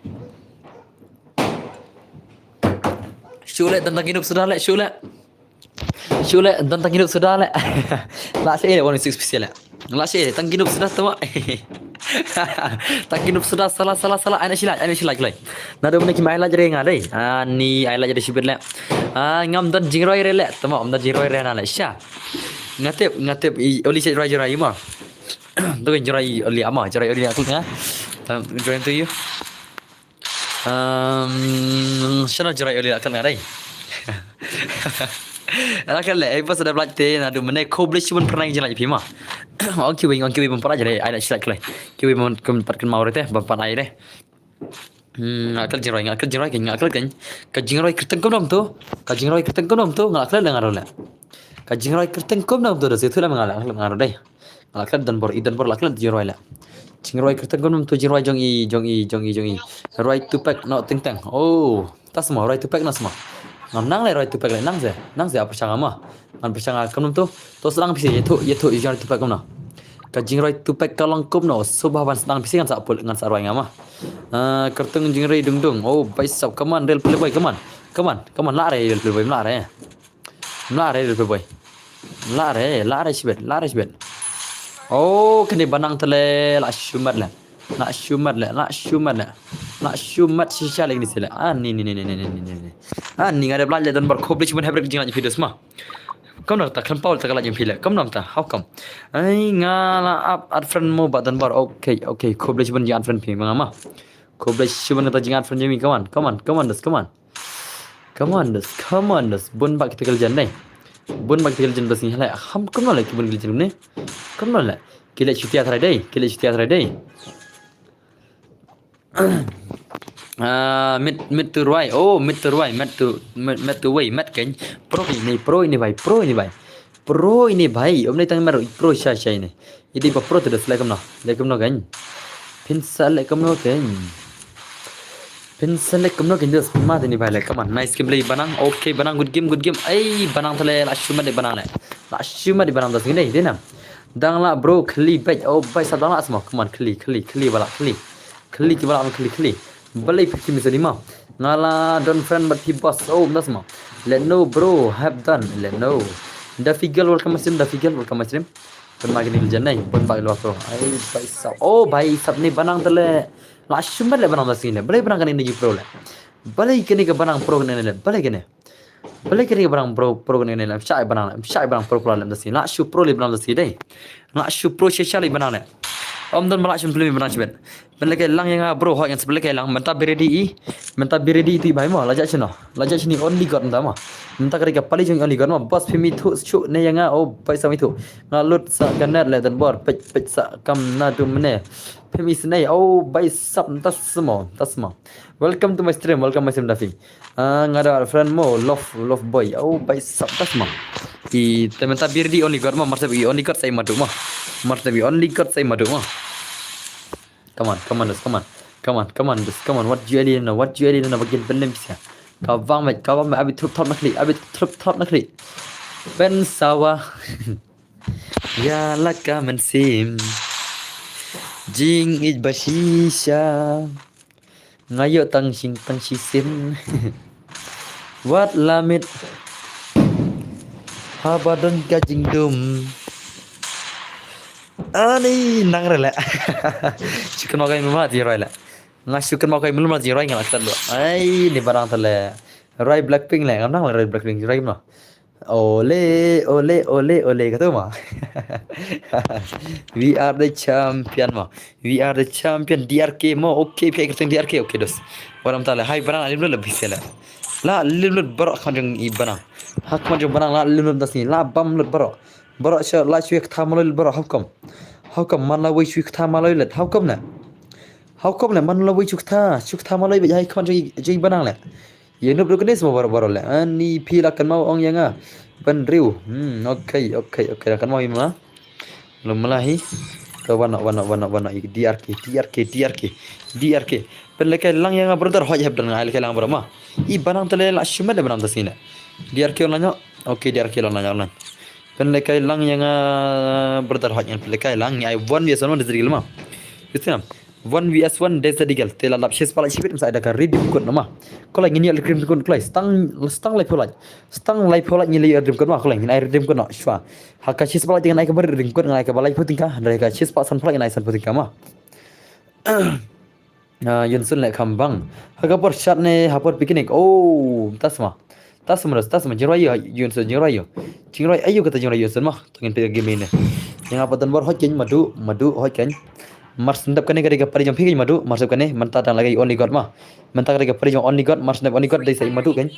Shu le dan tang inup sudah le shu le. Shu le dan tang inup sudah le. La se le one six pisi le. La se tang inup sudah tama. Tang inup sudah salah salah salah ana sila ana sila lai. Nado mene ki mai la jere nga dei. Ani ai la jere shibit le. Ah ngam dan jingroi re le. Tama om dan jingroi re na le sha. Ngatip ngatip i oli se roi jere ma. Tu jingroi oli ama jere oli aku nga. Join to you. Um, shana jirai oli akan ngadai. Akan le ai pas ada black te na du mene ko blei shibun pernah jirai pima. Ong kiwi ong kiwi pun pernah jirai ai nak silak kelai. Kiwi pun kum pat ken mau rete ban pan ai re. Hmm, akal jirai akal jirai kan akal kan. Ka jirai kerteng kondom tu. Ka jirai kerteng kondom tu ngakal le ngarole. Ka jingrwai kyrteng kumno to da se tu la nga la nga ro dei. Nga la klet Don Bor, i Don Bor la klet jingrwai la. Jingrwai kyrteng kumno to jingrwai jong i, jong i, jong i, jong i. Rwai Tupac no teng teng. Oh, ta sma, rwai Tupac na sma. Ngam nang le rwai Tupac le, nang se, nang se apa changa ma. Ngan pyrshang kumno to. To sdang phi se, ïathuh, ïathuh, i jingrwai Tupac kumno. Ka jingrwai Tupac ka long kumno, sngewbha ban sdang phi se ngan sa pul, ngan sa rwai nga ma. Ah, kyrteng jingrwai dung dung. Oh, baisap, come on, Real Playboy, come on. Come on, come on, la re, Real Playboy, la re. Mla re, Real Playboy. Mla re, la re shibet, la re shibet. Oh, kane banang tele, la shumat le. La shumat le, la shumat le. La shumat shisha le ni sele. Ah, ni, ni, ni. Ah, ni nga de bla le Don Bor khublei shibun hebret jing la jing phi dos ma. Kam na ta kan paul ta kala jing phi le. Kam nam ta, how come? Ai, nga la ap at friend mo ba Don Bor. Okay, okay. Khublei shibun jing at friend phi ma nga ma. Khublei shibun ta jing at friend jing mi. Come on, come on, come on, dos, come on. Come on, dos, come on, dos. Bun ba kita kal jan dei. Bun ba kita kal jan bas ni halai. Ham kumno le ki bun kal jan ne. Kumno le. Ki le chutia tharai dei. Ki le chutia tharai dei. Ah, mit, mit tu ruai. Oh, mit tu ruai. Mit tu, mit, mit tu wei. Mit kan. Pro ini, pro ini bai. Pro ini bai. Pro ini bai. Om ni tang mer pro sha sha ini. Idi ba pro tu das le kumno. Le kumno kan. Phin sa le kumno kan. Phin sa le kumno kan, dos ma ini bai le. Come on. Nice game play banang. Okay, banang, good game, good game. Ai, banang tele la shumat de banang le. La shumat de banang das ini dei nam. Dang la bro, khli bet. Oh, bai sa dang la sma. Come on, khli, khli, khli bala, khli. Khli ki bala, khli, khli. Balei phi kimi sadi ma. Nga la don friend but phi boss. Oh, nas ma. Let no bro, have done. Let no. Daffy girl, welcome my stream. Daffy girl, welcome my stream. Pun ma kini jan nai, pun ba lo pro. Ai, bai sap. Oh, bai sap ni banang tele. La shumat le banang das ni le. Balei banang kani ni pro le. Balei kani ka banang pro kani le. Balei kani. Balei kani ka banang pro, pro kani le. Shai banang le. Shai banang pro pro le das ni. La shu pro le banang das ni dei. Nga shu pro shisha le banang le. Om don mala shim film banang shibet. Pynlehkai lang ïa nga bro, hoi ngan sa pynlehkai lang. Mynta be ready i. Mynta be ready i tu i bai mo. La jat shino. La jat shini only God mynta mo. Mynta ka dei ka pali jong only God mo. Boss phi mi thu shu ne ïa nga. Oh, bai sa mi thu. Nga lut sa ka net le Don Bor. Pech, pech sa kam na tu mene. Phi mi snei. Oh, bai sap tas mo. Tas mo. Welcome to my stream. Welcome my stream, Daffy. Ah, nga da friend mo, love, love boy. Oh, bai sap tas ma. I te mynta be ready only God ma, mar sa i only God sa i madu ma. Mar sa i only God sa i madu ma. Come on, come on, dos, come on. Come on, come on, dos, come on. What you really know? What you really know? Bagin benem sia. Ka bang met, ka bang met, abi trup trup nakli, abi trup trup nakli. Ben sawa. Ya la ka men sim. Jing ij ba shisha. Nga ïoh tang shing tang shi sim. Wat la mit. Haba don ka jingdum. Ani nang re le. Chicken ma kai ma ti roi le. Nga chicken ma kai mlum la ti roi nga la klan lo. Ai ni barang tale. Roi Blackpink le. Ngam nang le roi Blackpink roi no. Ole, ole, ole, ole, kata ma. We are the champion ma. We are the champion, D R K mo. Okay, phi kyrteng D R K, okay, dos. Waram tale, hai barang la limlut la bisela. La limlut barok khmat jong i banang. Ha khmat jong banang la limlut das ni, la bam lut barok. Barok sha la shu ktha maloi lut barok, how come? How come man la wei shu ktha maloi lut, how come na? How come na man la wei shu ktha, shu ktha maloi ba hai khmat jong i, jong i banang le. Ye nup duk ne semua baru-baru le. Ani phi la kan mau ong ïa nga. Ban riu. Hmm, okay, okay, okay. La kan mau ïa ma. Lum mala hi. Ka wano, wano, wano, wano. I D R K, D R K, D R K, D R K. Pynlehkai lang ïa nga brother, hoi hep dan nga lehkai lang bro ma. I banang tele la shumat de banang tasina. D R K online no. Okay, D R K online, online. Pynlehkai lang ïa nga brother, hoi ngan pynlehkai lang. Ai one vs one de zrigil ma. Gitu na. One vs one de sa digal. Te la lap shes pala shibit msa da ka redeem code nama. Ko la ngin ïa redeem code ko la stang, stang lai pholaj. Stang lai pholaj ngin ïa redeem code ma, ko la ngin ai redeem code na shwa. Ha ka shes pala tingan ai ka bar redeem code ngan ai ka ba lai photing ka. Dari ka shes pala san pala ngin ai san photing ka ma. Ah, Yun Sun le kham bang. Ha ka por shat ne ha por picnic. Oh, tas ma. Tas ma, tas ma, jingrwai ïa, Yun Sun, jingrwai ïa. Jingrwai ayu kata jingrwai Yun Sun ma. Tungin pe game ne. Ïa nga pat Don Bor hoi ken madu, madu hoi ken. Mar sendap kane kane ka pari jong phi ken madu, mar sendap kane, mynta dang lagi only God ma. Mynta kane ka pari jong only God, mar sendap only God dei sa i madu ken.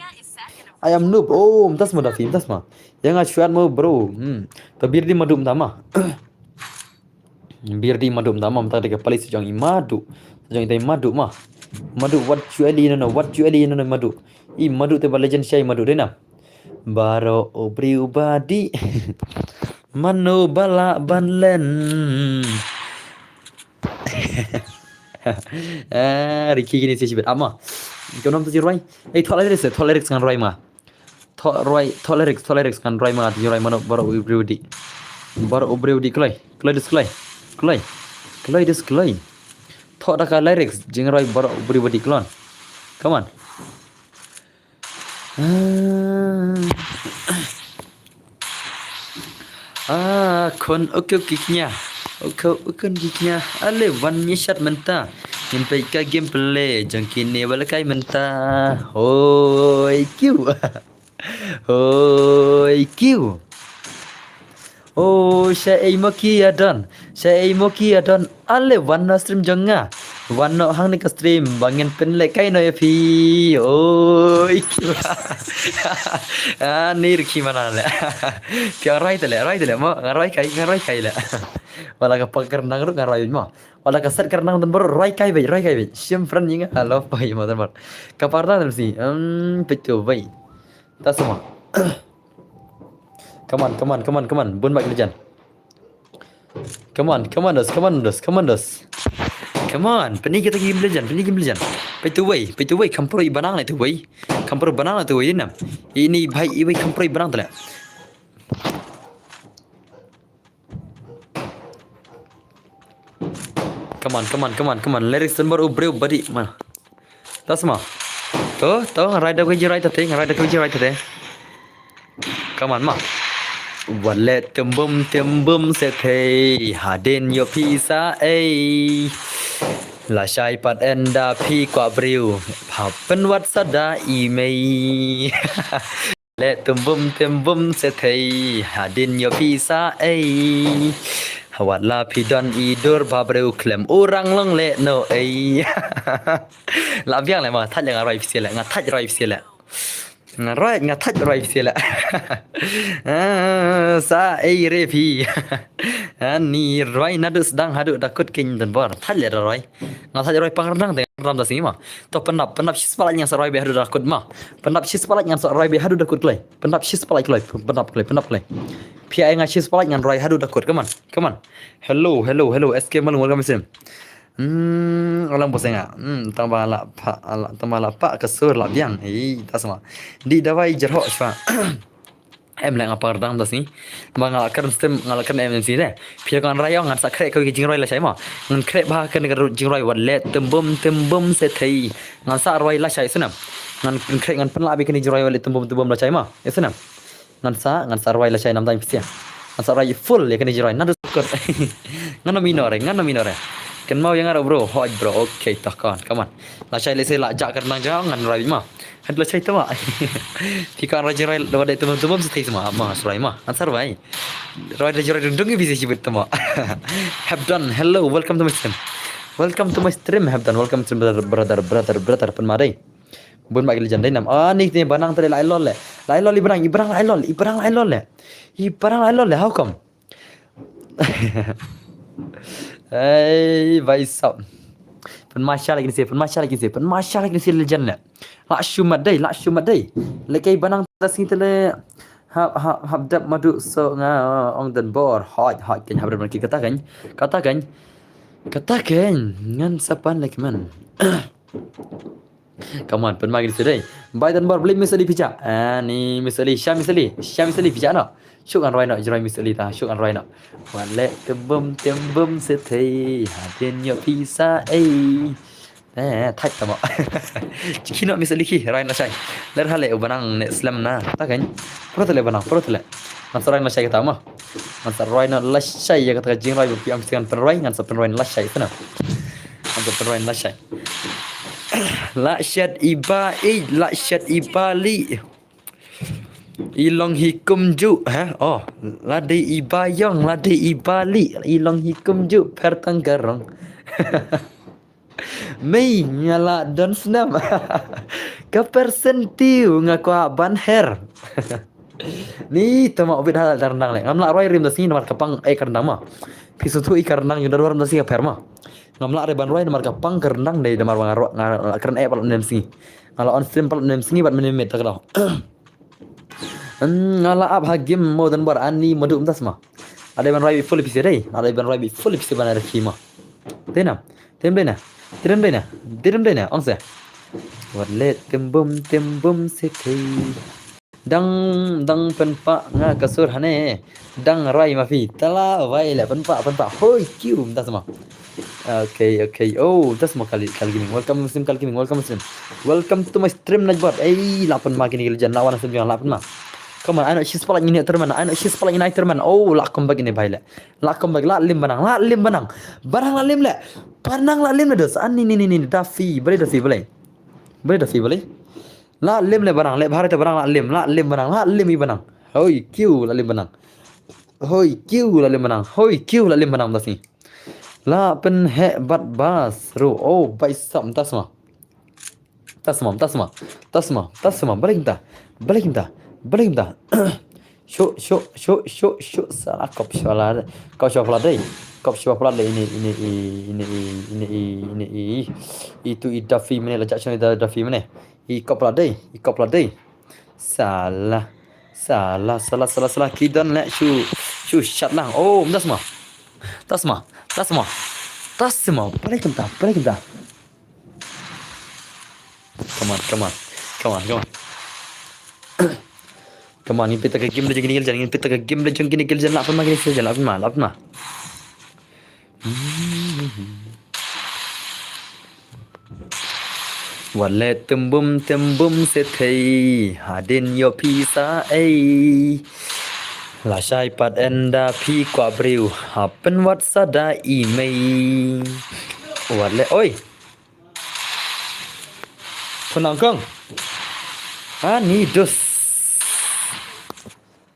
I am noob. Oh, mynta sma da fi, mynta sma. Ïa nga shuat mo bro. Hmm. Ka bir di madu mynta ma. Bir di madu mynta ma, mynta ka pali sa jong i madu. Sa jong i tai madu ma. Madu what you ali no no, what you ali no no madu. I madu te ba legend shai madu dei na. Baroh u briew ba dih. Mano ba lah ban len. Ah, Ricky kine shi bit ama. Kau nam tu jingrwai. Eh, thoh lyrics, thoh lyrics ngan rwai ma. Thoh rwai, thoh lyrics, thoh lyrics ngan rwai ma tu jingrwai mano baroh u briew dih. Baroh u briew dih kloi. Kloi dus kloi. Kloi. Kloi dus kloi. Thoh da ka lyrics jingrwai baroh u briew dih kloi. Come on. Ah. Ah, khun uku kiknya. Uku uku kiknya. Ale wan nyishat menta. Ngin peit ka gameplay jong kine ba la kai menta. Hoi kiu. Hoi kiu. Oh, sha ei mo ki adon. Sha ei mo ki adon. Ale wan noh stream jong nga. Wan noh hangne ka stream ba ngin pynlehkai noh ïa phi. Oi. Ah, ni riki mana le. Phi rwai te le, rwai te le mo, nga rwai kai, nga rwai kai le. Wat la ka pang kyrnang ruh nga rwai mo. Wat la ka set kyrnang don baroh rwai kai beit, rwai kai beit. Shim friend ïa nga, hello pa ïa mo don baroh. Ka pang kyrnang don si. Hmm, peit tu beit. Ta semua. Come on, come on, come on, come on. Bun bak lejan. Come on, come on, dos, come on, dos, come on, dos. Come on, pyni kita ki game lejan, pyni game lejan. Peit tu wei, peit tu wei, kam pyroi banang le tu wei. Kam pyroi banang le tu wei, nam. Ini bhai, iwei kam pyroi banang tu le. Come on, come on, come on, come on. Lyrics don baroh u briew ba dih ma. Ta semua. Tu, tu, ngan rwai da ka jingrwai ta te, ngan rwai da ka jingrwai ta te. Come on ma. Wat leh tymbum tymbum shatei, hadien ïoh pisa ei. Lashai pat ynda phi kwah briew, pynwad sa da i mei. Leh tymbum tymbum shatei, hadien ïoh pisa ei. Wat la phi don i dur ba briew khlem u rang long leh noh ei. La biang leh ma, thait leh nga rwai pisa leh, nga thait rwai pisa leh. Nga rwai, nga thait rwai pisa leh. Ah, sa ei re phi. Ani rwai naduh sdang haduh da kut kin don bor. Thait leh da rwai. Nga sa rwai pang kyrnang te, kyrnang da sngi ma. To pyndap, pyndap shi spotlight ngan sa rwai beit haduh da kut ma. Pyndap shi spotlight ngan sa rwai beit haduh da kut kloi. Pyndap shi spotlight kloi, pyndap kloi, pyndap kloi. Phi ai nga shi spotlight ngan rwai haduh da kut. Come on, come on. Hello, hello, hello. S K Malung, welcome to stream. Hmm, alang bos nga. Hmm, tang ba la pa, la, tang ba la pa ka sur la biang. Ei, ta semua. Di dawai jerhok shuwa. Em leh nga pang kyrnang da sngi. Ba nga la kren stem, nga la kren M M C de. Phi kan rwai ong ngan sa khreh kawei ka jingrwai lashai ma. Ngan khreh bha kane ka jingrwai wat leh tymbum tymbum shatei. Ngan sa rwai lashai snam. Ngan khreh ngan pynlah beit kane jingrwai wat leh tymbum tymbum lashai ma. Snam. Ngan sa, ngan sa rwai lashai nam dang pisa. Ngan sa rwai full ïa kane jingrwai. Naduh kut. Ngan ym ïehnoh re, ngan ym ïehnoh re. Kynmaw ïa nga ruh bro, hoi bro. Okay, to kon, come on. Lashai lehse la jah kyrnang jong nga ngan rwai beit ma. Hynrei lashai tama. Phi kan rwai jingrwai wat leh tymbum tymbum shatei tama. Ma, sa rwai ma. Ngan sa rwai. Rwai da jingrwai dungdung ïa phi sa shibit tama. Hebdon, hello, welcome to my stream. Welcome to my stream, Hebdon. Welcome to brother, brother, brother, brother, pynma dei. Bun bak lejan dei nam. Ah, ni, ni banang tadi lai lol le. Lai lol i banang, i banang lai lol, i banang lai lol le. I banang lai lol le, how come? Hey, bhai sahab. Pynma sha lagi ni se, pynma sha lagi ni se, pynma sha lagi ni se lejan le. La shu mat dei, la shu mat dei. Lehse banang ta sngi te le. Hap, hap, hap dap madu so nga ong dan bor. Hot, hot, kan hap dap ki kata kan. Kata kan. Kata kan. Ngan sa pan lagi man. Come on, pynma ki dei. Bai dan bor beli Miss Ali pija. Ah, ni Miss Ali, sha Miss Ali, sha Miss Ali pija no. Shuk an roi no, jroi Miss Ali ta, shuk an roi no. Wan le tebum tebum setei, hadien yo pisa ei. Eh, thait tama. Ki no Miss Ali ki, roi na shai. Ler hale u banang ne slem na. Ta kan. Pro tele banang, pro tele. Ngan sa roi na shai kata ma. Ngan sa roi na la shai ya kata ka jingroi ba pi am sian pynroi, ngan sa pynroi na la shai sana. Ngan sa pynroi na la shai. La shet iba, eh, la shet iba li. I long hi kumju, ha? Oh, la dei iba yong, la dei iba li. I long hi kumju, per tang garong. Mei, nga la don snam. Ka persentiu nga kwah ban her. Ni tama ubit halal dar nang le. Ngam la roi rim da sngi namar ka pang ei kar nang ma. Pi sutu i kar nang yu dar rim da sngi ka per ma. Ngam la re ban roi namar ka pang kar nang dei namar nga roi nga la kren ei pal nem sngi. Nga la on stream pal nem sngi bat menem met ta ka dau. Hmm, nga la ap ha game mo don bar ani madu mynta sma. Ada ban rai bit full episode dei. Ada ban rai bit full episode ban ada kima. Tena. Tem dena. Tem dena. Tem dena. Ong se. Wat le tem bum tem bum se thei. Dang dang pynpa nga ka sur hane. Dang rai ma phi. Tala vai le pynpa pynpa. Hoi kiu mynta sma. Okay, okay. Oh, tas mo Kal Kal Gaming. Welcome Muslim Kal Gaming. Welcome Muslim. Welcome to my stream Najbot. Ei, la pynma kini ki legend la wan stream jong la pynma. Come on, I know she's playing in tournament. I know she's playing in tournament. Oh, la come back ini bai le. La come back la lim banang, la lim banang. Banang la lim le. Banang la lim le dos. Ani ni ni ni Daffy, bale Daffy bale. Bale Daffy bale. La lim le banang, le bhare te banang la lim, la lim banang, la lim i banang. Hoi, kiu la lim banang. Hoi, kiu la lim banang. Hoi, kiu la lim banang das ni. La pynheh bat bas ru. Oh, bai sam tas ma. Tas ma, tas ma. Tas ma, tas ma. Balik mynta. Balik mynta. Balik mynta. Shu shu shu shu shu. Sa kop shwala. Kop shwala dei. Kop shwala dei ini ini i ini i ini i ini i. Itu i Daffy mene la jak shon i Daffy mene. I kop la dei. I kop la dei. Salah. Salah, salah, salah, salah. Ki don le shu shu shat lang. Oh, mynta sma. Tas ma. Tas ma. Tas ma. Balik mynta. Balik mynta. Come on, come on. Come on, come on. Come on, ngin peit ka game le jong kine ki legend, ngin peit ka game le jong kine ki legend, la pynma kine ki legend, la pynma, la pynma. Wat le tembum tembum se thei hadien ïoh pisa ei. Lashai pat ynda phi kwah briew ha pynwad sa da i mei. Wat le oi. Phone nangkong. Ani dus.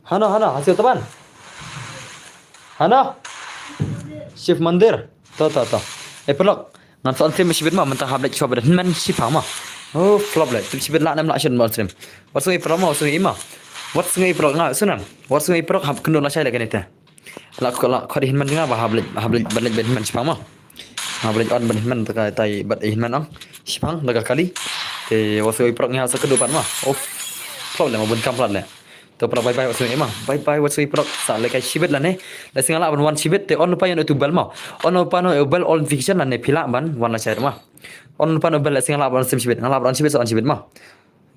Hano, hano, ha siew taban. Hano. Shiv Mandir. To, to, to. Eh, paralok. Ngan sa on stream shibit ma, mynta hap leit shuwa ba hynmen shipang ma. Oh, flop leh. Tip shibit lah nem lah shun ba on stream. Wat sngew paralok ma, wat sngew i ma. Wat sngew paralok nga, sunan. Wat sngew paralok hap kynduh lashai leh kane te. Lah ko lah ko di hynmen nga ba hap leit, hap leit, ba leit ba hynmen shipang ma. Hap leit on ba hynmen ta ka tai ba hynmen ong. Shipang da ka kali. Te wat sngew paralok nga sa kynduh pat ma. Oh. Flop leh ma bun kam plat leh. To paralok bye bye wat sngew ma. Bye bye wat sngew paralok. Sa leh kai shibit lane. Leh sngew lah ban wan shibit te on pa yon tu bel ma. On pa no bel all notification lane phi lah ban wan lashai ma. On pa no bel leh sngew lah ban stream shibit. Nga lah ban shibit sa on shibit ma.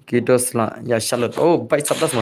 Kidos la ya Charlotte. Oh, bye sap das ma.